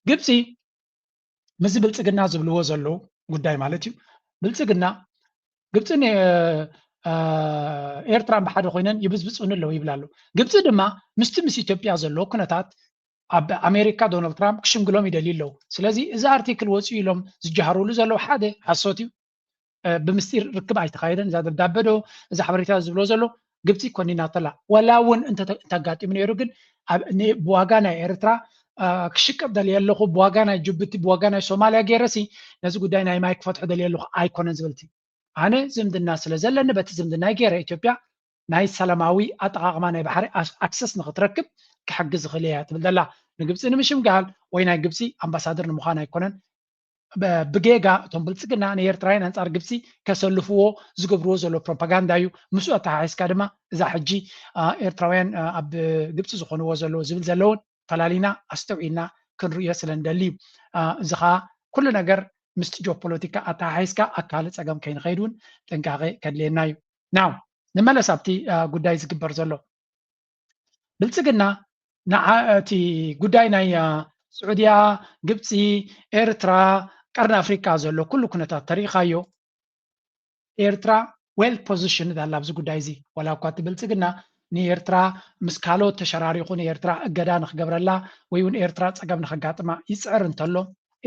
ግብፂ ምስዚ ብልፅግና ዝብልዎ ዘለዉ ጉዳይ ማለት እዩ። ብልፅግና ግብፅን ኤርትራን ብሓደ ኮይነን ይብፅብፁኒ ኣለዉ ይብል ኣሎ። ግብፂ ድማ ምስቲ ምስ ኢትዮጵያ ዘለዎ ኩነታት ኣብ ኣሜሪካ ዶናልድ ትራምፕ ክሽምግሎም ይደልዩ ኣለዉ። ስለዚ እዚ ኣርቲክል ወፂኡ ኢሎም ዝጀሃርሉ ዘለዉ ሓደ ሓሶት እዩ። ብምስጢር ርክብ ኣይተኻየደን። እዛ ደብዳበ ዶ እዛ ሓበሬታ ዝብሎ ዘሎ ግብፂ ኮኒናተላ ዋላ እውን እንተጋጢሙ ነይሩ ግን ብዋጋ ናይ ኤርትራ ክሽቅጥ ደልየ ኣለኹ ብዋጋ ናይ ጅቡቲ ብዋጋ ናይ ሶማልያ ገይረሲ ነዚ ጉዳይ ናይ ማይ ክፈትሖ ደልየ ኣለኹ ኣይኮነን ዝብልቲ ኣነ ዝምድና ስለ ዘለኒ በቲ ዝምድና ገይረ ኢትዮጵያ ናይ ሰላማዊ ኣጠቓቕማ ናይ ባሕሪ ኣክሰስ ንክትረክብ ክሕግዝ ዝኽእል እያ ትብል ዘላ። ንግብፂ ንምሽምጋል ወይ ናይ ግብፂ ኣምባሳደር ንምዃን ኣይኮነን። ብጌጋ እቶም ብልፅግና ንኤርትራውያን ኣንፃር ግብፂ ከሰልፍዎ ዝገብርዎ ዘሎ ፕሮፓጋንዳ እዩ። ምስኡ ኣተሓሒዝካ ድማ እዛ ሕጂ ኤርትራውያን ኣብ ግብፂ ዝኾንዎ ዘለዎ ዝብል ዘለውን ፈላሊና ኣስተውዒልና ክንርእዮ ስለ ንደሊ እዩ። እዚ ከዓ ኩሉ ነገር ምስቲ ጂኦፖለቲካ ኣተሓሒዝካ ኣካል ፀገም ከይንኸይድ እውን ጥንቃቄ ከድልየና እዩ። ናው ንመለስ ኣብቲ ጉዳይ ዝግበር ዘሎ ብልፅግና እቲ ጉዳይ ናይ ስዑድያ፣ ግብፂ፣ ኤርትራ፣ ቀርኒ ኣፍሪካ ዘሎ ኩሉ ኩነታት ተሪኢኻዮ። ኤርትራ well positioned ኣላ ኣብዚ ጉዳይ እዚ። ዋላ እኳ እቲ ብልፅግና ንኤርትራ ምስ ካልኦት ተሸራሪኹ ንኤርትራ እገዳ ንክገብረላ ወይ እውን ኤርትራ ፀገም ንከጋጥማ ይፅዕር እንተሎ፣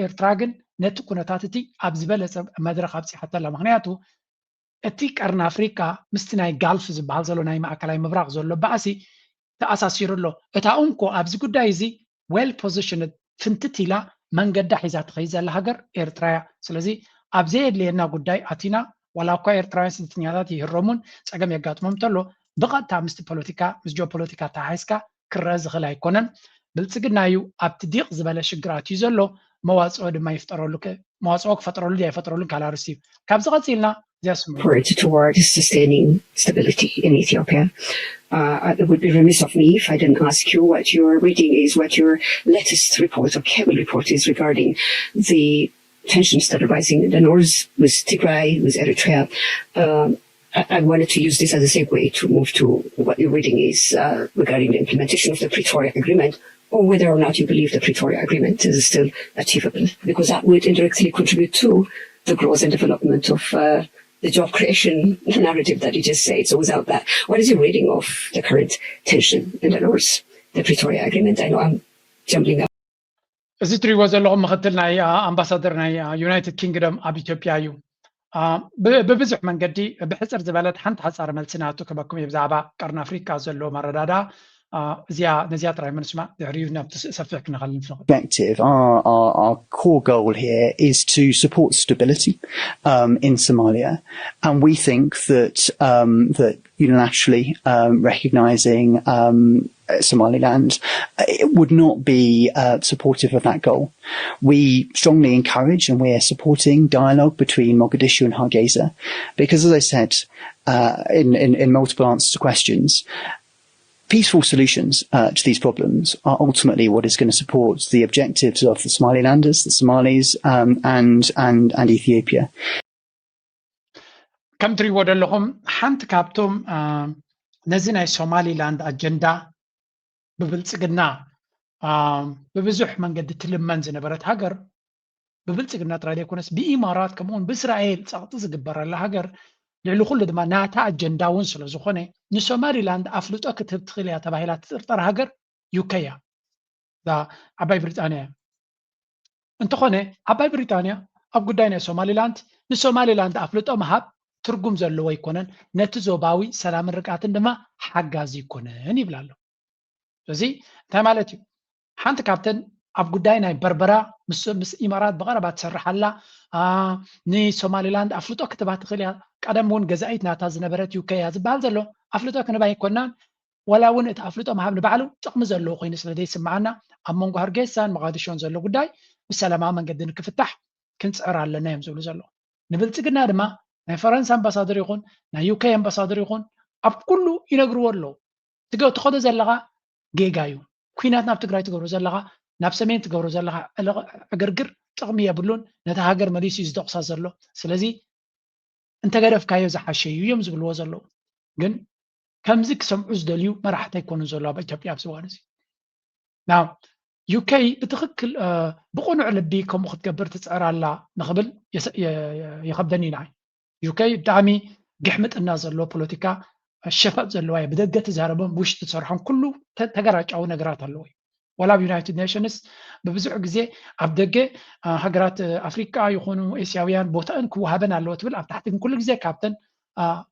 ኤርትራ ግን ነቲ ኩነታት እቲ ኣብ ዝበለፀ መድረክ ኣብፂሓቶ ኣላ። ምክንያቱ እቲ ቀርኒ ኣፍሪካ ምስቲ ናይ ጋልፍ ዝበሃል ዘሎ ናይ ማእከላይ ምብራቅ ዘሎ ባእሲ ተኣሳሲሩ ኣሎ። እታ እንኮ ኣብዚ ጉዳይ እዚ well positioned ፍንትት ኢላ መንገዳ ሒዛ ትኸይድ ዘላ ሃገር ኤርትራ እያ። ስለዚ ኣብ ዘየድልየና ጉዳይ ኣቲና ዋላ እኳ ኤርትራውያን ስደተኛታት ይህረሙን ፀገም የጋጥሞም እንተሎ ብቐጥታ ምስቲ ፖለቲካ ምስ ጂኦፖለቲካ ተሓሒዝካ ክረአ ዝኽእል ኣይኮነን። ብልፅግና እዩ ኣብቲ ዲቕ ዝበለ ሽግር ኣትዩ ዘሎ። መዋፅኦ ድማ ይፍጠረሉ መዋፅኦ ክፈጥረሉ ድያ ይፈጥረሉን ካልእ ኣርእስቲ እዩ። ካብዚ ቀፂልና እዚኣ ስምዑ። Toward sustaining stability in Ethiopia. Uh, it would be remiss of me if I didn't ask you what your reading is, what your latest report or cable report is regarding the tensions that are rising in the north with Tigray, with Eritrea. Um, I, I wanted to use this as a segue to move to what your reading is uh, regarding the implementation of the Pretoria Agreement, or whether or not you believe the Pretoria Agreement is still achievable, because that would indirectly contribute to the growth and development of uh, the job creation narrative that you just said. So without that, what is your reading of the current tension in the north, the Pretoria Agreement? I know I'm jumbling up. እዚ ትሪእዎ ዘለኹም ምክትል ናይ ኣምባሳደር ናይ ዩናይትድ ኪንግደም ኣብ ኢትዮጵያ እዩ። ብብዙሕ መንገዲ ብሕፅር ዝበለት ሓንቲ ሓፃር መልሲ ናቱ ክበኩም እዩ ብዛዕባ ቀርኒ ኣፍሪካ ዘሎ መረዳዳ። እዚኣ ነዚኣ ጥራይ ምንስማ ድሕሪኡ ናብቲ ሰፊሕ ክነኸል ንፍንኽእል። Our, our, our core goal here is to support stability um, in Somalia, and we think that um, that unilaterally um, recognizing um, Somaliland, it would not be uh, supportive of that goal. We strongly encourage and we're supporting dialogue between Mogadishu and Hargeisa, because as I said uh, in, in, in multiple answers to questions, peaceful solutions uh, to these problems are ultimately what is going to support the objectives of the Somalilanders, the Somalis, um, and, and, and Ethiopia. ከም ትሪእዎ ዘለኹም ሓንቲ ካብቶም ነዚ ናይ ሶማሊላንድ ኣጀንዳ ብብልፅግና ብብዙሕ መንገዲ ትልመን ዝነበረት ሃገር ብብልፅግና ጥራይ ዘይኮነስ ብኢማራት ከምኡውን ብእስራኤል ፀቕጢ ዝግበረላ ሃገር ልዕሊ ኩሉ ድማ ናታ ኣጀንዳ እውን ስለ ዝኾነ ንሶማሊላንድ ኣፍልጦ ክትህብ ትኽእል እያ ተባሂላ ትጥርጠር ሃገር ዩከ እያ። ዓባይ ብሪጣንያ እያ። እንተኾነ ዓባይ ብሪጣንያ ኣብ ጉዳይ ናይ ሶማሊላንድ ንሶማሊላንድ ኣፍልጦ ምሃብ ትርጉም ዘለዎ ኣይኮነን፣ ነቲ ዞባዊ ሰላምን ርግኣትን ድማ ሓጋዚ ኣይኮነን ይብል ኣሎ። እዚ እንታይ ማለት እዩ? ሓንቲ ካብተን ኣብ ጉዳይ ናይ በርበራ ምስ ምስ ኢማራት ብቐረባ ትሰርሕ ኣላ፣ ንሶማሊላንድ ኣፍልጦ ክትባ ትኽእል እያ። ቀደም እውን ገዛኢት ናታ ዝነበረት ዩከ እያ ዝበሃል ዘሎ ኣፍልጦ ክንባ ኣይኮናን። ዋላ እውን እቲ ኣፍልጦ ምሃብ ንባዕሉ ጥቕሚ ዘለዎ ኮይኑ ስለ ዘይስምዓና ኣብ መንጎ ሃርጌሳን መቓዲሾን ዘሎ ጉዳይ ብሰላማዊ መንገዲ ንክፍታሕ ክንፅዕር ኣለና እዮም ዝብሉ ዘለዉ። ንብልፅግና ድማ ናይ ፈረንሳ ኣምባሳደር ይኹን ናይ ዩኬ ኣምባሳደር ይኹን ኣብ ኩሉ ይነግርዎ ኣለዉ። ትኸዶ ዘለኻ ጌጋ እዩ። ኩናት ናብ ትግራይ ትገብሮ ዘለኻ ናብ ሰሜን ትገብሮ ዘለኻ ዕግርግር ጥቕሚ የብሉን። ነታ ሃገር መሊሱ እዩ ዝደቑሳ ዘሎ። ስለዚ እንተገደፍካዮ ዝሓሸ እዩ እዮም ዝብልዎ ዘለዉ። ግን ከምዚ ክሰምዑ ዝደልዩ መራሕቲ ኣይኮኑን ዘሎ ኣብ ኢትዮጵያ ኣብዚ እዋን እዚ። ና ዩኬ ብትኽክል ብቕኑዕ ልቢ ከምኡ ክትገብር ትፅዕር ኣላ ንኽብል ይኸብደኒ ንዓይ። ዩኬ ብጣዕሚ ግሕምጥና ዘለዎ ፖለቲካ ሸፈጥ ዘለዋ እያ። ብደገ ትዛረቦም ብውሽጢ ትሰርሖም ኩሉ ተገራጫዊ ነገራት ኣለዎ እዩ። ዋላ ኣብ ዩናይትድ ኔሽንስ ብብዙሕ ግዜ ኣብ ደገ ሃገራት ኣፍሪቃ ይኹኑ ኤስያውያን ቦታእን ክወሃበን ኣለዎ ትብል ኣብ ታሕቲ ግን ኩሉ ግዜ ካብተን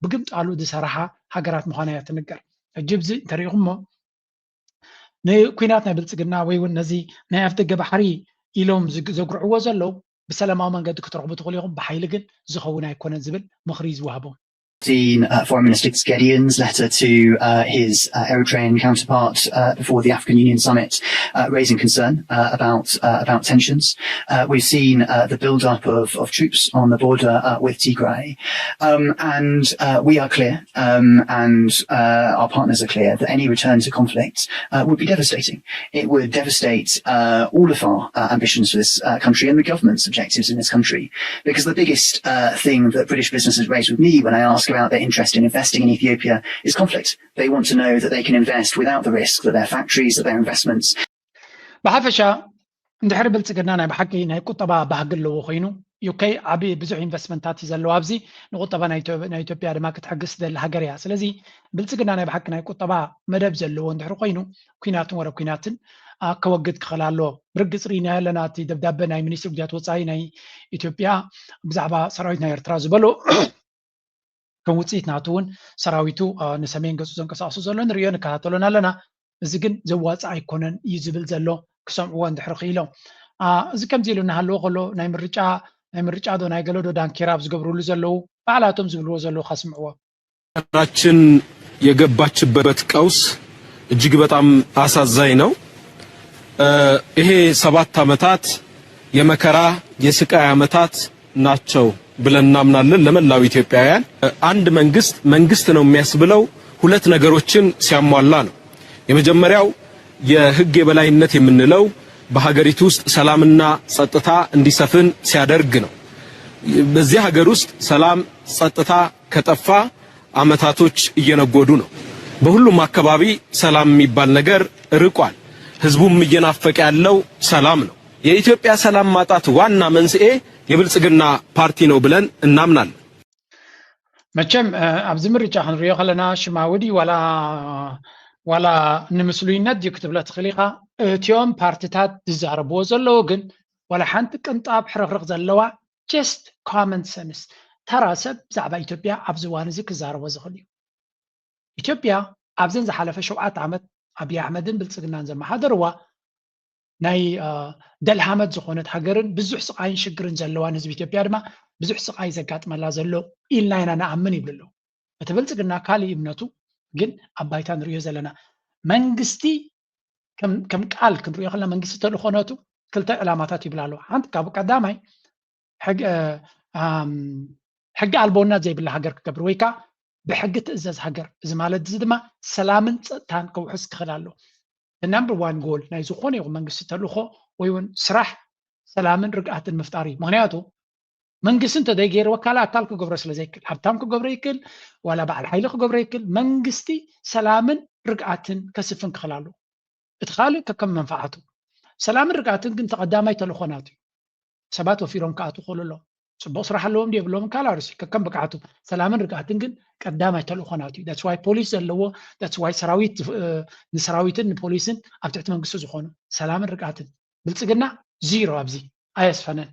ብግምጣሉ ዝሰራሓ ሃገራት ምዃና እያ ትንገር። ሕጂ ብዚ እንተሪኢኹሞ ንኩናት ናይ ብልፅግና ወይ እውን ነዚ ናይ ኣፍ ደገ ባሕሪ ኢሎም ዘጉርዕዎ ዘለዉ ብሰላማዊ መንገዲ ክትረኽቡ ትኽእሉ ኢኹም፣ ብሓይሊ ግን ዝኸውን ኣይኮነን ዝብል ምኽሪ ዝወሃቦም። seen uh, Foreign Minister Gideon's letter to uh, his uh, Eritrean counterpart uh, before the African Union summit, uh, raising concern uh, about uh, about tensions. Uh, we've seen uh, the build-up of, of troops on the border uh, with Tigray, um, and uh, we are clear, um, and uh, our partners are clear that any return to conflict uh, would be devastating. It would devastate uh, all of our uh, ambitions for this uh, country and the government's objectives in this country. Because the biggest uh, thing that British business has raised with me when I ask about their interest in investing in Ethiopia is conflict. They want to know that they can invest without the risk that their factories, that their investments ብሓፈሻ እንድሕሪ ብልፅግና ናይ ብሓቂ ናይ ቁጠባ ባህጊ ኣለዎ ኮይኑ፣ ዩኬ ዓቢ ብዙሕ ኢንቨስትመንታት እዩ ዘለዎ ኣብዚ። ንቁጠባ ናይ ኢትዮ- ናይ ኢትዮጵያ ድማ ክትሕግዝ ትደሊ ሃገር እያ። ስለዚ ብልፅግና ናይ ብሓቂ ናይ ቁጠባ መደብ ዘለዎ እንድሕሪ ኮይኑ፣ ኩናትን ወረ ኩናትን ኣ፣ ከወግድ ክኽእል ኣለዎ። ብርግፅ ርኢና ኣለና፣ እቲ ደብዳበ ናይ ሚኒስትሪ ጉዳያት ወፃኢ ናይ ኢትዮጵያ ብዛዕባ ሰራዊት ናይ ኤርትራ ዝበሎ ከም ውፅኢት ናቱ እውን ሰራዊቱ አ፣ ንሰሜን ገፁ ዘንቀሳቕሱ ዘሎ ንሪኦ ንከታተሎን ኣለና። እዚ ግን ዘዋፅእ ኣይኮነን እዩ ዝብል ዘሎ ክሰምዕዎ እንድሕር ክኢሎም። አ፣ እዚ ከምዚ ኢሉ እናሃለዎ ከሎ ናይ ምርጫ ናይ ምርጫ ዶ ናይ ገለ ዶ ዳንኬራ ኣብ ዝገብርሉ ዘለዉ ባዕላቶም ዝብልዎ ዘለዉ ከስምዕዎ። ሀገራችን የገባችበት ቀውስ እጅግ በጣም አሳዛኝ ነው። እ፣ ይሄ ሰባት ዓመታት የመከራ የስቃይ ዓመታት ናቸው ብለን እናምናለን። ለመላው ኢትዮጵያውያን አንድ መንግስት መንግስት ነው የሚያስብለው ሁለት ነገሮችን ሲያሟላ ነው። የመጀመሪያው የህግ የበላይነት የምንለው በሀገሪቱ ውስጥ ሰላምና ጸጥታ እንዲሰፍን ሲያደርግ ነው። በዚህ ሀገር ውስጥ ሰላም ጸጥታ ከጠፋ ዓመታቶች እየነጎዱ ነው። በሁሉም አካባቢ ሰላም የሚባል ነገር ርቋል። ህዝቡም እየናፈቀ ያለው ሰላም ነው። የኢትዮጵያ ሰላም ማጣት ዋና መንስኤ የብልጽግና ፓርቲ ነው ብለን እናምናለን። መቸም እ፣ ኣብዚ ምርጫ ክንሪኦ ከለና ሽማዊ ድዩ ዋላ ዋላ ንምስሉይነት ድዩ ክትብለ ትኽእል ኢኻ። እቲኦም ፓርትታት ዝዛረብዎ ዘለዉ ግን ዋላ ሓንቲ ቅንጣብ ሕርኽርኽ ዘለዋ just common sense ተራ ሰብ ብዛዕባ ኢትዮጵያ ኣብዚ እዋን እዚ ክዛረቦ ዝኽእል እዩ። ኢትዮጵያ ኣብዘን ዝሓለፈ ሸውዓተ ዓመት ኣብይ ኣሕመድን ብልፅግናን ዘመሓደርዋ ናይ አ፣ ደልሃመት ዝኾነት ሃገርን ብዙሕ ስቓይን ሽግርን ዘለዋን ህዝቢ ኢትዮጵያ ድማ ብዙሕ ስቓይ ዘጋጥመላ ዘሎ ኢልና ኢና ንኣምን ይብል ኣለዉ። እቲ ብልፅግና ካልእ እምነቱ ግን ኣብ ባይታ ንሪኦ ዘለና መንግስቲ ከም ከም ቃል ክንሪኦ ከለና መንግስቲ ተልእኾ ነቱ ክልተ ዕላማታት ይብል ኣለዎ። ሓንቲ ካብ ቀዳማይ ሕግ- እ፣ ኣም፣ ሕጊ ኣልቦነት ዘይብላ ሃገር ክገብር ወይ ከዓ ብሕጊ ትእዘዝ ሃገር። እዚ ማለት እዚ ድማ ሰላምን ፀጥታን ከውሕስ ክኽእል ኣለዎ። The number one goal ናይ ዝኾነ ይኹን መንግስቲ ተልእኾ ወይ እውን ስራሕ ሰላምን ርግኣትን ምፍጣር እዩ። ምክንያቱ መንግስቲ እንተዘይገይርዎ ካልእ ኣካል ክገብሮ ስለ ዘይክእል፣ ሃብታም ክገብሮ ይክእል፣ ዋላ በዓል ሓይሊ ክገብሮ ይክእል። መንግስቲ ሰላምን ርግኣትን ከስፍን ክኽእል ኣለዎ። እቲ ካልእ ከከም መንፍዓቱ። ሰላምን ርግኣትን ግን ተቐዳማይ ተልእኾ ናቱ እዩ። ሰባት ወፊሮም ክኣትዉ ክኽእሉ ኣለዎም። ፅቡቕ ስራሕ ኣለዎም ድዩ የብሎምን ካልእ ኣርእስቲ እዩ። ከከም ብቕዓቱ። ሰላምን ርግኣትን ግን ቀዳማይ ተልእኾ ናቱ እዩ። That's why ፖሊስ ዘለዎ፣ that's why ሰራዊት እ፣ ንሰራዊትን ንፖሊስን ኣብ ትሕቲ መንግስቲ ዝኾኑ ሰላምን ርግኣትን። ብልፅግና ዚሮ ኣብዚ ኣየስፈነን።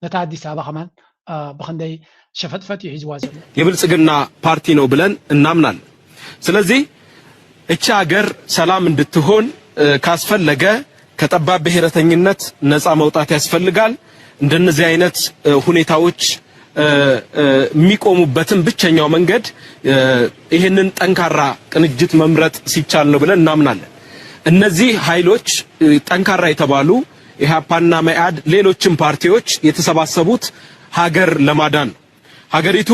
ነታ ኣዲስ ኣበባ ከማን እ፣ ብኽንደይ ሸፈጥፈጥ እዩ ሒዝዋ ዘሎ። የብልጽግና ፓርቲ ነው ብለን እናምናለን። ስለዚህ እቺ ሀገር ሰላም እንድትሆን እ፣ ካስፈለገ ከጠባብ ብሔረተኝነት ነፃ መውጣት ያስፈልጋል። እንደነዚህ አይነት እ፣ ሁኔታዎች እ፣ እ፣ የሚቆሙበትን ብቸኛው መንገድ እ፣ ይህንን ጠንካራ ቅንጅት መምረጥ ሲቻል ነው ብለን እናምናለን። እነዚህ ኃይሎች እ፣ ጠንካራ የተባሉ ኢህአፓና መኢአድ ሌሎችም ፓርቲዎች የተሰባሰቡት ሀገር ለማዳን ነው። ሀገሪቱ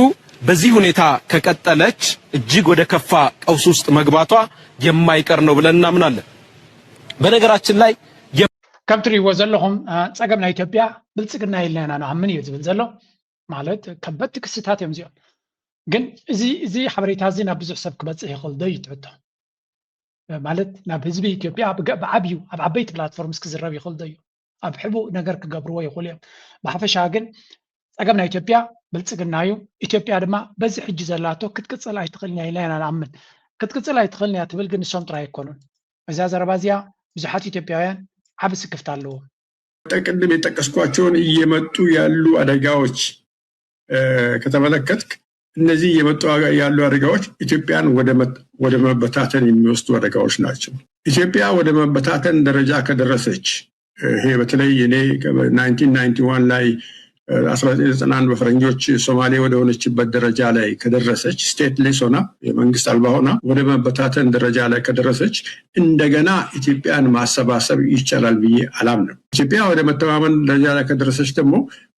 በዚህ ሁኔታ ከቀጠለች እጅግ ወደ ከፋ ቀውስ ውስጥ መግባቷ የማይቀር ነው ብለን እናምናለን። በነገራችን ላይ የ- ከም ትሪእዎ ዘለኹም አ፣ ፀገም ናይ ኢትዮጵያ ብልፅግና የለና ንኣምን እዩ ዝብል ዘሎ። ማለት ከበድቲ ክስታት እዮም እዚኦም። ግን እዚ እዚ ሓበሬታ እዚ ናብ ብዙሕ ሰብ ክበፅሕ ይኽእል ዶ እዩ ትሕቶ? ማለት ናብ ህዝቢ ኢትዮጵያ ብገ- ብዓብዩ ኣብ ዓበይቲ ፕላትፎርምስ ክዝረብ ይኽእል ዶ እዩ? ኣብ ሕቡእ ነገር ክገብርዎ ይኽእሉ እዮም። ብሓፈሻ ግን ፀገም ናይ ኢትዮጵያ ብልፅግና እዩ። ኢትዮጵያ ድማ በዚ ሕጂ ዘላቶ ክትቅፅል ኣይትኽእልን እያ ኢልና ኢና ንኣምን። ክትቅፅል ኣይትኽእልን እያ ትብል ግን ንሶም ጥራይ ኣይኮኑን። እዛ ዘረባ እዚኣ ብዙሓት ኢትዮጵያውያን ዓቢ ስክፍታ ኣለዎም። ቅድም የጠቀስኳቸውን እየመጡ ያሉ አደጋዎች እ፣ ከተመለከትክ እነዚህ እየመጡ ያሉ አደጋዎች ኢትዮጵያን ወደ መ- ወደ መበታተን የሚወስዱ አደጋዎች ናቸው። ኢትዮጵያ ወደ መበታተን ደረጃ ከደረሰች እ፣ ይሄ በተለይ እኔ nineteen ninety one ላይ 1991 በፈረንጆች ሶማሌ ወደ ሆነችበት ደረጃ ላይ ከደረሰች፣ ስቴትለስ ሆና፣ የመንግስት አልባ ሆና ወደ መበታተን ደረጃ ላይ ከደረሰች፣ እንደገና ኢትዮጵያን ማሰባሰብ ይቻላል ብዬ አላምንም። ኢትዮጵያ ወደ መተማመን ደረጃ ላይ ከደረሰች ደግሞ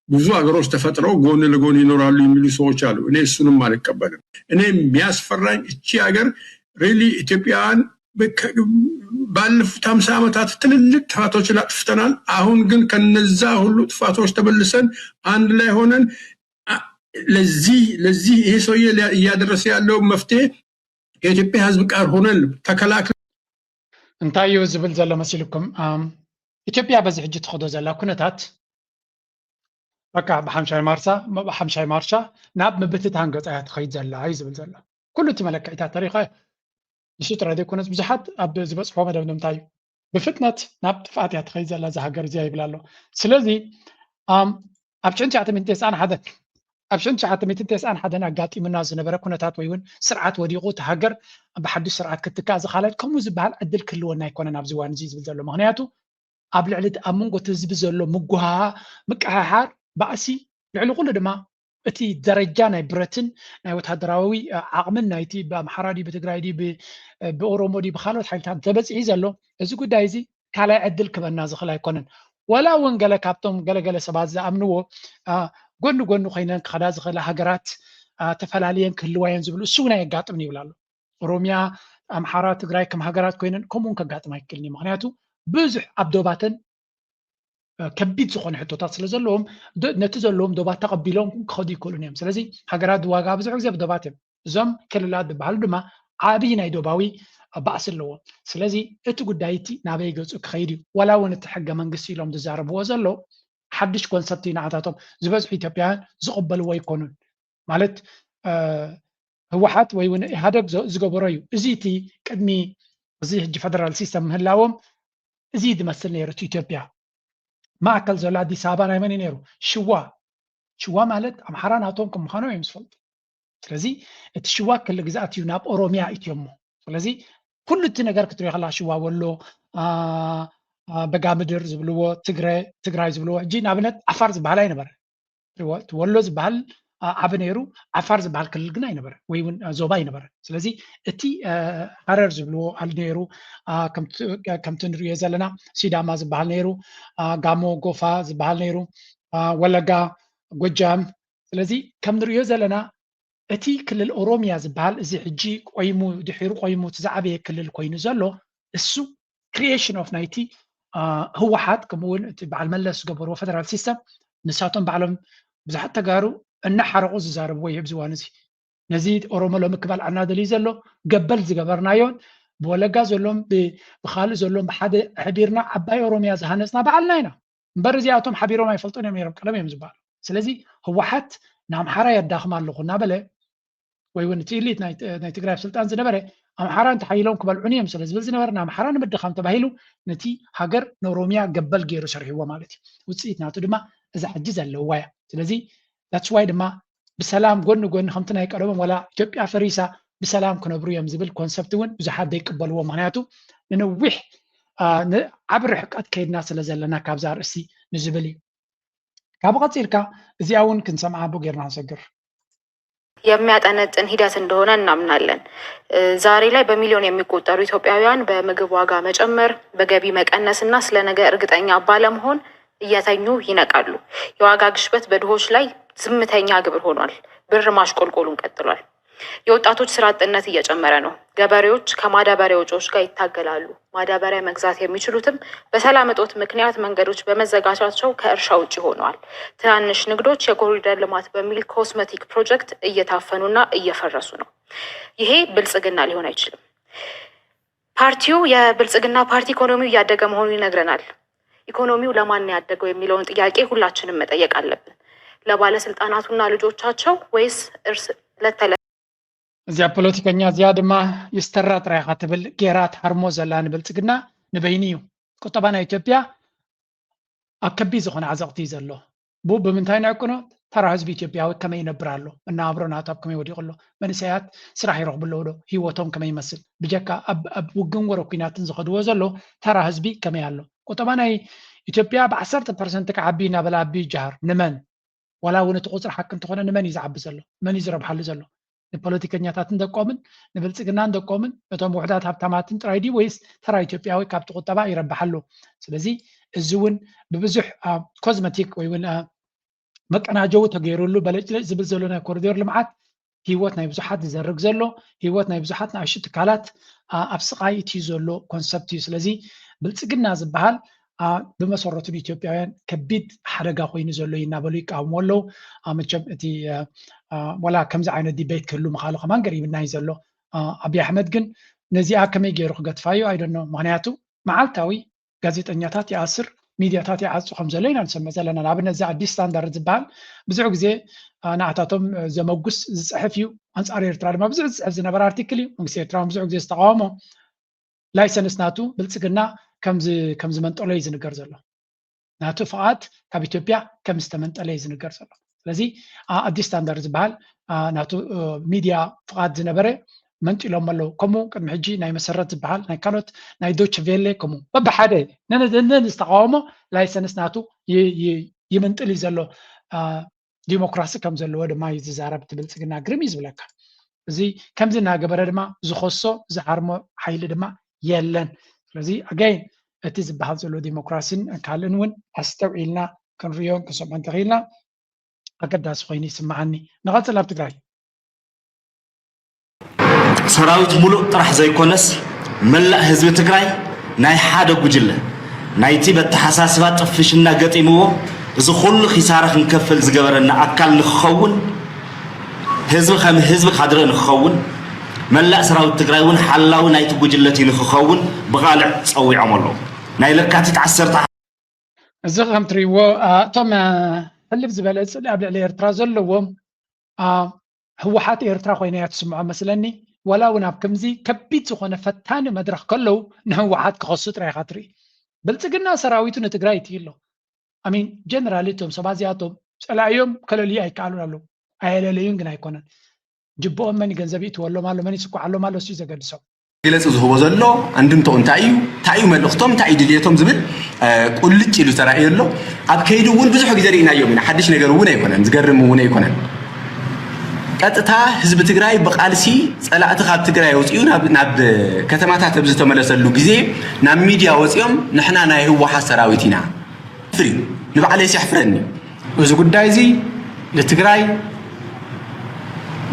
ብዙ ሀገሮች ተፈጥረው ጎን ለጎን ይኖራሉ የሚሉ ሰዎች አሉ። እኔ እሱንም አልቀበልም። እኔ የሚያስፈራኝ እቺ ሀገር ሪሊ ኢትዮጵያውያን ባለፉት ሀምሳ ዓመታት ትልልቅ ጥፋቶችን አጥፍተናል። አሁን ግን ከነዛ ሁሉ ጥፋቶች ተመልሰን አንድ ላይ ሆነን ለዚህ ለዚህ ይሄ ሰውዬ እያደረሰ ያለው መፍትሄ ከኢትዮጵያ ሕዝብ ጋር ሆነን ተከላክለን እንታይ እዩ ዝብል ዘሎ መሲልኩም? ኢትዮጵያ በዚ ሕጂ ትኸዶ ዘላ ኩነታት በቃ ብሓምሻይ ማርሳ ብሓምሻይ ማርሻ ናብ ምብትታን ገጻ እያ ትኸይድ ዘላ እዩ ዝብል ዘሎ። ኩሉ እቲ መለክዒታት ተሪኸ ንሱ ጥራይ ዘይኮነስ ብዙሓት ኣብ ዝበጽሕዎ መደምደምታ እዩ። ብፍጥነት ናብ ጥፍኣት እያ ትኸይድ ዘላ እዛ ሃገር እዚኣ ይብል ኣሎ። ስለዚ ኣብ ሽሕን ትሽዓተ ሚእትን ተስዓን ሓደን ኣብ ሽሕን ትሽዓተ ሚእትን ተስዓን ሓደን ኣጋጢሙና ዝነበረ ኩነታት ወይ እውን ስርዓት ወዲቑ እቲ ሃገር ብሓድሽ ስርዓት ክትካእ ዝኻለት ከምኡ ዝበሃል ዕድል ክህልወና ኣይኮነን ኣብዚ እዋን እዚ ዝብል ዘሎ። ምክንያቱ ኣብ ልዕሊ ኣብ መንጎ እቲ ህዝቢ ዘሎ ምጉሃሃ፣ ምቅሕሓር፣ ባእሲ ልዕሊ ኩሉ ድማ እቲ ደረጃ ናይ ብረትን ናይ ወታደራዊ ዓቕምን ናይቲ ብኣምሓራ ድዩ ብትግራይ ድዩ ብኦሮሞ ድዩ ብካልኦት ሓይልታት ተበፂሒ ዘሎ እዚ ጉዳይ እዚ ካልኣይ ዕድል ክበና ዝኽእል ኣይኮነን። ወላ እውን ገለ ካብቶም ገለገለ ሰባት ዝኣምንዎ ጎኒ ጎኒ ኮይነን ክኸዳ ዝኽእላ ሃገራት ተፈላልየን ክህልዋየን ዝብሉ እሱ እውን ኣየጋጥምን ይብል ኣሎ። ኦሮሚያ፣ ኣምሓራ፣ ትግራይ ከም ሃገራት ኮይነን ከምኡውን ከጋጥም ኣይክእልን እዩ። ምክንያቱ ብዙሕ ኣብ ዶባተን ከቢድ ዝኾነ ሕቶታት ስለ ዘለዎም ነቲ ዘለዎም ዶባት ተቐቢሎም ክኸዱ ይክእሉን እዮም። ስለዚ ሃገራት ዝዋጋ ብዙሕ ግዜ ብዶባት እዮም። እዞም ክልላት ዝበሃሉ ድማ ዓብዪ ናይ ዶባዊ ባእሲ ኣለዎም። ስለዚ እቲ ጉዳይ እቲ ናበይ ገፁ ክኸይድ እዩ? ዋላ እውን እቲ ሕገ መንግስቲ ኢሎም ዝዛረብዎ ዘሎ ሓድሽ ኮንሰፕት እዩ ንዓታቶም። ዝበዝሑ ኢትዮጵያውያን ዝቕበልዎ ኣይኮኑን። ማለት ህወሓት ወይ እውን ኢህኣደግ ዝገበሮ እዩ። እዚ እቲ ቅድሚ እዚ ሕጂ ፈደራል ሲስተም ምህላዎም እዚ ዝመስል ነይሩ። እቲ ኢትዮጵያ ማእከል ዘሎ ኣዲስ ኣበባ ናይ መን እዩ ነይሩ? ሽዋ። ሽዋ ማለት ኣምሓራ ናቶም ከም ምዃኖም እዮም ዝፈልጡ። ስለዚ እቲ ሽዋ ክልል ግዝኣት እዩ ናብ ኦሮሚያ እትዮሞ። ስለዚ ኩሉ እቲ ነገር ክትሪኦ ከላ ሽዋ፣ ወሎ፣ በጋምድር ዝብልዎ፣ ትግረ ትግራይ ዝብልዎ፣ ሕጂ ንኣብነት ዓፋር ዝበሃል ኣይነበረ። ወሎ ዝበሃል ዓቢ ነይሩ፣ ዓፋር ዝበሃል ክልል ግን ኣይነበረ ወይ እውን ዞባ ኣይነበረ። ስለዚ እቲ ሃረር ዝብልዎ ኣል ነይሩ፣ ከምቲ ንሪኦ ዘለና ሲዳማ ዝበሃል ነይሩ፣ ጋሞ ጎፋ ዝበሃል ነይሩ፣ ወለጋ፣ ጎጃም። ስለዚ ከም ንሪኦ ዘለና እቲ ክልል ኦሮሚያ ዝበሃል እዚ ሕጂ ቆይሙ ድሒሩ ቆይሙ እቲ ዝዓበየ ክልል ኮይኑ ዘሎ እሱ creation of ናይቲ ህወሓት ከምኡ እውን እቲ በዓል መለስ ዝገበርዎ ፈደራል ሲስተም ንሳቶም ባዕሎም ብዙሓት ተጋሩ እናሓረቑ ዝዛረብዎ እዩ ኣብዚ እዋን እዚ። ነዚ ኦሮሞ ሎሚ ክበልዓና ደልዩ ዘሎ ገበል ዝገበርናዮን ብወለጋ ዘሎም ብካልእ ዘሎም ብሓደ ኣሕቢርና ዓባይ ኦሮሚያ ዝሃነፅና ባዕልና ኢና እምበር እዚኣቶም ሓቢሮም ኣይፈልጡን እዮም ነይሮም ቀደም እዮም ዝበሃሉ። ስለዚ ህወሓት ንኣምሓራ የዳኽማ ኣለኹ እናበለ ወይ እውን እቲ ኢሊት ናይ ትግራይ ኣብ ስልጣን ዝነበረ ኣምሓራ እንተሓይሎም ክበልዑኒ እዮም ስለ ዝብል ዝነበረ ንኣምሓራ ንምድኻም ተባሂሉ ነቲ ሃገር ንኦሮሚያ ገበል ገይሩ ሰሪሕዎ ማለት እዩ። ውፅኢት ናቱ ድማ እዛ ሕጂ ዘለዋ እያ። ስለዚ that's why ድማ ብሰላም ጎኒ ጎኒ ከምቲ ናይ ቀደሞም ዋላ ኢትዮጵያ ፈሪሳ ብሰላም ክነብሩ እዮም ዝብል ኮንሰፕት እውን ብዙሓት ዘይቅበልዎ። ምክንያቱ ንነዊሕ ዓብ ርሕቀት ከይድና ስለ ዘለና ካብዛ ኣርእስቲ ንዝብል እዩ። ካብ ቀፂልካ እዚኣ እውን ክንሰምዓ ቡ ጌርና ንሰግር። የሚያጠነጥን ሂደት እንደሆነ እናምናለን። ዛሬ ላይ በሚሊዮን የሚቆጠሩ ኢትዮጵያውያን በምግብ ዋጋ መጨመር፣ በገቢ መቀነስ እና ስለ ነገ እርግጠኛ ባለመሆን እየተኙ ይነቃሉ። የዋጋ ግሽበት በድሆች ላይ ዝምተኛ ግብር ሆኗል። ብር ማሽቆልቆሉን ቀጥሏል። የወጣቶች ስራ አጥነት እየጨመረ ነው። ገበሬዎች ከማዳበሪያ ወጪዎች ጋር ይታገላሉ። ማዳበሪያ መግዛት የሚችሉትም በሰላም እጦት ምክንያት መንገዶች በመዘጋታቸው ከእርሻ ውጭ ሆነዋል። ትናንሽ ንግዶች የኮሪደር ልማት በሚል ኮስመቲክ ፕሮጀክት እየታፈኑና እየፈረሱ ነው። ይሄ ብልጽግና ሊሆን አይችልም። ፓርቲው የብልጽግና ፓርቲ ኢኮኖሚው እያደገ መሆኑን ይነግረናል። ኢኮኖሚው ለማን ነው ያደገው የሚለውን ጥያቄ ሁላችንም መጠየቅ አለብን። ለባለስልጣናቱና ልጆቻቸው ወይስ እርስ ለተለ እዚኣ ፖለቲከኛ እዚኣ ድማ ይስተራ ጥራይ ኢኻ ትብል ጌራ ትሃርሞ ዘላ ንብልጽግና ንበይኑ እዩ። ቁጠባ ናይ ኢትዮጵያ ኣብ ከቢድ ዝኾነ ዓዘቕቲ እዩ ዘሎ። ብኡ ብምንታይ ንዕቅኖ? ተራ ህዝቢ ኢትዮጵያዊ ከመይ ይነብር ኣሎ? መነባብሮ ናቱ ኣብ ከመይ ወዲቑ ኣሎ? መንእሰያት ስራሕ ይረኽቡ ኣለዉ ዶ? ህይወቶም ከመይ ይመስል? ብጀካ ኣብ ውግን ወረ ኲናትን ዝኸድዎ ዘሎ ተራ ህዝቢ ከመይ ኣሎ? ቁጠባ ናይ ኢትዮጵያ ብዓሰርተ ፐርሰንት ክዓቢ እናበለ ኣቢ ይጀሃር። ንመን? ዋላ እውን እቲ ቁፅሪ ሓቂ እንተኾነ ንመን እዩ ዝዓቢ ዘሎ? መን እዩ ዝረብሓሉ ዘሎ? ንፖለቲከኛታትን ደቆምን ንብልፅግናን ደቆምን እቶም ውሕዳት ሃብታማትን ጥራይ ድዩ ወይስ ተራ ኢትዮጵያዊ ካብቲ ቁጠባ ይረብሓሉ? ስለዚ እዚ እውን ብብዙሕ ኮዝመቲክ ወይ እውን መቀናጀዊ ተገይሩሉ በለጭለጭ ዝብል ዘሎ ናይ ኮሪዶር ልምዓት ህይወት ናይ ብዙሓት ዝዘርግ ዘሎ፣ ህይወት ናይ ብዙሓት ንኣሽቱ ትካላት ኣብ ስቓይ እትዩ ዘሎ ኮንሰፕት እዩ። ስለዚ ብልፅግና ዝበሃል ብመሰረቱ ንኢትዮጵያውያን ከቢድ ሓደጋ ኮይኑ ዘሎ እዩ እናበሉ ይቃወሙ ኣለዉ። መቸም እቲ ወላ ከምዚ ዓይነት ዲቤት ክህሉ ምኻሉ ከማን ገሪብና እዩ ዘሎ። ኣብይ ኣሕመድ ግን ነዚኣ ከመይ ገይሩ ክገድፋ እዩ ኣይደኖ። ምክንያቱ መዓልታዊ ጋዜጠኛታት ይኣስር፣ ሚድያታት ይዓፁ ከም ዘሎ ኢና ንሰምዕ ዘለና። ንኣብነት እዚ ኣዲስ ስታንዳርድ ዝበሃል ብዙሕ ግዜ ንኣታቶም ዘመጉስ ዝፅሕፍ እዩ። ኣንፃር ኤርትራ ድማ ብዙሕ ዝፅሕፍ ዝነበረ ኣርቲክል እዩ። መንግስቲ ኤርትራ ብዙሕ ግዜ ዝተቃወሞ ላይሰንስ ናቱ ብልፅግና ከም ዝመንጠሎ እዩ ዝንገር ዘሎ። ናቱ ፍቓድ ካብ ኢትዮጵያ ከም ዝተመንጠለ እዩ ዝንገር ዘሎ። ስለዚ ኣዲስ ስታንዳርድ ዝበሃል ናቱ ሚድያ ፍቓድ ዝነበረ መንጢሎም ኣለዉ። ከምኡ ቅድሚ ሕጂ ናይ መሰረት ዝበሃል ናይ ካልኦት ናይ ዶች ቬሌ ከምኡ በብሓደ ነን ዝተቃወሞ ላይሰንስ ናቱ ይምንጥል እዩ ዘሎ። ዲሞክራሲ ከም ዘለዎ ድማ እዩ ዝዛረብ እቲ ብልፅግና። ግርም እዩ ዝብለካ። እዚ ከምዚ እናገበረ ድማ ዝኸሶ ዝሃርሞ ሓይሊ ድማ የለን። ስለዚ ኣጋይን እቲ ዝበሃል ዘሎ ዲሞክራሲን ካልእን እውን ኣስተውዒልና ክንሪዮን ክንሰምዖ እንተኽኢልና ኣገዳሲ ኮይኑ ይስምዓኒ። ንቐፅል ኣብ ትግራይ። ሰራዊት ሙሉእ ጥራሕ ዘይኮነስ መላእ ህዝቢ ትግራይ ናይ ሓደ ጉጅለ ናይቲ በተሓሳስባ ጥፍሽና ገጢምዎ እዚ ኩሉ ኪሳራ ክንከፍል ዝገበረና ኣካል ንክኸውን ህዝቢ ከም ህዝቢ ካድረ ንክኸውን መላእ ሰራዊት ትግራይ እውን ሓላዊ ናይቲ ጉጅለት እዩ ንክኸውን ብቓልዕ ፀዊዖም ኣለዉ። ናይ ለካቲት ዓሰርተ እዚ ከም ትሪእዎ እቶም ሕልፍ ዝበለ ፅልኢ ኣብ ልዕሊ ኤርትራ ዘለዎም ህወሓት ኤርትራ ኮይና እያ ትስምዖ መስለኒ። ዋላ እውን ኣብ ከምዚ ከቢድ ዝኾነ ፈታኒ መድረኽ ከለዉ ንህወሓት ክኸሱ ጥራይ ኢኻ ትርኢ። ብልፅግና ሰራዊቱ ንትግራይ ይትዩ ኣሎ። ኣሚን ጀነራል እቶም ሰባት እዚኣቶም ፀላእዮም ከለልዩ ኣይከኣሉን ኣለዉ። ኣየለለዩን ግን ኣይኮነን። ጅብኦም መን ገንዘብ ይእትወሎም ኣሎ፣ መን ይስኳዓሎም ኣሎ፣ እሱ እዩ ዘገድሶም። መግለፂ ዝህቦ ዘሎ ኣንድምተኡ እንታይ እዩ፣ እንታይ እዩ መልእኽቶም፣ እንታይ እዩ ድልየቶም ዝብል ቁልጭ ኢሉ ተራእዩ ኣሎ። ኣብ ከይዲ እውን ብዙሕ ግዜ ርኢናዮም ኢና። ሓድሽ ነገር እውን ኣይኮነን፣ ዝገርም እውን ኣይኮነን። ቀጥታ ህዝቢ ትግራይ ብቃልሲ ፀላእቲ ካብ ትግራይ ኣውፂኡ ናብ ከተማታት ኣብ ዝተመለሰሉ ግዜ ናብ ሚድያ ወፂኦም ንሕና ናይ ህወሓት ሰራዊት ኢና። ፍሪ ንባዕለይ የሕፍረኒ። እዚ ጉዳይ እዚ ንትግራይ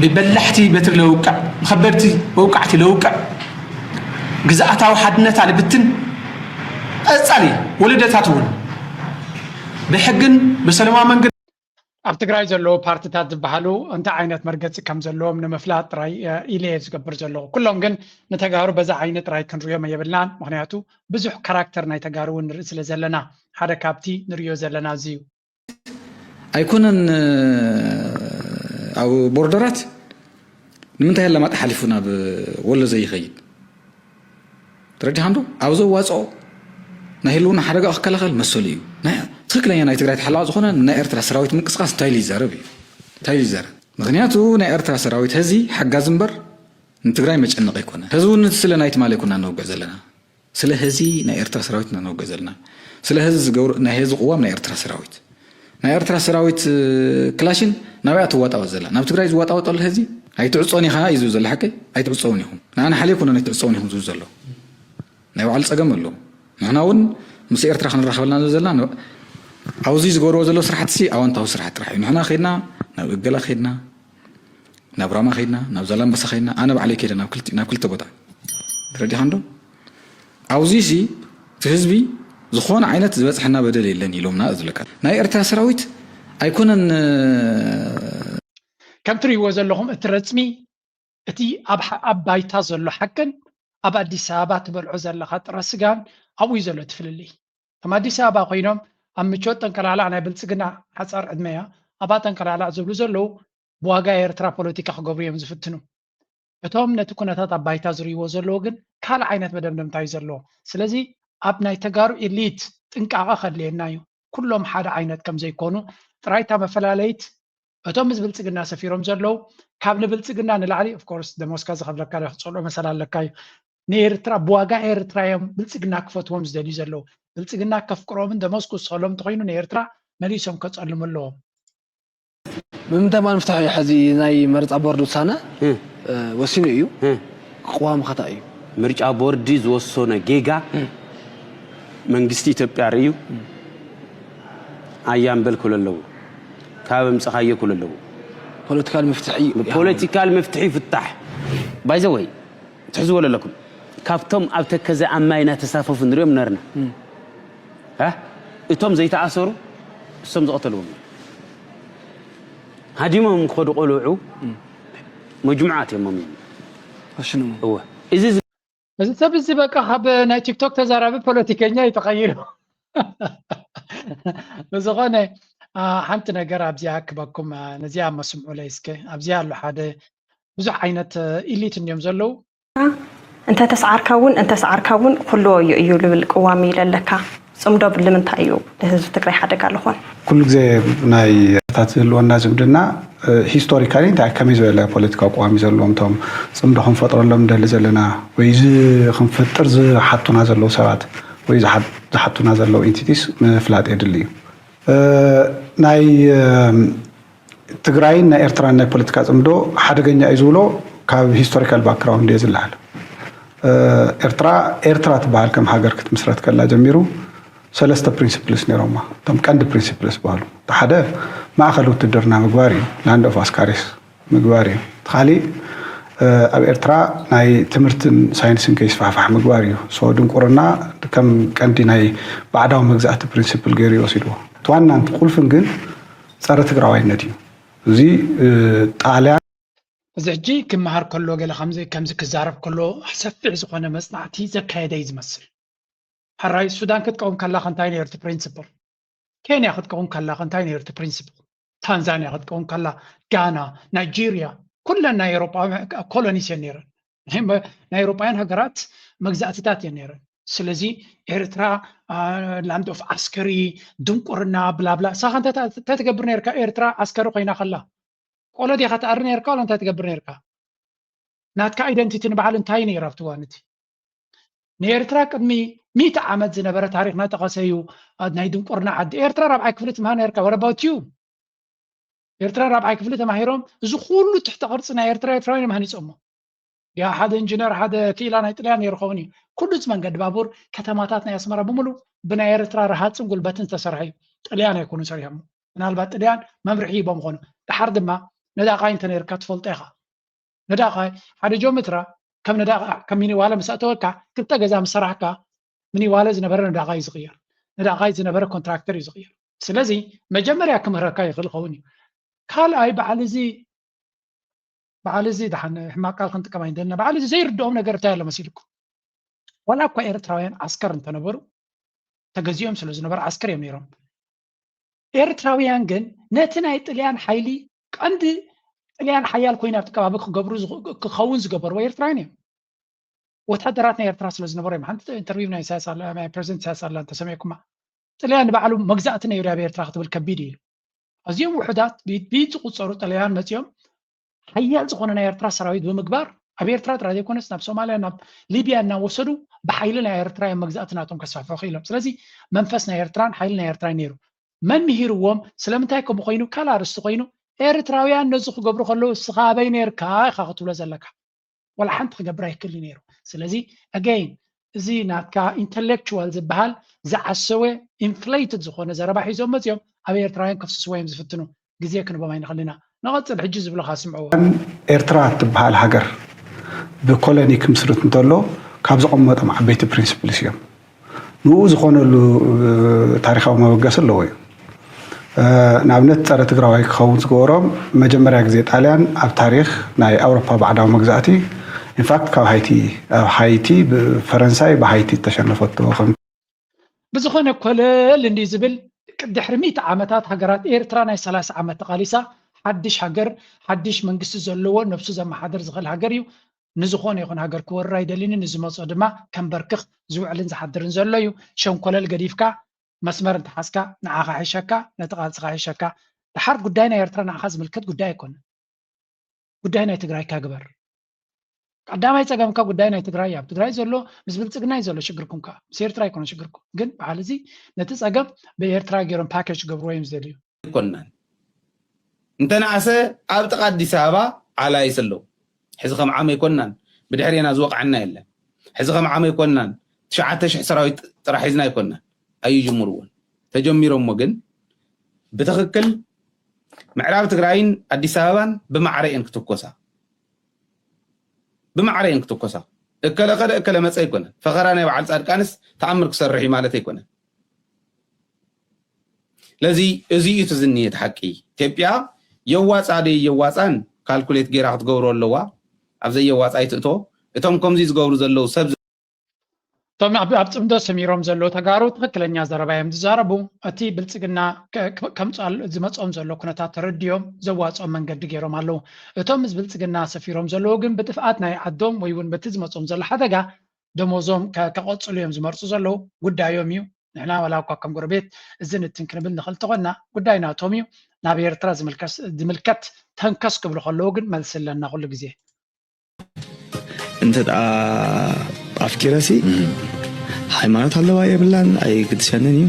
ብበላሕቲ በትሪ ለውቅዕ፣ ብኸበድቲ ወቃዕቲ ለውቅዕ፣ ግዝኣታዊ ሓድነታ ልብትን ቀፃሊ ወለዶታት እውን ብሕግን ብሰላማዊ መንገዲ ኣብ ትግራይ ዘለዉ ፓርትታት ዝበሃሉ እንታይ ዓይነት መርገፂ ከም ዘለዎም ንምፍላጥ ጥራይ ኢለ እየ ዝገብር ዘለኹ። ኩሎም ግን ንተጋሩ በዛ ዓይነት ጥራይ ክንሪኦም የብልናን። ምክንያቱ ብዙሕ ካራክተር ናይ ተጋሩ እውን ንርኢ ስለ ዘለና ሓደ ካብቲ ንሪኦ ዘለና እዚ እዩ። ኣይኮነን ኣብ ቦርደራት ንምንታይ ኣለማጣ ሓሊፉ ናብ ወሎ ዘይኸይድ? ተረዲኻ ዶ? ኣብ ዘዋፅኦ ናይ ህልውና ሓደጋ ክከላኸል መሰሉ እዩ። ትክክለኛ ናይ ትግራይ ተሓላቂ ዝኾነ ናይ ኤርትራ ሰራዊት ምንቅስቃስ እንታይ ኢሉ ይዛረብ እዩ እንታይ ኢሉ ይዛረብ? ምክንያቱ ናይ ኤርትራ ሰራዊት ሀዚ ሓጋዚ እምበር ንትግራይ መጨነቂ ኣይኮነ። ሀዚ እውን ስለ ናይ ትማሊ ኣይኮና ነውግዕ ዘለና፣ ስለ ሀዚ ናይ ኤርትራ ሰራዊት ኢና ነውግዕ ዘለና። ስለ ሀዚ ዝገብሩ ናይ ሀዚ ቅዋም ናይ ኤርትራ ሰራዊት ናይ ኤርትራ ሰራዊት ክላሽን ናበይ እያ ትዋጣወጥ ዘላ? ናብ ትግራይ ዝዋጣወጠሉ ሀዚ ኣይትዕጾን ኢኻ እዩ ዝብል ዘሎ ሓቀይ? ኣይትዕጸውን ኢኹም። ንዓና ሓልየኩም ኣይትዕጸውን ኢኹም ዝብል ዘሎ ናይ ባዕሉ ጸገም ኣሎ። ንሕና እውን ምስ ኤርትራ ክንራኸበልና ዘለና ኣብዚ ዝገብርዎ ዘሎ ስራሕቲ ሲ ኣወንታዊ ስራሕ ጥራሕ እዩ። ንሕና ከይድና ናብ እገላ ከይድና ናብ ራማ ከይድና ናብ ዛላምበሳ ከይድና ኣነ ባዕለይ ከይደ ናብ ክልተ ቦታ ተረዲኻ እንዶ ኣብዚ ሲ እቲ ህዝቢ ዝኾነ ዓይነት ዝበፅሐና በደል የለን ኢሎምና ዝለካ ናይ ኤርትራ ሰራዊት ኣይኮነን ከም ትሪእዎ ዘለኹም እቲ ረፅሚ እቲ ኣብ ባይታ ዘሎ ሓቅን ኣብ ኣዲስ ኣበባ ትበልዖ ዘለኻ ጥረ ስጋን ኣብኡ እዩ ዘሎ እቲ ፍልልይ። ከም ኣዲስ ኣበባ ኮይኖም ኣብ ምቾት ጠንቀላዕላዕ ናይ ብልፅግና ሓፃር ዕድመ እያ ኣብኣ ጠንቀላዕላዕ ዝብሉ ዘለዉ ብዋጋ ኤርትራ ፖለቲካ ክገብሩ እዮም ዝፍትኑ። እቶም ነቲ ኩነታት ኣብ ባይታ ዝርእይዎ ዘለዉ ግን ካልእ ዓይነት መደምደምታ እዩ ዘለዎ። ስለዚ ኣብ ናይ ተጋሩ ኢሊት ጥንቃቐ ከድልየና እዩ። ኩሎም ሓደ ዓይነት ከም ዘይኮኑ ጥራይ እታ መፈላለይት እቶም ምስ ብልፅግና ሰፊሮም ዘለዉ ካብ ንብልፅግና ንላዕሊ ኦፍኮርስ ደሞዝካ ዝኸፍለካ ዶ ክፀልኦ መሰል ኣለካ እዩ። ንኤርትራ ብዋጋ ኤርትራ እዮም ብልፅግና ክፈትዎም ዝደልዩ ዘለዉ። ብልፅግና ከፍቅሮምን ደሞዝ ክውስኸሎም እንተኾይኑ ንኤርትራ መሊሶም ከፀልሙ ኣለዎም። ብምንታይ ማን ፍትሕ እዩ? ሕዚ ናይ መረፃ ቦርድ ውሳነ ወሲኑ እዩ። ቅዋምካ እንታይ እዩ? ምርጫ ቦርድ ዝወሰኖ ጌጋ መንግስቲ ኢትዮጵያ ርእዩ ኣያ እምበል ክብሎ ኣለዎ። ካብ ኣምፅኻዮ ክብሎ ኣለዎ። ፖለቲካል መፍትሒ ፖለቲካል መፍትሒ ፍታሕ። ባይዘወይ ትሕዝዎ ኣለኩም። ካብቶም ኣብ ተከዘ ኣብ ማይ እናተሳፈፉ ንሪኦም ነርና። እቶም ዘይተኣሰሩ እሶም ዝቐተልዎም ሃዲሞም ክኸዱ ቆልዑ መጅሙዓት እዮም። እወ እዚ እዚ ሰብ እዚ በቃ ካብ ናይ ቲክቶክ ተዛራቢ ፖለቲከኛ እዩ ተቐይሩ። ብዝኾነ ሓንቲ ነገር ኣብዚኣ ክበኩም ነዚኣ መስምዑለይ እስከ። ኣብዚኣ ኣሎ ሓደ ብዙሕ ዓይነት ኢሊት እንዲዮም ዘለዉ። እንተተስዓርካ እውን እንተስዓርካ እውን ኩሉ ወዮ እዩ ልብል ቅዋም ኢለ ኣለካ። ፅምዶ ብምንታይ እዩ ንህዝቢ ትግራይ ሓደጋ ልኾን? ኩሉ ግዜ ናይ ታት ዝህልወና ዝምድና ሂስቶሪካሊ እንታይ ከመይ ዝበለ ፖለቲካዊ ቅዋም እዩ ዘለዎም እቶም ፅምዶ ክንፈጥረሎም ንደሊ ዘለና ወይ እዚ ክንፈጥር ዝሓቱና ዘለዉ ሰባት ወይ ዝሓቱና ዘለዉ ኢንቲቲስ ምፍላጥ የድሊ እዩ። ናይ ትግራይን ናይ ኤርትራን ናይ ፖለቲካ ፅምዶ ሓደገኛ እዩ ዝብሎ ካብ ሂስቶሪካል ባክግራውንድ እየ ዝለዓል። ኤርትራ ኤርትራ ትበሃል ከም ሃገር ክትምስረት ከላ ጀሚሩ ሰለስተ ፕሪንስፕልስ ነይሮማ። እቶም ቀንዲ ፕሪንስፕልስ ዝበሃሉ ሓደ ማእኸል ውትድርና ምግባር እዩ፣ ላንድ ኦፍ ኣስካሪስ ምግባር እዩ። እቲ ካሊእ ኣብ ኤርትራ ናይ ትምህርትን ሳይንስን ከይስፋሕፋሕ ምግባር እዩ። ሶ ድንቁርና ከም ቀንዲ ናይ ባዕዳዊ መግዛእቲ ፕሪንስፕል ገይሩ እዩ ወሲድዎ። እቲ ዋናን እቲ ቁልፍን ግን ፀረ ትግራዋይነት እዩ። እዚ ጣልያን እዚ ሕጂ ክመሃር ከሎ ገለ ከምዚ ከምዚ ክዛረብ ከሎ ሰፊሕ ዝኾነ መጽናዕቲ ዘካየደ እዩ ዝመስል። ሕራይ ሱዳን ክትቀውም ከላ እንታይ ነይሩ እቲ ፕሪንስፕል? ኬንያ ክትቀውም ከላ እንታይ ነይሩ እቲ ፕሪንስፕል? ታንዛንያ ክትቀውም ከላ፣ ጋና፣ ናይጄርያ፣ ኩለን ናይ ኤሮጳ ኮሎኒስ እየን ነይረን። ናይ ኤሮጳውያን ሃገራት መግዛእትታት እየን ነይረን። ስለዚ ኤርትራ ላንድ ኦፍ ኣስከሪ ድንቁርና ብላብላ። ሳኻ እንታይ ትገብር ነርካ? ኤርትራ ኣስከሪ ኮይና ከላ ቆሎ ዲኻ ትኣሪ ነርካ? ዋላ እንታይ ትገብር ነርካ? ናትካ ኣይደንቲቲ ንባዕሉ እንታይ ነይሩ ኣብቲ እዋን እቲ? ንኤርትራ ቅድሚ ሚእቲ ዓመት ዝነበረ ታሪኽ ናጠቐሰ እዩ። ናይ ድንቁርና ዓዲ ኤርትራ ራብዓይ ክፍሊ ትምሃር ነርካ። What about you? ኤርትራ ራብዓይ ክፍሊ ተማሂሮም እዚ ኩሉ ትሕተ ቅርፂ ናይ ኤርትራ ኤርትራውያን እዮም ሃኒፆሞ። ያ ሓደ ኢንጂነር ሓደ ክኢላ ናይ ጥልያን ነይሩ ኸውን እዩ። ኩሉ እዚ መንገዲ ባቡር ከተማታት ናይ ኣስመራ ብምሉ ብናይ ኤርትራ ረሃፅን ጉልበትን ዝተሰርሐ እዩ። ጥልያን ኣይኮኑ ሰሪሖሞ። ምናልባት ጥልያን መምርሒ ሂቦም ኾኑ። ድሓር ድማ ነዳቓይ እንተነይርካ ትፈልጦ ኢኻ። ነዳቓይ ሓደ ጆሜትራ ከም ነዳቓ ከም ሚኒዋለ ምስ ኣተወካ ክልተ ገዛ ምስ ሰራሕካ ሚኒዋለ ዝነበረ ነዳቓይ እዩ ዝቕየር። ነዳቓይ ዝነበረ ኮንትራክተር እዩ ዝቕየር። ስለዚ መጀመርያ ክምህረካ ይኽእል ኸውን እዩ። ካልኣይ በዓል እዚ በዓል እዚ ደሓን ሕማቅ ቃል ክንጥቀም ኣይንደልና። በዓል እዚ ዘይርድኦም ነገር እንታይ ኣሎ መሲልኩም? ዋላ እኳ ኤርትራውያን ዓስከር እንተነበሩ ተገዚኦም ስለ ዝነበሩ ዓስከር እዮም ነይሮም። ኤርትራውያን ግን ነቲ ናይ ጥልያን ሓይሊ ቀንዲ ጥልያን ሓያል ኮይና ኣብቲ ከባቢ ክገብሩ ክኸውን ዝገበርዎ ኤርትራውያን እዮም። ወታደራት ናይ ኤርትራ ስለ ዝነበሩ እዮም። ሓንቲ ኢንተርቪው ናይ ኢሳያስ ኣላ ናይ ፕረዚደንት ኢሳያስ ኣላ እንተሰሚዕኩማ ጥልያን ንባዕሉ መግዛእቲ ነይሩ ኣብ ኤርትራ ክትብል ከቢድ እዩ ኢሉ። ኣዝዮም ውሑዳት ብኢድ ዝቁጸሩ ጥልያን መጺኦም ሓያል ዝኾነ ናይ ኤርትራ ሰራዊት ብምግባር ኣብ ኤርትራ ጥራይ ዘይኮነስ ናብ ሶማልያ ናብ ሊብያ እናወሰዱ ብሓይሊ ናይ ኤርትራ እዮም መግዛእቲ ናቶም ከስፋሕፍሑ ክኢሎም። ስለዚ መንፈስ ናይ ኤርትራን ሓይሊ ናይ ኤርትራን ነይሩ። መን ምሂርዎም ስለምንታይ ከምኡ ኮይኑ ካልእ ኣርእስቲ ኮይኑ ኤርትራውያን ነዚ ክገብሩ ከለዉ እስኻ ኣበይ ነርካ ኢኻ ክትብሎ ዘለካ። ዋላ ሓንቲ ክገብር ኣይክእልን ነይሩ። ስለዚ ኣገይን እዚ ናትካ ኢንተሌክቹዋል ዝበሃል ዝዓሰወ ኢንፍሌትድ ዝኾነ ዘረባ ሒዞም መፅዮም ኣብ ኤርትራውያን ከፍስስዎ እዮም ዝፍትኑ። ግዜ ክንቦም ኣይንኽእል ኢና። ንቐፅል ሕጂ ዝብሉኻ ስምዕዎ። ኤርትራ ትበሃል ሃገር ብኮሎኒ ክምስርት እንተሎ ካብ ዘቐመጦም ዓበይቲ ፕሪንስፕልስ እዮም። ንኡ ዝኾነሉ ታሪካዊ መበገሲ ኣለዎ እዩ። ንኣብነት ጸረ ትግራዋይ ክኸውን ዝገበሮም መጀመርያ ግዜ ጣልያን ኣብ ታሪኽ ናይ ኣውሮፓ ባዕዳዊ መግዛእቲ ኢንፋክት ካብ ሃይቲ ኣብ ሃይቲ ብፈረንሳይ ብሃይቲ ዝተሸነፈቶ ከም ብዝኾነ ኮለል እንዲ ዝብል ድሕሪ ሚእቲ ዓመታት ሃገራት ኤርትራ ናይ ሰላሳ ዓመት ተቓሊሳ ሓድሽ ሃገር ሓድሽ መንግስቲ ዘለዎ ነብሱ ዘመሓድር ዝኽእል ሃገር እዩ። ንዝኾነ ይኹን ሃገር ክወርር ኣይደልንን። ንዝመጾ ድማ ከንበርክኽ ዝውዕልን ዝሓድርን ዘሎ እዩ። ሸንኮለል ገዲፍካ መስመር እንተሓዝካ ንዓኻ ይሕሸካ፣ ነቲ ቃልስኻ ይሕሸካ። ደሓር ጉዳይ ናይ ኤርትራ ንዓኻ ዝምልከት ጉዳይ ኣይኮነን። ጉዳይ ናይ ትግራይካ ግበር። ቀዳማይ ጸገምካ ጉዳይ ናይ ትግራይ እዩ። ኣብ ትግራይ ዘሎ ምስ ብልጽግና እዩ ዘሎ ሽግርኩም ከኣ ምስ ኤርትራ ኣይኮነን ሽግርኩም። ግን በዓል እዚ ነቲ ጸገም ብኤርትራ ገይሮም ፓኬጅ ክገብርዎ እዮም ዝደልዩ። ኣይኮናን። እንተነኣሰ ኣብ ጥቓ ኣዲስ ኣበባ ዓላይስ ኣለዉ። ሕዚ ከም ዓመ ኣይኮንናን፣ ብድሕሬና ዝወቕዐና የለን። ሕዚ ከም ዓመ ኣይኮንናን፣ ትሽዓተ ሽሕ ሰራዊት ጥራሕ ሒዝና ኣይኮንናን። ኣይጅምርዎን። ተጀሚሮሞ ግን ብትኽክል ምዕራብ ትግራይን ኣዲስ ኣበባን ብማዕረ እየን ክትኮሳ። ብማዕረ እየን ክትኮሳ። እከለ ከደ እከለ መፀ ኣይኮነን። ፈኸራ ናይ በዓል ፃድቃንስ ተኣምር ክሰርሕ እዩ ማለት ኣይኮነን። ለዚ እዚ እዩ እቲ ዝንሄ እቲ ሓቂ። ኢትዮጵያ የዋፃ ዶ የዋፃን ካልኩሌት ጌራ ክትገብሮ ኣለዋ። ኣብ ዘየዋፃ ኣይትእቶ። እቶም ከምዚ ዝገብሩ ዘለዉ ሰብ እቶም ኣብ ኣብ ፅምዶ ሰሚሮም ዘለዉ ተጋሩ ትኽክለኛ ዘረባ እዮም ዝዛረቡ። እቲ ብልፅግና ከ- ከ- ከምፅኣሉ ዝመፅኦም ዘሎ ኩነታት ተረዲኦም ዘዋፅኦም መንገዲ ገይሮም ኣለዉ። እቶም ምስ ብልፅግና ሰፊሮም ዘለዉ ግን ብጥፍኣት ናይ ዓዶም ወይ እውን በቲ ዝመፅኦም ዘሎ ሓደጋ ደሞዞም ከ- ከቐፅሉ እዮም ዝመርፁ ዘለዉ። ጉዳዮም እዩ። ንሕና ዋላ እኳ ከም ጎረቤት እዚ ንትን ክንብል ንኽእል ተኾንና ጉዳይ ናቶም እዩ። ናብ ኤርትራ ዝምልከስ- ዝምልከት ተንከስ ክብሉ ከለዉ ግን መልሲ ኣለና ኩሉ ግዜ። እንተ ደኣ ኣፍቂረሲ ሃይማኖት ኣለዋ የብላን ኣይግድሰንን እዩ።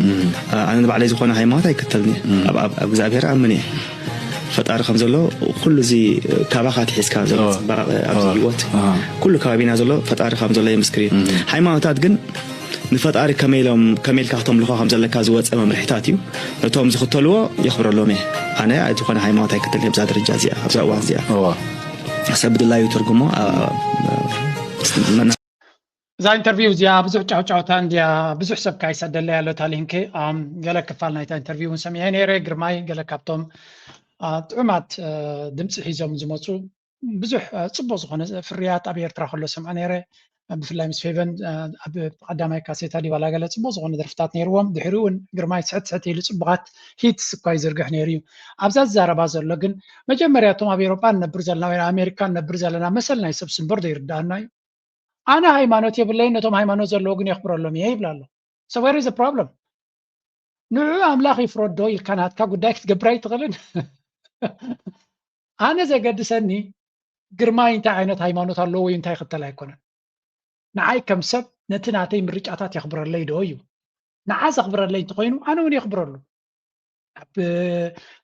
ኣነ ንባዕለይ ዝኾነ ሃይማኖት ኣይክተልን እየ። ኣብ- ኣብ ኣብ እግዚኣብሔር ኣምን እየ። ፈጣሪ ከም ዘሎ ኩሉ እዚ ካባኻ ትሒዝካ ዘሎ እወ። ፅባቐ ኣብዚ እወ። ህይወት ኣሃ። ኩሉ ከባቢና ዘሎ ፈጣሪ ከም ዘሎ የምስክር እዩ። ሃይማኖታት ግን ንፈጣሪ ከመይ ኢሎም ከመይ ኢልካ ክተምልኾ ከም ዘለካ ዝወፀ መምርሒታት እዩ። ነቶም ዝኽተልዎ የኽብረሎም እየ። ኣነ ዝኾነ ሃይማኖት ኣይክተልን እየ ኣብዛ ደረጃ እዚኣ ኣብዛ እዋን እዚኣ። እወ። ሰብ ብድላዩ ትርጉሞ ኣ- መና- እዛ ኢንተርቪው እዚኣ ብዙሕ ጫውጫውታ እንዲያ። ብዙሕ ሰብ ካይሰደለይ ኣሎ እታ ሊንክ። ኣም፣ ገለ ክፋል ናይታ ኢንተርቪው እውን ሰሚዐ ነይረ። ግርማይ ገለ ካብቶም ኣ፣ ጥዑማት እ፣ ድምፂ ሒዞም ዝመፁ ብዙሕ እ፣ ፅቡቅ ዝኾነ ፍርያት ኣብ ኤርትራ ከሎ ሰምዐ ነይረ። ብፍላይ ምስ ፌቨን እ፣ ኣብ ቀዳማይ ካሴታ ዲባላ ገለ ፅቡቅ ዝኾነ ደርፍታት ነይርዎም። ድሕሪኡ እውን ግርማይ ስሕት ስሕት ኢሉ ፅቡቃት ሂትስ እኳ ይዝርግሕ ነይሩ እዩ። ኣብዛ ዝዛረባ ዘሎ ግን መጀመርያ እቶም ኣብ ኤሮጳ ንነብር ዘለና ወይ ኣሜሪካ ንነብር ዘለና መሰል ናይ ሰብ ስንበር ዘይርዳኣና እዩ። ኣነ ሃይማኖት የብለይ ነቶም ሃይማኖት ዘለዎ ግን የኽብረሎም እየ ይብላ ኣሎ። So where is the problem? ንዑ ኣምላኽ ይፍረዶ ኢልካ ናትካ ጉዳይ ክትገብር ኣይትኽእልን። ኣነ ዘገድሰኒ ግርማይ እንታይ ዓይነት ሃይማኖት ኣለዎ ወይ እንታይ ይኽተል ኣይኮነን። ንዓይ ከም ሰብ ነቲ ናተይ ምርጫታት የኽብረለይ ዶ እዩ? ንዓ ዘኽብረለይ እንተኾይኑ ኣነ እውን የኽብረሉ። ኣብ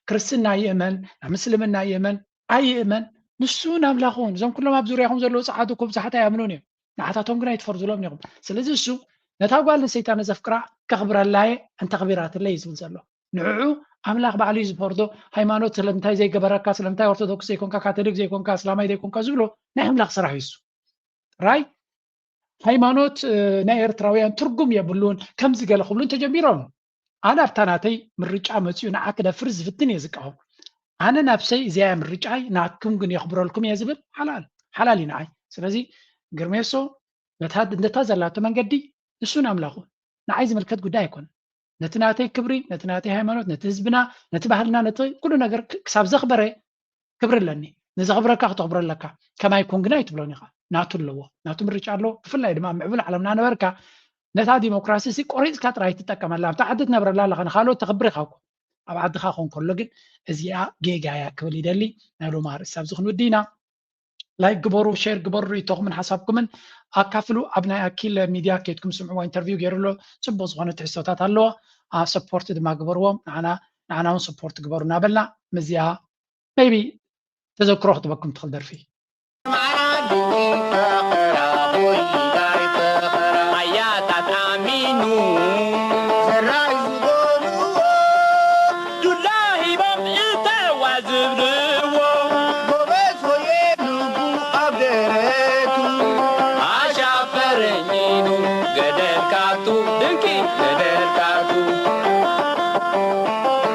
ክርስትና ይእመን ኣብ ምስልምና ይእመን ኣይእመን ንሱ ናምላኹ እውን እዞም ኩሎም ኣብ ዙርያኹም ዘለዉ ፀዓዱ እኮ ብዙሓት ኣይኣምኑን እዮም። ንዓታቶም ግን ኣይትፈርድሎም ኢኹም። ስለዚ እሱ ነታ ጓል ንሰይታ ነዘፍቅራ ከኽብረላየ እንተኽቢራትለይ እዩ ዝብል ዘሎ። ንዕዑ ኣምላኽ ባዕሉ እዩ ዝፈርዶ። ሃይማኖት ስለምንታይ ዘይገበረካ ስለምንታይ ኦርቶዶክስ ዘይኮንካ ካቶሊክ ዘይኮንካ እስላማይ ዘይኮንካ ዝብሎ ናይ ኣምላኽ ስራሕ እዩ እሱ። ጥራይ ሃይማኖት ናይ ኤርትራውያን ትርጉም የብሉን ከምዚ ገለ ክብሉን ተጀሚሮም። ኣነ ኣብታ ናተይ ምርጫ መፅኡ ንዓ ክደፍር ዝፍትን እየ ዝቃወም። ኣነ ናብሰይ እዚያ ምርጫይ ናትኩም ግን የኽብረልኩም እየ ዝብል ሓላል ሓላል እዩ ንዓይ። ስለዚ ግርሜሶ ነታ ዘለቶ መንገዲ ንሱን ኣምላኹ ንዓይ ዝምልከት ጉዳይ ኣይኮነን። ነቲ ናተይ ክብሪ ነቲ ናተይ ሃይማኖት ነቲ ህዝብና ነቲ ባህልና ነቲ ኩሉ ነገር ክሳብ ዘኽበረ ክብሪ ኣለኒ። ንዘኽብረካ ክተኽብሮ ኣለካ። ከማይ ኩን ግን ኣይትብሎን ኢኻ። ናቱ ኣለዎ ናቱ ምርጫ ኣለዎ። ብፍላይ ድማ ኣብ ምዕቡል ዓለምና ነበርካ ነታ ዲሞክራሲ ሲ ቆሪፅካ ጥራይ ትጠቀመላ ኣብታ ዓዲ ትነብረላ ኣለኻ ንካልኦት ተኽብር ኢኻ እኮ። ኣብ ዓድኻ ኮን ከሎ ግን እዚኣ ጌጋ እያ ክብል ይደሊ። ናይ ሎማ ኣርእስቲ ኣብዚ ክንውዲ ኢና። ላይክ ግበሩ፣ ሼር ግበሩ፣ ርእይቶኹምን ሓሳብኩምን ኣካፍሉ። ኣብ ናይ ኣኪል ሚድያ ከይድኩም ስምዕዎ፣ ኢንተርቪው ገይሩ ኣሎ፣ ፅቡቅ ዝኾነ ትሕዝቶታት ኣለዎ። ሰፖርት ድማ ግበርዎም፣ ንዓና ንዓና እውን ሰፖርት ግበሩ እናበልና ምስዚኣ ሜይቢ ተዘክሮ ክትበኩም ትኽእል ደርፊ።